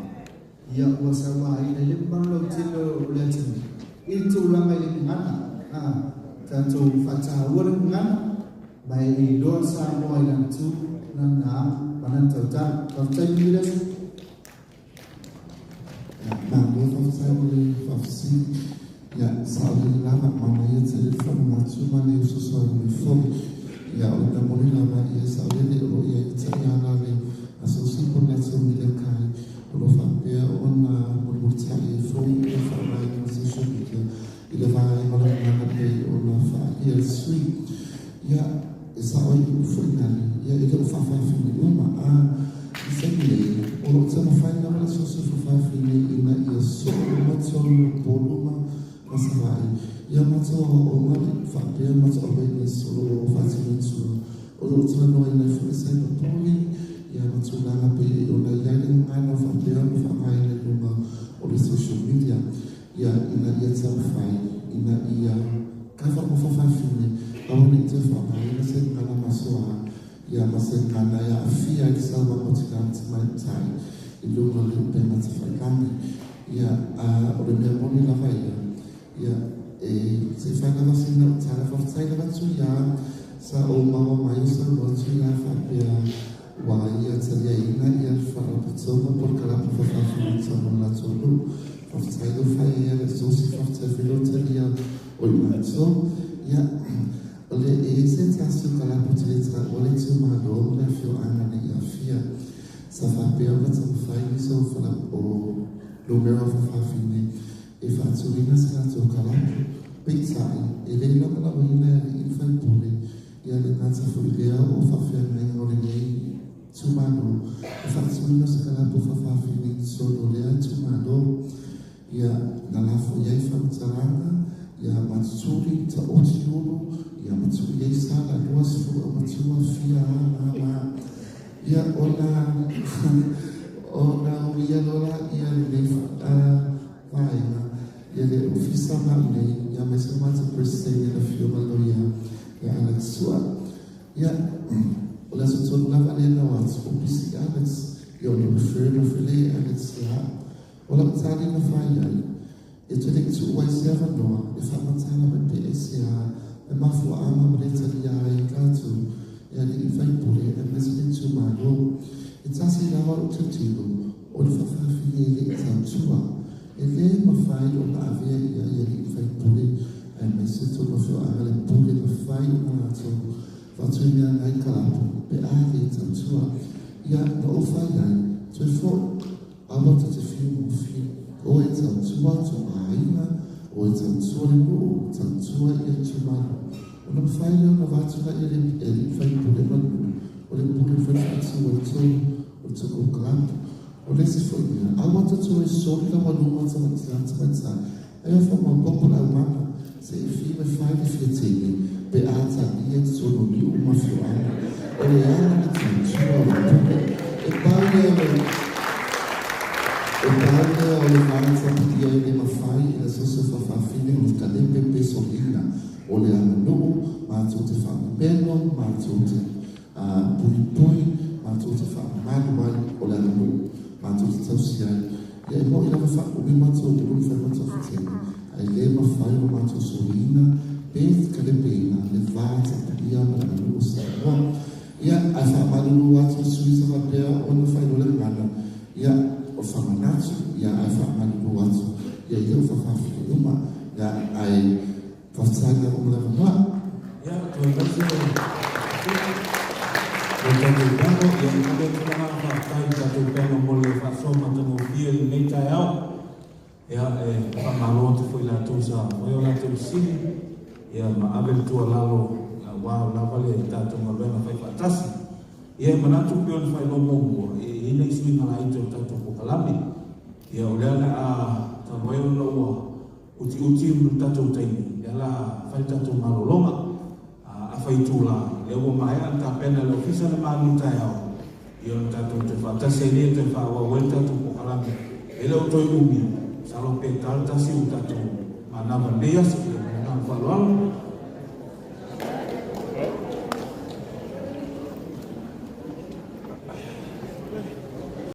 ia ua sauaina i le mamalu lautele o le atunuu i le tulaga i le gagana, a tatou faataua le gagana, ma e iloa le Samoa i lana tu, lana ao, ma lana tautala. Faafetai manuia le aso. Ia, malo faafetai mo le faafesili. Ia, saolele lava, manaia tele le faamanatu ma le fesoasoani mai foi. Ia, o le mea moni lava, ia saolele o lo o i ai le taiala le asosi po o le latou media kai o lo o faapea ona mulimulitai ai foi le faaaogaina o social media i le vaega o le gagana pei ona faaalia e le sui. Ia, e sao ai upu foi nani, ia e le o faafaafine uma, a i taimi nei, o lo o taumafai lava le soso faafaafine ina ia soo uma tonu o Upolu ma Savaii, ia matou aoaoga faapea matou awareness o lo o faatino i tua. O lo o talanoaina ai foi le cyber bullying, ia ma tulaga pei ona i ai le gagana o faapea ona faaaogaina i luga o le social media. Ia, ina ia taumafai, ina ia kava ma fafafine, aua ne i toe faaaogaina se gagana masoa, ia, ma se gagana e aafia ai le sauaga o tina ma tamaitai i luga o le upega tafailagi. Ia, a o le mea moni lava ia, ia, e, se i fai lava sina o tala, faafetai lava Tuia, sa ou maua mai o saunoa Tuia faapea, ua ia taliaina ia le faalapotopotoga po o le kalapu fafafine i totonu o le latou nuu. Faafetai lou fai ia le sosi, faafetai foi lou talia o i matou. Ia, o le, e i ai se tasi o kalapu te le taua le itumalo ma le afioaga nei Afia. Sa faapea ona taumafai nisi o fala, o numera fafafine e faatuina se latou kalapu. Peitai, e le i lagolagoina e alii ma faipule. Ia le gata foi lea o faafeagaiga o lenei itumalo, e faatuina o se kalapu faafafine i totonu o lea itumalo. Ia na lafo i ai faamatalaga, ia matutuli taoti ulu, ia matui ai sala 20 aumatua fia a ma ma. Ia ona ona uia loa ia lenei vaega, ia le ofisa ma i nei, ia ma se matou President le afioga loia ia Alex Sua. Ia o le aso tonu lava lea na o atu o pisi Alex, ia o le refer na fele Alex la. O lau tali na fai ai, e te le tu ai se avanoa, e whaamatala mai pe e se a, e mafuaanga ma le talia ai tātou, e ali i faipule, e mese le itumalo. E tasi lava o te tino, o le whawhawhine e le i tautua. E le mawhai o na avea ia i ali i faipule, e mese tōna whioanga le pule na whai o ngā rātou, whātui mea ngai kalapu, pe a le i tautua. Ia na o whai ai, toe fo, awa te te whiu mo whiu, o e tautua tō āinga, o e tautua le nuu, tautua i e tūmano. O na mwhai leo na wātunga i le e li whaipule manu, o le pule whai whātu o le tō, o le tō kalapu. O le si fo ia, awa te tō e sori la waluma tamatai, e o wha mapopo la umana, se i whiu me whai le whia teine, pe āta i e tōno ni uma whio ana. O le ana le tautua o le pule, e pau lea le E pau lea o le vaata putia i le mawhai i le soso whawhawhine o le kalepe pe solina o le aganuu, mātou te whaamamelo, mātou te puipui, mātou te whaamalu ai o le aganuu, mātou te tausi ai. Ia e moi lava whaumi mātou ulu whai mātou whitene, ai le mawhai o mātou solina, pe kalepe ina le vaata putia ma le aganuu o Samoa. Ia ai whaamalulu atu sui sa whapea o na whai o le ngana. Ia o whamanatu, ia ai whaamalulu atu, ia ia o whawhawhine uma, ia ai whawhataga o mulawa noa. Ia, toi maise o tātou pano, ia i mole tulaga whaatai tātou pano mo le whaasoma tango fia i nei tai ao. Ia, e whamalo te fo i lātou sa whai o lātou sili, ia ma ave le tua lalo wā o lava le tātou ngaluega whai whaatasi. Ia e manatu pe o le whai lomo mua, e ina i sui ngā laito o tātou pokalame. Ia o lea na a tāwai o ua uti uti mu tātou taimi. Ia la whai tātou malolonga a whai tūla. Lea ua maea an tāpena le ofisa le manu tai ao. Ia o tātou te whaatasi e lea te whaua ua tātou pokalame. E leo toi umi, salo pe tātasi o tātou manawa nei asa i le mananga whaloalo.